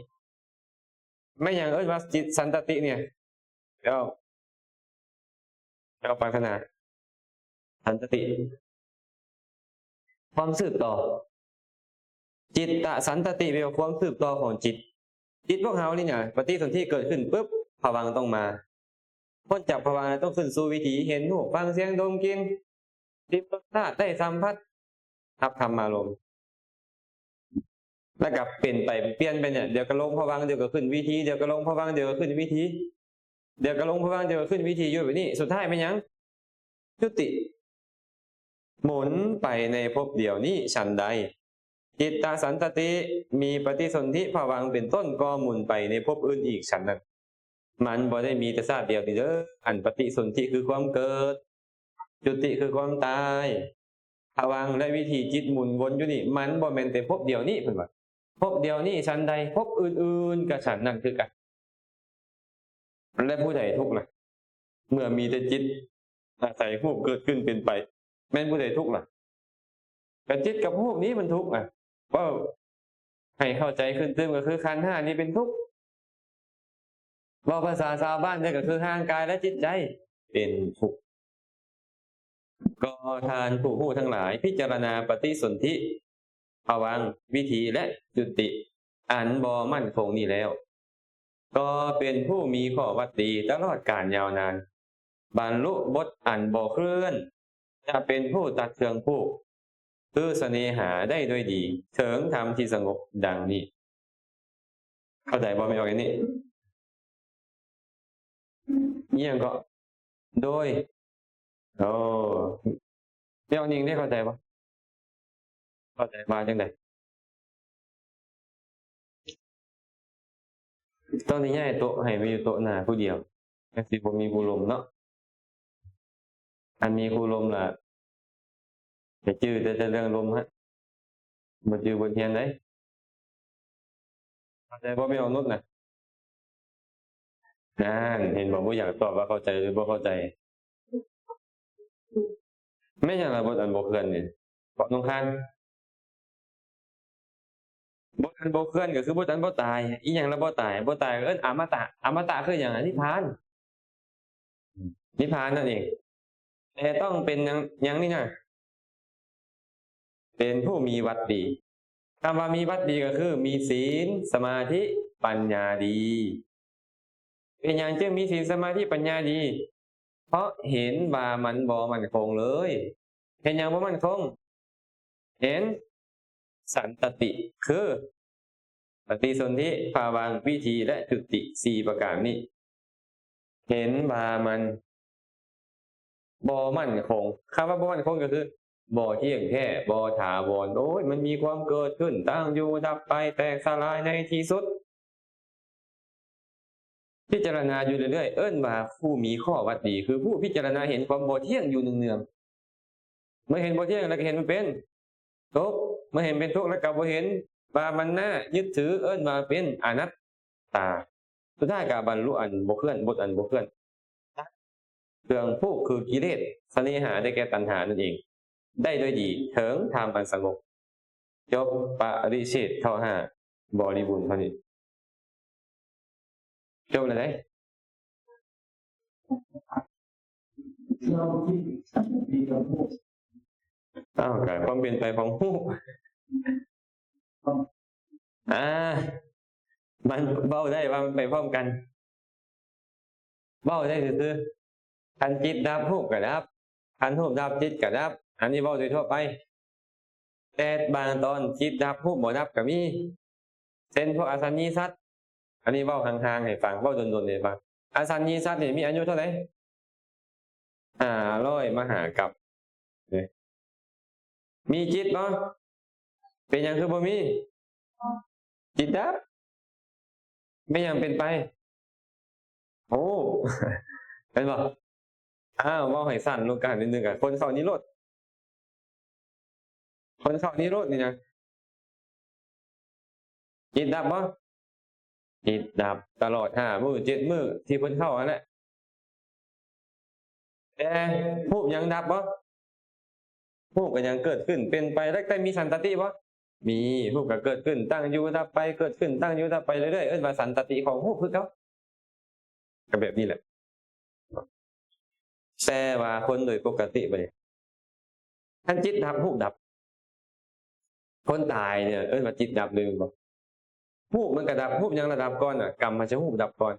ແມ່ນຫຍັງເອີ້ນວ່າຈິດສັນຕະຕິເນຍ? ແລ້ວ ແລ້ວປາຖະໜາ ສັນຕະຕິ ຄວາມສືບຕໍ່. ຈິດຕະສັນຕະຕິ ແປວ່າຄວາມສືບຕໍ່ຂອງຈິດ. ຈິດພວກເຮົານີ້ນະ ປະຕິສົນທິເກີດຂຶ້ນປຶບ ພະວັງຕ້ອງມາ. ພົ້ນຈາກພະວັງແລ້ວຕ້ອງຂຶ້ນສູ່ວິຖີ ເຫັນຮູບ ຟັງສຽງ ດົມກິ່ນ ລິມລົດ ທາດໄດ້ສຳຜັດ ຮັບທຳມາລົມ ແລ້ວກໍເປັນໄປປ່ຽນໄປເນຍ ດຽວກໍລົງພະວັງ ດຽວກໍຂຶ້ນວິຖີ ດຽວກໍລົງພະວັງ ດຽວກໍຂຶ້ນວິຖີ ດຽວກໍລົງພະວັງ ດຽວກໍຂຶ້ນວິຖີ ຢູ່ແບບນີ້. ສຸດທ້າຍແມ່ນຫຍັງ? ຈຸຕິ ໝູນໄປໃນພົບດຽວນີ້. ສັນໃດ ຈິດຕະສັນຕະຕິ ມີປະຕິສົນທິພະວັງເປັນຕົ້ນ ກໍໝູນໄປໃນພົບອື່ນອີກ ສັນນັ້ນ. ມັນບໍ່ໄດ້ມີແຕ່ຊາດດຽວນີ້ເດີ ອັນປະຕິສົນທິຄືຄວາມເກີດ ຈຸຕິຄືຄວາມຕາຍ ພະວັງ ແລະ ວິຖີຈິດໝູນວົນຢູ່ນີ້ ມັນບໍ່ແມ່ນແຕ່ພົບດຽວນີ້ ເພິ່ນວ່າ. ພົບດຽວນີ້ສັນໃດ ພົບອື່ນໆກໍສັນນັ້ນຄືກັນ. ແລະ ຜູ້ໃດທຸກລະ? ເມື່ອມີແຕ່ຈິດອາໄສຮູບເກີດຂຶ້ນເປັນໄປ ແມ່ນຜູ້ໃດທຸກລະ? ກໍຈິດກັບຮູບນີ້ມັນທຸກອະ. ເວົ້າໃຫ້ເຂົ້າໃຈຂຶ້ນຕື່ມກໍຄືຂັນຫ້ານີ້ເປັນທຸກ. ເວົ້າພາສາຊາວບ້ານເລີຍກໍຄືຮ່າງກາຍ ແລະ ຈິດໃຈເປັນທຸກ. ກໍທ່ານຜູ້ຮູ້ທັງຫຼາຍ ພິຈາລະນາປະຕິສົນທິ ພະວັງ ວິຖີ ແລະ ຈຸຕິ ອັນບໍ່ໝັ້ນຄົງນີ້ແລ້ວ ກໍເປັນຜູ້ມີຂໍ້ວັດດີຕະຫຼອດການຍາວນານ, ບັນລຸບົດອັນບໍ່ເຄື່ອນ, ຈະເປັນຜູ້ຕັດເຄື່ອງຜູກ ຄືສະເໜຫາໄດ້ດ້ວຍດີ ເຖິງທຳທີ່ສະຫງົບ ດັ່ງນີ້. ເຂົ້າໃຈບໍ່? ແມ່ນອອກອັນນີ້ ອີ່ຫຍັງເກາະ? ໂດຍ ໂອ້ ແມ່ນອອກນີ້ໄດ້ເຂົ້າໃຈບໍ່? ເຂົ້າໃຈວ່າຈັ່ງໃດ? ຕ້ອງໄດ້ຍ້າຍໂຕະໃຫ້ມາຢູ່ໂຕະໜ້າຜູ້ດຽວ ຈັ່ງຊິບໍ່ມີຜູ້ລົມເນາະ. ຄັນມີຜູ້ລົມລະ ໄປຈື່ແຕ່ ແຕ່ເລື່ອງລົມຮະ ບໍ່ຈື່ບົດຮຽນໃດ. ເຂົ້າໃຈບໍ່ ແມ່ອອກນຸດນະ? ນັ້ນ ເຫັນບໍ່? ບໍ່ຢາກຕອບວ່າເຂົ້າໃຈ ຫຼື ບໍ່ເຂົ້າໃຈ. ແມ່ນຫຍັງລະບົດອັນບໍ່ເຄື່ອນນີ້? ເພາະຕ້ອງການ ບົດອັນບໍ່ເຄື່ອນກໍຄືບົດອັນບໍ່ຕາຍ. ອີ່ຫຍັງລະບໍ່ຕາຍ? ບໍ່ຕາຍກໍເອີ້ນອະມະຕະ. ອະມະຕະຄືຫຍັງ? ນິບພານ. ນິບພານນັ້ນເອງ. ແຕ່ຕ້ອງເປັນຫຍັງ ຫຍັງນີ້ນະ? ເປັນຜູ້ມີວັດດີ. ຄຳວ່າມີວັດດີກໍຄືມີສິນ, ສະມາທິ, ປັນຍາດີ. ເປັນຫຍັງຈຶ່ງມີສິນ, ສະມາທິ, ປັນຍາດີ? ເພາະເຫັນວ່າມັນບໍ່ໝັ້ນຄົງເລີຍ. ເຫັນຫຍັງບໍ່ໝັ້ນຄົງ? ເຫັນສັນຕະຕິ ຄືປະຕິສົນທິ, ພະວັງ, ວິຖີ ແລະ ຈຸຕິ ສີ່ປະການນີ້. ເຫັນວ່າມັນບໍ່ໝັ້ນຄົງ. ຄຳວ່າບໍ່ໝັ້ນຄົງກໍຄື ບໍ່ທ່ຽງແທ້ ບໍ່ຖາວອນ ໂອ້ຍ ມັນມີຄວາມເກີດຂຶ້ນ ຕັ້ງຢູ່ ດັບໄປ ແຕກສະຫຼາຍໃນທີ່ສຸດ. ພິຈາລະນາຢູ່ເລື້ອຍໆ ເອີ້ນວ່າຜູ້ມີຂໍ້ວັດດີ ຄືຜູ້ພິຈາລະນາເຫັນຄວາມບໍ່ທ່ຽງຢູ່ເນື່ອງໆ. ເມື່ອເຫັນບໍ່ທ່ຽງແລ້ວກໍເຫັນມັນເປັນທຸກ ເມື່ອເຫັນເປັນທຸກແລ້ວກໍບໍ່ເຫັນວ່າມັນໜ້າຍຶດຖື ເອີ້ນວ່າເປັນອະນັດຕາ. ສຸດທ້າຍກໍບັນລຸອັນບໍ່ເຄື່ອນ ບົດອັນບໍ່ເຄື່ອນ. ເຄື່ອງຜູກຄືກິເລດ ສະເນຫາ ໄດ້ແກ່ຕັນຫານັ້ນເອງ ໄດ້ດ້ວຍດີ ເຖິງທຳອັນສະຫງົບ. ຈົບປະລິເຊດເທົ່າຫ້າ ບໍລິບູນເທົ່ານີ້. ຈົບແລ້ວເດ້. ອ້າວ ກະຄວາມເປັນໄປຂອງຮູບ. ອ່າ ມັນເວົ້າໄດ້ວ່າມັນໄປພ້ອມກັນ ເວົ້າໄດ້ຊື່ໆ. ຄັນຈິດດັບ ຮູບກໍດັບ, ຄັນຮູບດັບ ຈິດກໍດັບ. ອັນນີ້ເວົ້າໂດຍທົ່ວໄປ. ແຕ່ບາງຕອນຈິດດັບ ຮູບບໍ່ດັບກໍມີ. ເຊັ່ນ ພວກອະສັນຍິສັດ, ອັນນີ້ເວົ້າຫ່າງໆໃຫ້ຟັງ, ເວົ້າດົນໆໃຫ້ຟັງ. ອະສັນຍິສັດນີ້ມີອາຍຸເທົ່າໃດ? ຫ້າຮ້ອຍມະຫາກັບ. ມີຈິດບໍ່? ເປັນຫຍັງຄືບໍ່ມີ? ຈິດດັບ. ແມ່ນຫຍັງເປັນໄປ? ໂອ້ ແມ່ນບໍ່? ອ້າວ ເວົ້າໃຫ້ສັ້ນລົງການນິດໜຶ່ງ ກະຄົນເຂົ້ານິໂຣດ. ຄົນເຂົ້ານິໂຣດນີ້ນະ ຈິດດັບບໍ່? ຈິດດັບຕະຫຼອດຫ້າມື້ເຈັດມື້ທີ່ເພິ່ນເຂົ້າຫັ້ນແຫຼະ. ແຕ່ຮູບຍັງດັບບໍ່? ຮູບກໍຍັງເກີດຂຶ້ນເປັນໄປ ແລ້ວແຕ່ມີສັນຕະຕິບໍ່? ມີ. ຮູບກໍເກີດຂຶ້ນ ຕັ້ງຢູ່ ດັບໄປ ເກີດຂຶ້ນ ຕັ້ງຢູ່ ດັບໄປເລື້ອຍໆ ເອີ້ນວ່າສັນຕະຕິຂອງຮູບຄືເກົ່າ. ກໍແບບນີ້ແຫຼະ. ແຕ່ວ່າຄົນໂດຍປົກກະຕິບັດນີ້ ຄັນຈິດດັບ ຮູບດັບ. ຄົນຕາຍນີ້ເອີ້ນວ່າຈິດດັບເລີຍແມ່ນບໍ່? ຮູບມັນກໍດັບ. ຮູບຫຍັງລະດັບກ່ອນນະ? ກຳມະຊະຮູບດັບກ່ອນ.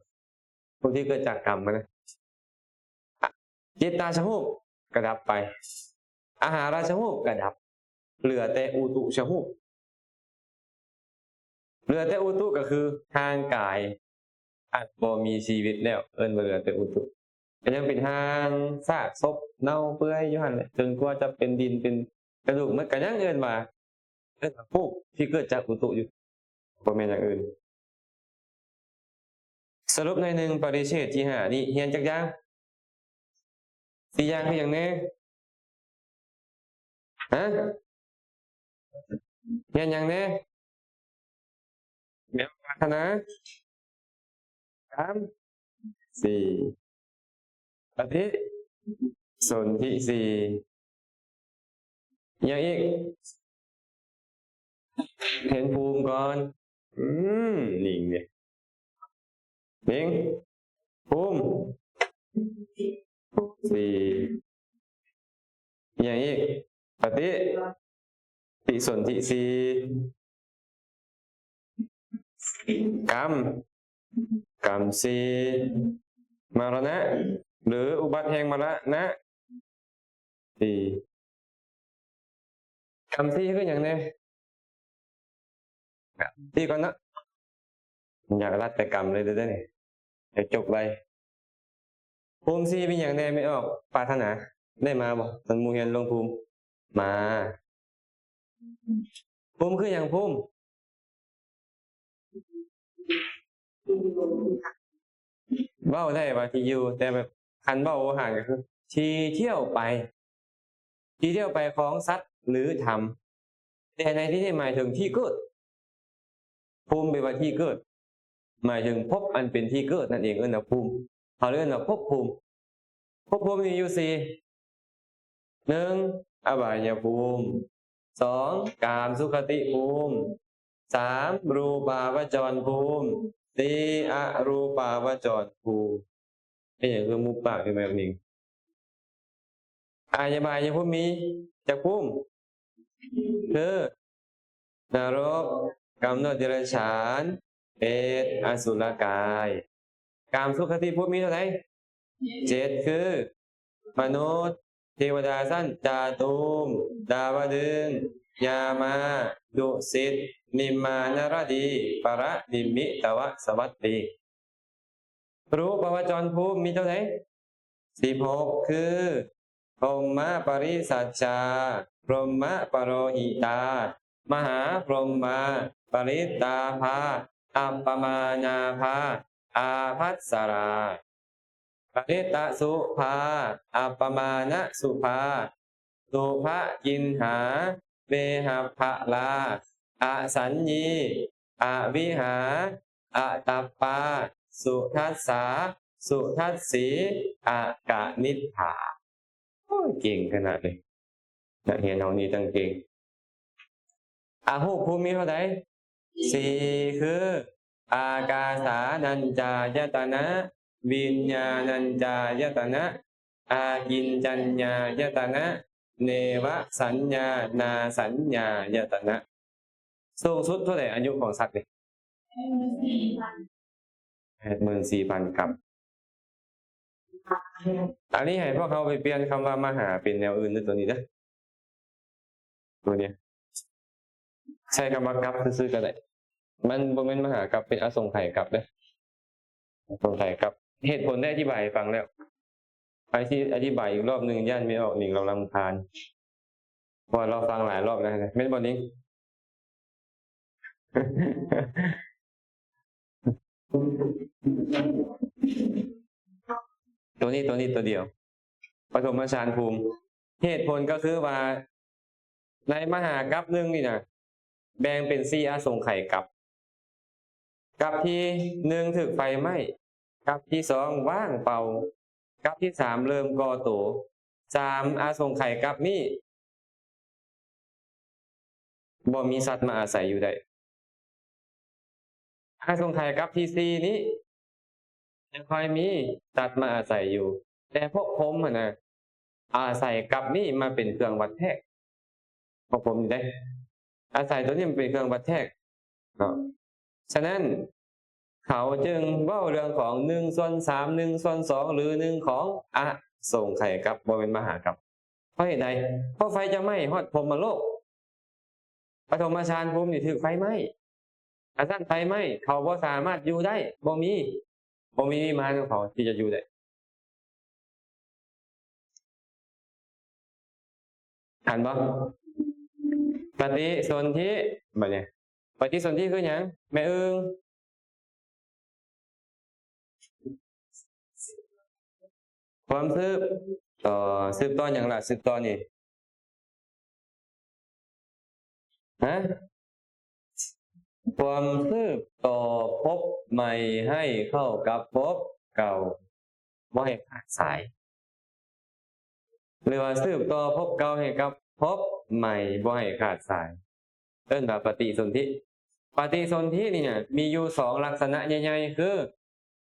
ຮູບທີ່ເກີດຈາກກຳຫັ້ນນະ. ອະ ຈິດຕາຊະຮູບກໍດັບໄປ. ອາຫາລາຊະຮູບກໍດັບ. ເຫຼືອແຕ່ອຸຕຸຊະຮູບ. ເຫຼືອແຕ່ອຸຕຸກໍຄືຮ່າງກາຍອັນບໍ່ມີຊີວິດແລ້ວ ເອີ້ນວ່າເຫຼືອແຕ່ອຸຕຸ. ກໍຍັງເປັນຮ່າງຊາກສົບເນົ່າເປື່ອຍຢູ່ຫັ້ນແຫຼະ ຈົນກວ່າຈະເປັນດິນເປັນກະດູກໝົດ ກໍຍັງເອີ້ນວ່າ ເອີ້ນວ່າຮູບທີ່ເກີດຈາກອຸຕຸຢູ່ ບໍ່ແມ່ນຢ່າງອື່ນ. ສະຫຼຸບໜ້ອຍໜຶ່ງ ປະລິເຊດທີຫ້ານີ້ຮຽນຈັກຢ່າງ? ສີ່ຢ່າງຄືຫຍັງແດ່? ຮະ? ຮຽນຫຍັງແດ່? ແມ່ນປາຖະໜາ ກາມ ສີ່ ປະຕິສົນທິ ສີ່ ຫຍັງອີກ? ເຫັນພູມກ່ອນ. ອືມ ນີ້ເດ ເຫັນພູມ ສີ່ ອີຫຍັງອີກ? ປະຕິ ຕິສົນທິ ສີ່ ກຳ ກຳ ສີ່ ມະລະນະ ຫຼື ອຸບັດແຫ່ງມະລະນະ ສີ່ ກຳ ສີ່ ຄືຫຍັງແດ່? ກຳ ສີ່ ກ່ອນເນາະ. ຢາກລັດແຕ່ກຳເລີຍເດີນີ້ ໃຫ້ຈົບໄວ. ພູມ ສີ່ ມີຫຍັງແດ່? ແມ່ອອກ ປາດຖະໜາ ໄດ້ມາບໍ່? ຕອນໝູ່ຮຽນລົງພູມ ມາ. ພູມຄືຫຍັງ? ພູມ ເວົ້າໄດ້ວ່າທີ່ຢູ່ ແຕ່ແບບຄັນເວົ້າໂອຫານກໍຄືທີ່ທ່ຽວໄປ ທີ່ທ່ຽວໄປຂອງສັດ ຫຼື ທຳ. ແຕ່ໃນທີ່ນີ້ໝາຍເຖິງທີ່ເກີດ. ພູມແປວ່າທີ່ເກີດ ໝາຍເຖິງພົບອັນເປັນທີ່ເກີດນັ້ນເອງ ເອີ້ນວ່າພູມ. ເຮົາເອີ້ນວ່າພົບພູມ. ພົບພູມມີຢູ່ສີ່ ໜຶ່ງ ອະບາຍຍະພູມ, ສອງ ກາມສຸຄະຕິພູມ, ສາມ ຮູປາວະຈອນພູມ, ສີ່ ອະຮູປາວະຈອນພູມ. ເປັນຫຍັງຄືມຸບປາກຢູ່ແບບນີ້? ອາຍະບາຍຍະພູມມີຈັກພູມ? ຄື ນະລົກ, ກຳເນີດເດຍລະສານ, ເປດ, ອະສຸລະກາຍ. ກາມສຸຄະຕິພູມມີເທົ່າໃດ? ເຈັດ ຄື ມະນຸດ, ເທວະດາຊັ້ນຈາຕຸມ, ດາວະດຶງ, ຍາມາ, ດຸສິດ, ນິມມານະລະດີ, ປະລະນິມມິຕະວະສະຫວັດດີ. ຮູປະວະຈອນພູມມີເທົ່າໃດ? ສິບຫົກ ຄື ພົມມະປະລິສັດຈາ, ພົມມະປະໂລຫິຕາ ມະຫາພົມມາ ປະລິດຕາພາ ອັບປະມານາພາ ອາພັດສະລາ ປະລິດຕະສຸພາ ອັບປະມານະສຸພາ ສຸພະກິນຫາ ເວຫັບພະລາ ອະສັນຢີ ອະວິຫາ ອະຕັບປາ ສຸທັດສາ ສຸທັດສີ ອະກະນິດຖາ. ໂອ້ຍ ເກັ່ງຂະໜາດເລີຍ. ນັກຮຽນເຮົານີ້ຈັ່ງເກັ່ງ. ອະຮູບພູມມີເທົ່າໃດ? ສີ່ ຄື ອາກາສານັນຈາຍະຕະນະ, ວິນຍານັນຈາຍະຕະນະ, ອາກິນຈັນຍາຍະຕະນະ, ເນວະສັນຍານາສັນຍາຍະຕະນະ. ສູງສຸດເທົ່າໃດອາຍຸຂອງສັດນີ້? ແປດໝື່ນສີ່ພັນກັບ. ອັນນີ້ໃຫ້ພວກເຮົາໄປປ່ຽນຄຳວ່າມະຫາເປັນແນວອື່ນເດີ ຕົວນີ້ເດີ ຕົວນີ້ ໃຊ້ຄຳວ່າກັບຊື່ໆກໍໄດ້. ມັນບໍ່ແມ່ນມະຫາກັບ ເປັນອະສົງໄຂກັບເດີ ອະສົງໄຂກັບ. ເຫດຜົນໄດ້ອະທິບາຍໃຫ້ຟັງແລ້ວ. ໃຜຊິອະທິບາຍອີກລອບໜຶ່ງ ຢ້ານແມ່ອອກນິງລາວລຳຄານ ເພາະວ່າລາວຟັງຫຼາຍລອບແລ້ວນະ ແມ່ນບໍ່ນິງ? ຕົວນີ້ ຕົວນີ້ຕົວດຽວ ປະຖົມມະຊານພູມ. ເຫດຜົນກໍຄືວ່າ ໃນມະຫາກັບໜຶ່ງນີ້ນະ ແບ່ງເປັນສີ່ອະສົງໄຂກັບ. ກັບທີໜຶ່ງຖືກໄຟໄໝ້, ກັບທີສອງວ່າງເປົ່າ, ກັບທີສາມເລີ່ມກໍ່ໂຕ. ສາມອະສົງໄຂກັບນີ້ ບໍ່ມີສັດມາອາໄສຢູ່ໄດ້. ອະສົງໄຂກັບທີສີ່ນີ້ ຍັງຄ່ອຍມີສັດມາອາໄສຢູ່, ແຕ່ພວກພົມຫັ້ນນະ ອາໄສກັບນີ້ມາເປັນເຄື່ອງວັດແທກ. ພວກພົມນີ້ເດ້ ອາໄສຕົວນີ້ມາເປັນເຄື່ອງວັດແທກເນາະ. ສະນັ້ນ ເຂົາຈຶ່ງເວົ້າເລື່ອງຂອງໜຶ່ງສ່ວນສາມ, ໜຶ່ງສ່ວນສອງ ຫຼື ໜຶ່ງຂອງອະສົງໄຂກັບ ບໍ່ແມ່ນມະຫາກັບ. ເພາະເຫດໃດ? ເພາະໄຟຈະໄໝ້ຮອດພົມມະໂລກ. ປະຖົມມະຊານພູມນີ້ຖືກໄຟໄໝ້. ຄັນຊັ້ນໄຟໄໝ້ ເຂົາບໍ່ສາມາດຢູ່ໄດ້, ບໍ່ມີ, ບໍ່ມີວິມານຂອງເຂົາທີ່ຈະຢູ່ໄດ້. ທັນບໍ່? ປະຕິສົນທິ ບັດນີ້ ປະຕິສົນທິຄືຫຍັງ ແມ່ເອີ່ງ? ຄວາມສືບຕໍ່. ສືບຕໍ່ຫຍັງລະ? ສືບຕໍ່ນີ້ ຮະ? ຄວາມສືບຕໍ່ພົບໃໝ່ໃຫ້ເຂົ້າກັບພົບເກົ່າ ບໍ່ໃຫ້ຂາດສາຍ. ຫຼືວ່າສືບຕໍ່ພົບເກົ່າໃຫ້ກັບພົບໃໝ່ບໍ່ໃຫ້ຂາດສາຍ ເອີ້ນວ່າປະຕິສົນທິ. ປະຕິສົນທິນີ້ນະ ມີຢູ່ສອງລັກສະນະໃຫຍ່ໆ ຄື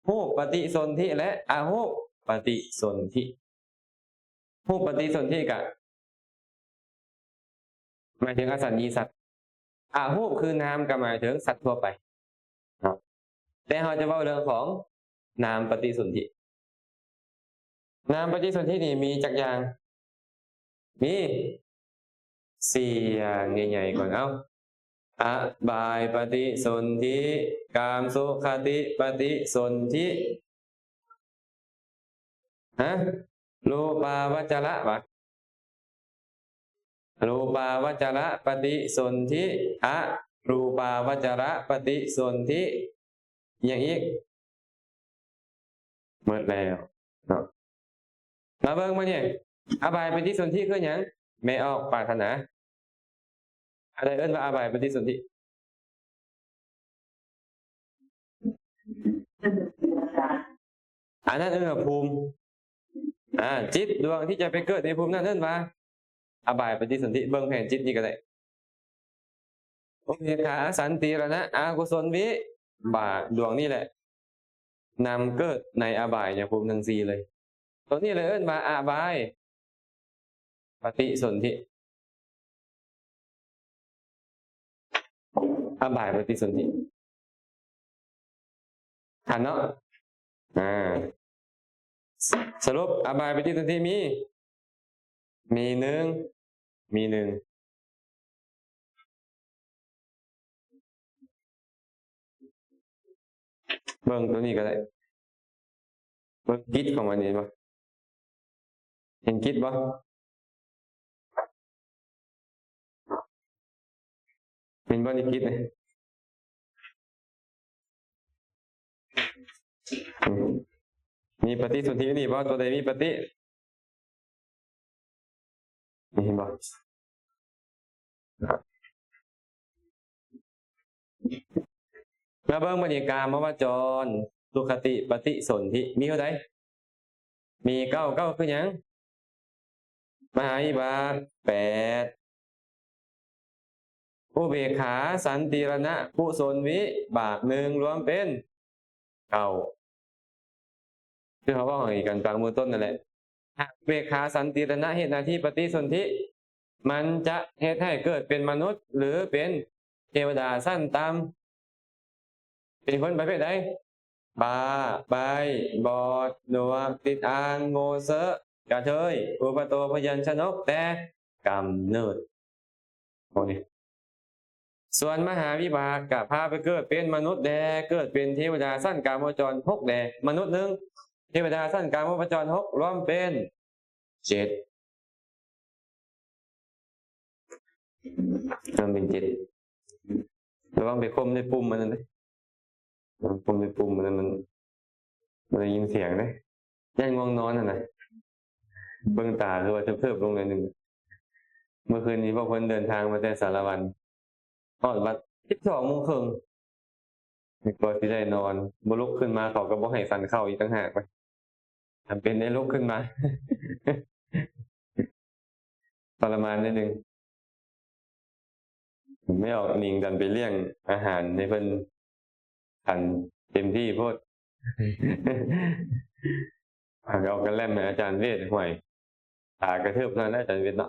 ຮູບປະຕິສົນທິ ແລະ ອະຮູບປະຕິສົນທິ. ຮູບປະຕິສົນທິກະ ໝາຍເຖິງອະສັນຍິສັດ. ອະຮູບຄືນາມ ກໍໝາຍເຖິງສັດທົ່ວໄປເນາະ. ແຕ່ເຮົາຈະເວົ້າເລື່ອງຂອງນາມປະຕິສົນທິ. ນາມປະຕິສົນທິນີ້ມີຈັກຢ່າງ? ມີສີ່ຢ່າງໃຫຍ່ໆກ່ອນ. ເອົາ ອະບາຍປະຕິສົນທິ, ກາມສຸຂະຕິປະຕິສົນທິ, ຮະ? ຮູປາວັດຈະລະຫວາ? ຮູປາວັດຈະລະປະຕິສົນທິ, ອະຮູປາວັດຈະລະປະຕິສົນທິ. ອີຫຍັງອີກ? ໝົດແລ້ວເນາະ. ມາເບິ່ງມານີ້ ອະບາຍປະຕິສົນທິຄືຫຍັງ? ແມ່ອອກປາດຖະໜາ. ອັນໃດເອີ້ນວ່າອະບາຍປະຕິສົນທິ? ອັນນັ້ນເອີ້ນວ່າພູມ. ອາ ຈິດດວງທີ່ຈະໄປເກີດໃນພູມນັ້ນເອີ້ນວ່າອະບາຍປະຕິສົນທິ. ເບິ່ງແຜນຈິດນີ້ກໍໄດ້. ອຸເບກຂາ ອະສັນຕິ ລະນະ ອະກຸສົນ ວິບາກ ດວງນີ້ແຫຼະ ນຳເກີດໃນອະບາຍຍະພູມທັງສີ່ເລີຍ. ຕົວນີ້ເລີຍເອີ້ນວ່າອະບາຍປະຕິສົນທິ. ອະບາຍປະຕິສົນທິ ທັນເນາະ. ອາ ສະຫຼຸບ ອະບາຍປະຕິສົນທິມີ ມີໜຶ່ງ ມີໜຶ່ງ. ເບິ່ງຕົວນີ້ກໍໄດ້. ເບິ່ງກິດຂອງມັນນີ້ເຫັນບໍ່? ເຫັນກິດບໍ່? ປັນບໍ່ນິກິດນີ້ ມີປະຕິສົນທິຢູ່ນີ້ບໍ່? ຕົວໃດມີປະຕິ? ນີ້ເຫັນບໍ່? ມາເບິ່ງບັດນີ້ ກາມະວະຈອນ ສຸຄະຕິ ປະຕິສົນທິ ມີເທົ່າໃດ? ມີເກົ້າ. ເກົ້າຄືຫຍັງ? ມະຫາວິບາກ ແປດ ອຸເບກຂາ ສັນຕິ ຣະນະ ກຸສົນ ວິບາກ ໜຶ່ງ ລວມເປັນເກົ້າ ຄືເຮົາເວົ້າໃຫ້ກັນຟັງເບື້ອງຕົ້ນນັ້ນແຫຼະ. ຫາກອຸເບກຂາ ສັນຕິ ຣະນະ ເຮັດໜ້າທີ່ປະຕິສົນທິ ມັນຈະເຮັດໃຫ້ເກີດເປັນມະນຸດ ຫຼື ເປັນເທວະດາຊັ້ນຕ່ຳ. ເປັນຄົນປະເພດໃດ? ບ້າ, ໃບ້, ບອດ, ໜວກ, ຕິດອ່າງ, ໂງ່ເຊອ, ກະເທີຍ, ອຸປະໂຕພະຍັນຊະນົກ, ແຕ່ກຳເນີດ. ໂອ້ນີ້. ສ່ວນມະຫາວິບາກກະພາໄປເກີດເປັນມະນຸດແດ່, ເກີດເປັນເທວະດາຊັ້ນກາມະວະຈອນຫົກແດ່, ມະນຸດໜຶ່ງ, ເທວະດາຊັ້ນກາມະວະຈອນຫົກ ລວມເປັນເຈັດ. ລວມເປັນເຈັດ. ລະວັງໄປຄົມໃນປຸ່ມອັນນັ້ນເດ້. ຄົມໃນປຸ່ມອັນນັ້ນ ມັນບໍ່ໄດ້ຍິນສຽງເດ້. ຢ້ານງ່ວງນອນຫັ້ນນະ. ເບິ່ງຕາຄືວ່າເທີບໆລົງໜ້ອຍໜຶ່ງ. ເມື່ອຄືນນີ້ພວກເພິ່ນເດີນທາງມາແຕ່ສາລະວັນ ຮອດວັດສິບສອງໂມງເຄິ່ງ ກວ່າຊິໄດ້ນອນ. ບໍ່ລຸກຂຶ້ນມາ ເຂົາກໍບໍ່ໃຫ້ສັນເຂົ້າອີກຕ່າງຫາກ. ຈຳເປັນໄດ້ລຸກຂຶ້ນມາ ທໍລະມານໜ້ອຍໜຶ່ງ. ແມ່ອອກນິງດັນໄປລ້ຽງອາຫານໃຫ້ເພິ່ນ ຄັນເຕັມທີ່ໂພດ. ຫາກເອົາກະແລັມໃຫ້ອາຈານເວດ. ຫ້ວຍ ຕາກະເທີບເທົ່ານັ້ນແຫຼະອາຈານເວດເນາະ.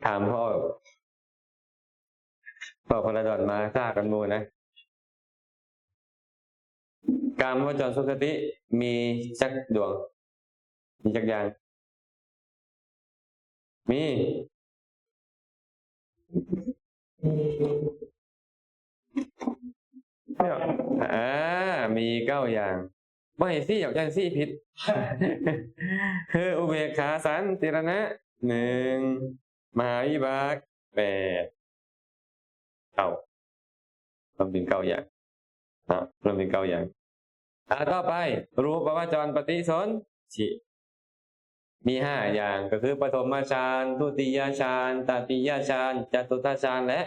ຖາມພໍ່ ພໍ່ພະລະດອນມາຊ້າກວ່າໝູ່ນະ. ກາມະວະຈອນສຸຄະຕິມີຈັກດວງ? ມີຈັກຢ່າງ? ມີ ອາ ມີເກົ້າຢ່າງ. ບໍ່ໃຫ້ຊີ້ດອກ ຢ້ານຊີ້ຜິດ. ຄືອຸເບກຂາ ສັນຕິ ຣະນະ ໜຶ່ງ, ມະຫາວິບາກ ແປດ, ເກົ້າ ລວມເປັນເກົ້າຢ່າງເນາະ ລວມເປັນເກົ້າຢ່າງ. ອ່າ ຕໍ່ໄປ ຮູບປະວະຈອນປະຕິສົນທິ ມີຫ້າຢ່າງ ກໍຄືປະຖົມມະຊານ, ທຸຕິຍະຊານ, ຕະຕິຍະຊານ, ຈະຕຸດຖະຊານ ແລະ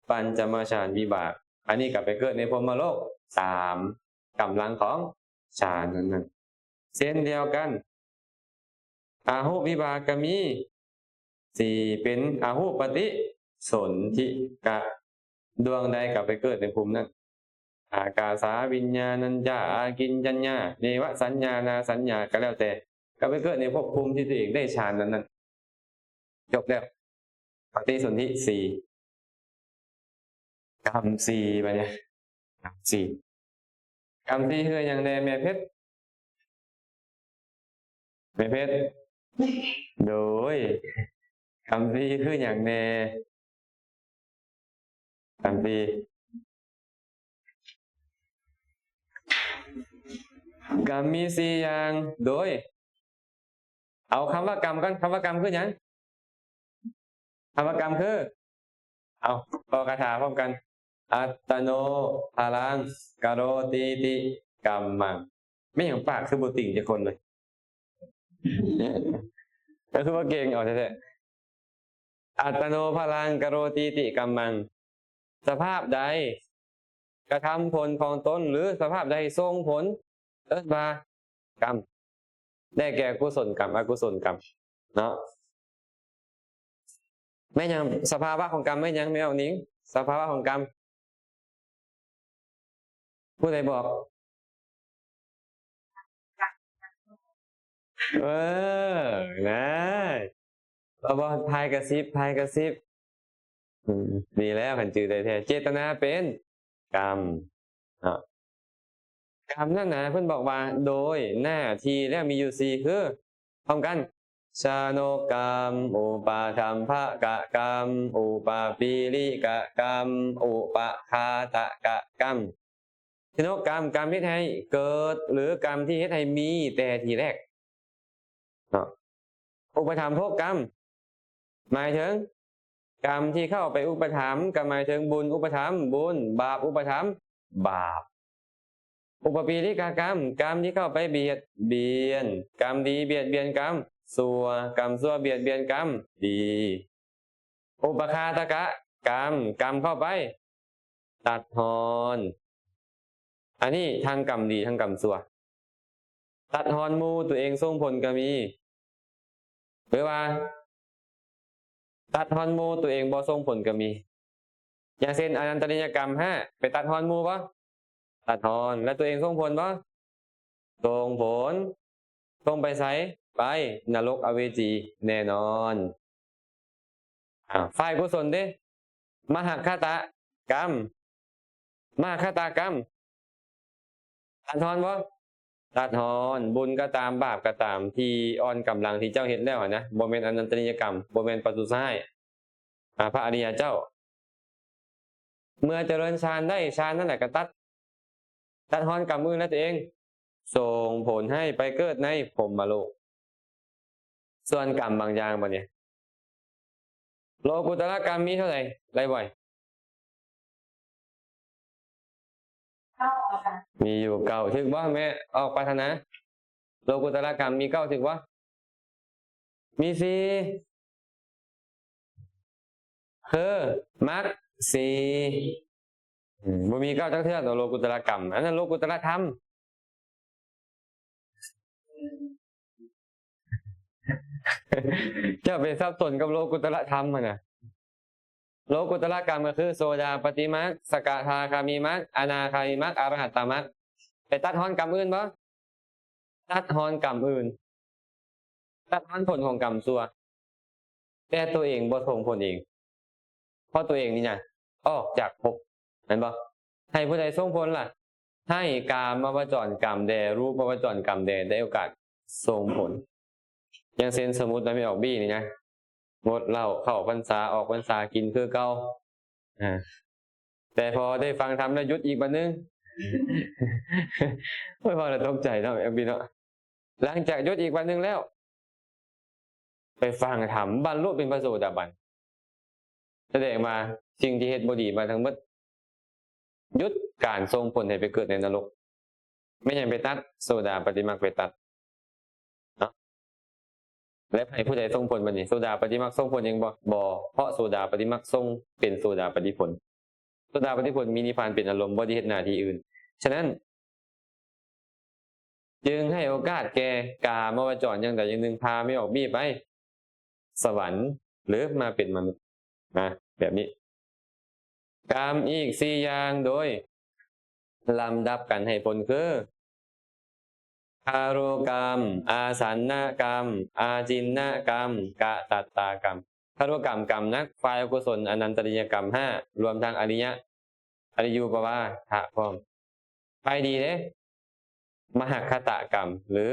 ປັນຈະມະຊານວິບາກ. ອັນນີ້ກໍໄປເກີດໃນພົມມະໂລກສາມ ກຳລັງຂອງຊານນັ້ນໆ. ເຊັ່ນດຽວກັນ ອາຫຸວິບາກກໍມີສີ່ ເປັນອາຫຸປະຕິສົນທິກະ ດວງໃດກໍໄປເກີດໃນພູມນັ້ນ. ອາກາສາວິນຍານັນຈາ ອາກິນຈັນຍາ ເນວະສັນຍາ ນາສັນຍາ ກໍແລ້ວແຕ່ ກໍໄປເກີດໃນພົບພູມທີ່ຕົວເອງໄດ້ຊານນັ້ນໆ. ຈົບແລ້ວ ປະຕິສົນທິສີ່ ກຳສີ່ ບາດນີ້ ກຳສີ່ ກຳສີ່ຄືຫຍັງແດ່ແມ່ເພັດ? ແມ່ເພັດ ໂດຍ ກຳສີ່ຄືຫຍັງແດ່? ກຳສີ່ ກຳມີສີ່ຢ່າງ ໂດຍ ເອົາຄຳວ່າກຳກ່ອນ ຄຳວ່າກຳຄືຫຍັງ? ຄຳວ່າກຳຄື ເອົາ ເວົ້າຄາຖາພ້ອມກັນ ອັດຕະໂນພະລັງ ກະໂຣຕີຕິ ກຳມັງ. ແມ່ນຫຍັງປາກຄືບໍ່ຕິງຈັກຄົນເລີຍ? ກໍຄືວ່າເກັ່ງເອົາແທ້ໆ. ອັດຕະໂນພະລັງ ກະໂຣຕີຕິ ກຳມັງ. ສະພາບໃດກະທຳຜົນຂອງຕົນ ຫຼື ສະພາບໃດສົ່ງຜົນ ເອີ້ນວ່າກຳ ໄດ້ແກ່ກຸສົນກຳ ອະກຸສົນກຳເນາະ. ແມ່ນຫຍັງ? ສະພາວະຂອງກຳແມ່ນຫຍັງ? ແມ່ອອກນິງ ສະພາວະຂອງກຳ ຜູ້ໃດບອກ? ເອີ ນະ ເອົາບໍ່? ພາຍກະຊິບ ພາຍກະຊິບ. ອືມ ດີແລ້ວ ຄັນຈື່ໄດ້ແທ້. ເຈດຕະນາເປັນກຳເນາະ. ກຳນັ້ນນະ ເພິ່ນບອກວ່າ ໂດຍໜ້າທີ່ແລ້ວມີຢູ່ສີ່ ຄື ພ້ອມກັນ ຊະໂນກຳ ອຸປະທຳພະກະກຳ ອຸປະປີລິກະກຳ ອຸປະຄາຕະກະກຳ. ຊະໂນກຳ ກຳເຮັດໃຫ້ເກີດ ຫຼື ກຳທີ່ເຮັດໃຫ້ມີແຕ່ທີແລກເນາະ. ອຸປະທຳໂພກຳ ໝາຍເຖິງ ກຳທີ່ເຂົ້າໄປອຸປະຖຳ ກໍໝາຍເຖິງບຸນອຸປະຖຳ ບຸນ, ບາບອຸປະຖຳ ບາບ. ອຸປະປີລິກະກຳ ກຳທີ່ເຂົ້າໄປບຽດບຽນ, ກຳດີບຽດບຽນກຳຊົ່ວ, ກຳຊົ່ວບຽດບຽນກຳດີ. ອຸປະຄາຕະກະກຳ ກຳເຂົ້າໄປຕັດຮອນ. ອັນນີ້ທັງກຳດີທັງກຳຊົ່ວ. ຕັດຮອນໝູ່ຕົວເອງສົ່ງຜົນກໍມີ ຫຼືວ່າ ຕັດຮອນໝູ່ຕົວເອງບໍ່ສົ່ງຜົນກໍມີ. ຢ່າງເຊັ່ນ ອະນັນຕະລິຍະກຳຫ້າ ໄປຕັດຮອນໝູ່ບໍ່? ຕັດຮອນ. ແລ້ວຕົວເອງສົ່ງຜົນບໍ່? ສົ່ງຜົນ. ສົ່ງໄປໃສ? ໄປນະລົກອະເວຈີແນ່ນອນ. ອາ ຝ່າຍກຸສົນເດ້? ມະຫັກຄະຕະກຳ ມະຫັກຄະຕະກຳ ຕັດຮອນບໍ່? ຕັດຮອນ. ບຸນກໍຕາມ ບາບກໍຕາມ ທີ່ອ່ອນກຳລັງທີ່ເຈົ້າເຮັດແລ້ວຫັ້ນນະ, ບໍ່ແມ່ນອະນັນຕະລິຍະກຳ, ບໍ່ແມ່ນປະທຸສະຮ້າຍ, ອາ ພະອະລິຍະເຈົ້າ ເມື່ອຈະເລີນຊານໄດ້ ຊານນັ້ນແຫຼະກໍຕັດ ຕັດຮອນກຳອື່ນແລ້ວຕົວເອງ ສົ່ງຜົນໃຫ້ໄປເກີດໃນພົມມະໂລກ. ສ່ວນກຳບາງຢ່າງບັດນີ້ ໂລກຸດຕະລະກຳມີເທົ່າໃດ? ໄລ່ບໍ່? ເກົ້າ ເອົາໄປ ມີຢູ່ເກົ້າ ຖືກບໍ່ແມ່? ອອກປາຖະໜາ ໂລກຸດຕະລະກຳມີເກົ້າ ຖືກບໍ່? ມີສີ່ ຄືມັກສີ່. ອືມ ບໍ່ມີເກົ້າຈັກເທື່ອ ໂລກຸດຕະລະກຳ ອັນນັ້ນໂລກຸດຕະລະທຳ. ເຈົ້າໄປສັບສົນກັບໂລກຸດຕະລະທຳຫັ້ນນະ. ໂລກຸດຕະລະກຳກໍຄື ໂສດາປະຕິມັກ, ສະກະທາຄາມີມັກ, ອະນາຄາມີມັກ, ອະລະຫັດຕະມັກ. ໄປຕັດຮອນກຳອື່ນບໍ່? ຕັດຮອນກຳອື່ນ ຕັດຮອນຜົນຂອງກຳຊົ່ວ ແຕ່ຕົວເອງບໍ່ສົ່ງຜົນເອງ ເພາະຕົວເອງນີ້ນະອອກຈາກພົບ ແມ່ນບໍ່? ໃຫ້ຜູ້ໃດສົ່ງຜົນລະ? ໃຫ້ກາມະວະຈອນກຳແດ່ ຮູບະວະຈອນກຳແດ່ ໄດ້ໂອກາດສົ່ງຜົນ. ຢ່າງເຊັ່ນ ສົມມຸດວ່າແມ່ອອກບີນີ້ນະ ງົດເຫຼົ້າ ເຂົ້າພັນສາ ອອກພັນສາ ກິນຄືເກົ່າ ອາ ແຕ່ພໍໄດ້ຟັງທຳແລ້ວຢຸດອີກບາດໜຶ່ງ ໂອ້ຍ ເວົ້າແລ້ວຕົກໃຈເນາະ ແອບບີເນາະ. ຫຼັງຈາກຢຸດອີກບາດໜຶ່ງແລ້ວ ໄປຟັງທຳ ບັນລຸເປັນພະໂສດາບັນ ສະແດງວ່າສິ່ງທີ່ເຮັດບໍ່ດີມາທັງໝົດ ຢຸດການສົ່ງຜົນໃຫ້ໄປເກີດໃນນະລົກ. ແມ່ນຫຍັງໄປຕັດ? ໂສດາປະຕິມັກໄປຕັດເນາະ. ແລະ ໃຜຜູ້ໃດສົ່ງຜົນບັດນີ້? ໂສດາປະຕິມັກສົ່ງຜົນເອງບໍ່? ບໍ່ ເພາະໂສດາປະຕິມັກສົ່ງເປັນໂສດາປະຕິຜົນ. ໂສດາປະຕິຜົນມີນິບພານເປັນອາລົມ ບໍ່ໄດ້ເຮັດໜ້າທີ່ອື່ນ. ສະນັ້ນ ຈຶ່ງໃຫ້ໂອກາດແກ່ກາມະວະຈອນຢ່າງໃດຢ່າງໜຶ່ງ ພາແມ່ອອກບີໄປສະຫວັນ ຫຼື ມາເປັນມະນຸດ ນະ ແບບນີ້. ກຳອີກສີ່ຢ່າງໂດຍລຳດັບການໃຫ້ຜົນຄື ຄາລຸກຳ, ອາສັນນະກຳ, ອາຈິນນະກຳ, ກະຕັດຕາກຳ. ຄາລຸກຳ ກຳໜັກ, ຝ່າຍອະກຸສົນ, ອະນັນຕະລິຍະກຳຫ້າ ລວມທັງອະລິຍະ ອະລິຢູປະວາທະພ້ອມ. ໄປດີເດ້ ມະຫັກຄະຕະກຳ ຫຼື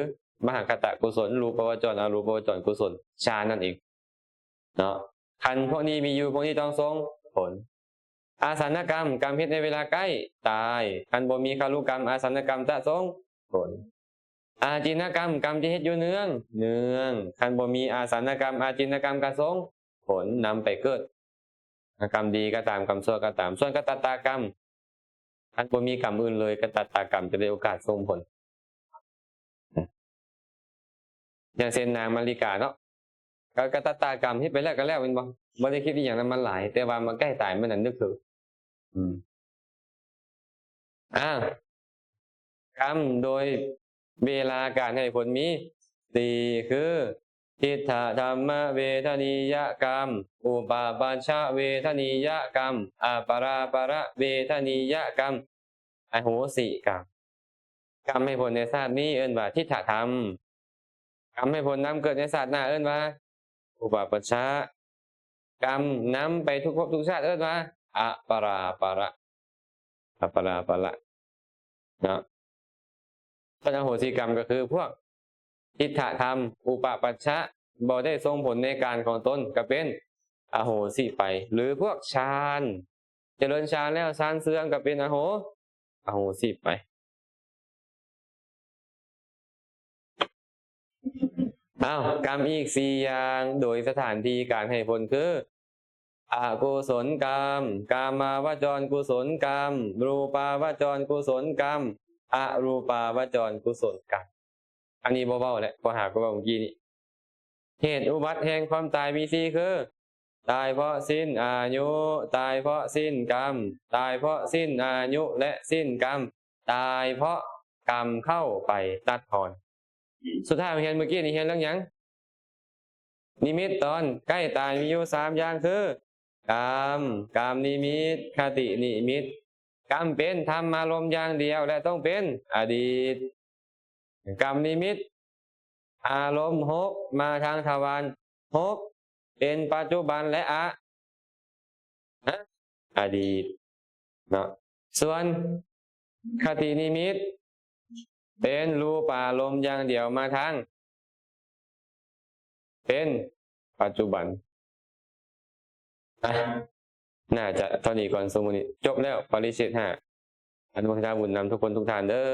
ມະຫັກຄະຕະກຸສົນ, ຮູບະວະຈອນ, ອະຮູບະວະຈອນ, ກຸສົນ, ຊານນັ້ນເອງເນາະ. ຄັນພວກນີ້ມີຢູ່, ພວກນີ້ຕ້ອງສົ່ງຜົນ. ອາສັນນະກຳ ກຳເຮັດໃນເວລາໃກ້ຕາຍ, ຄັນບໍ່ມີຄາລຸກຳ ອາສັນນະກຳຈະສົ່ງຜົນ. ອາຈິນນະກຳ ກຳທີ່ເຮັດຢູ່ເນື່ອງ, ເນື່ອງ, ຄັນບໍ່ມີອາສັນນະກຳ ອາຈິນນະກຳກະສົ່ງຜົນນຳໄປເກີດ. ກຳດີກໍຕາມ ກຳຊົ່ວກໍຕາມ. ສ່ວນກະຕັດຕາກຳ ອັນບໍ່ມີກຳອື່ນເລີຍ ກະຕັດຕາກຳຈະໄດ້ໂອກາດສົ່ງຜົນ. ຢ່າງເຊັ່ນນາງມາລິກາເນາະ ກໍກະຕັດຕາກຳ ເຮັດໄປແລ້ວກໍແລ້ວແມ່ນບໍ່? ບໍ່ໄດ້ຄິດອີ່ຫຍັງນຳມັນຫຼາຍ ແຕ່ວ່າມາໃກ້ຕາຍມັນນັ້ນນຶກເຖິງ. ອືມ ອາ ກຳໂດຍເວລາການໃຫ້ຜົນມີສີ່ ຄື ທິฏຖະທຳມະເວທະນີຍະກຳ, ອຸປະປັດຊະເວທະນີຍະກຳ, ອະປະລາປະລະເວທະນີຍະກຳ, ອະໂຫສິກຳ. ກຳໃຫ້ຜົນໃນຊາດນີ້ເອີ້ນວ່າທິດຖະທຳ. ກຳໃຫ້ຜົນນຳເກີດໃນຊາດໜ້າເອີ້ນວ່າອຸປະປັດຊະ. ກຳນຳໄປທຸກພົບທຸກຊາດເອີ້ນວ່າອະປະລາປະລະ. ອະປະລາປະລະເນາະ. ສ່ວນອະໂຫສິກຳກໍຄືພວກທິດຖະທຳ ອຸປະປັດຊະ ບໍ່ໄດ້ສົ່ງຜົນໃນການຂອງຕົນ ກໍເປັນອະໂຫສິໄປ ຫຼື ພວກຊານ ຈະເລີນຊານແລ້ວຊານເສື່ອມ ກໍເປັນອະໂຫ ອະໂຫສິໄປ. ອ້າວ ກຳອີກສີ່ຢ່າງ ໂດຍສະຖານທີ່ການໃຫ້ຜົນຄື ອະກຸສົນກຳ, ກາມາວະຈອນກຸສົນກຳ, ຮູປາວະຈອນກຸສົນກຳ, ອະຮູປາວະຈອນກຸສົນກຳ. ອັນນີ້ບໍ່ເວົ້າແຫຼະ ເພາະຫາກໍເວົ້າເມື່ອກີ້ນີ້. ເຫດອຸບັດແຫ່ງຄວາມຕາຍມີສີ່ຄື ຕາຍເພາະສິ້ນອາຍຸ, ຕາຍເພາະສິ້ນກຳ, ຕາຍເພາະສິ້ນອາຍຸ ແລະ ສິ້ນກຳ, ຕາຍເພາະກຳເຂົ້າໄປຕັດທອນ. ສຸດທ້າຍເຮົາຮຽນເມື່ອກີ້ນີ້ ຮຽນເລື່ອງຫຍັງ? ນິມິດຕອນໃກ້ຕາຍມີຢູ່ສາມຢ່າງຄື ກຳ, ກຳນິມິດ, ຄະຕິນິມິດ. ກຳເປັນທຳມາລົມຢ່າງດຽວ ແລະ ຕ້ອງເປັນອະດີດ. ກຳນິມິດ ອາລົມຫົກມາທາງທະວານຫົກ ເປັນປັດຈຸບັນ ແລະ ອະ ອະດີດເນາະ. ສ່ວນຄະຕິນິມິດ ເປັນຮູປາລົມຢ່າງດຽວມາທາງ ເປັນປັດຈຸບັນ. ອ່ະ ໜ້າຈະເທົ່ານີ້ກ່ອນ ຊຸມມື້ນີ້ຈົບແລ້ວ ປະລິເສດຫ້າ. ອະນຸໂມທະນາບຸນນຳທຸກຄົນທຸກທ່ານເດີ້.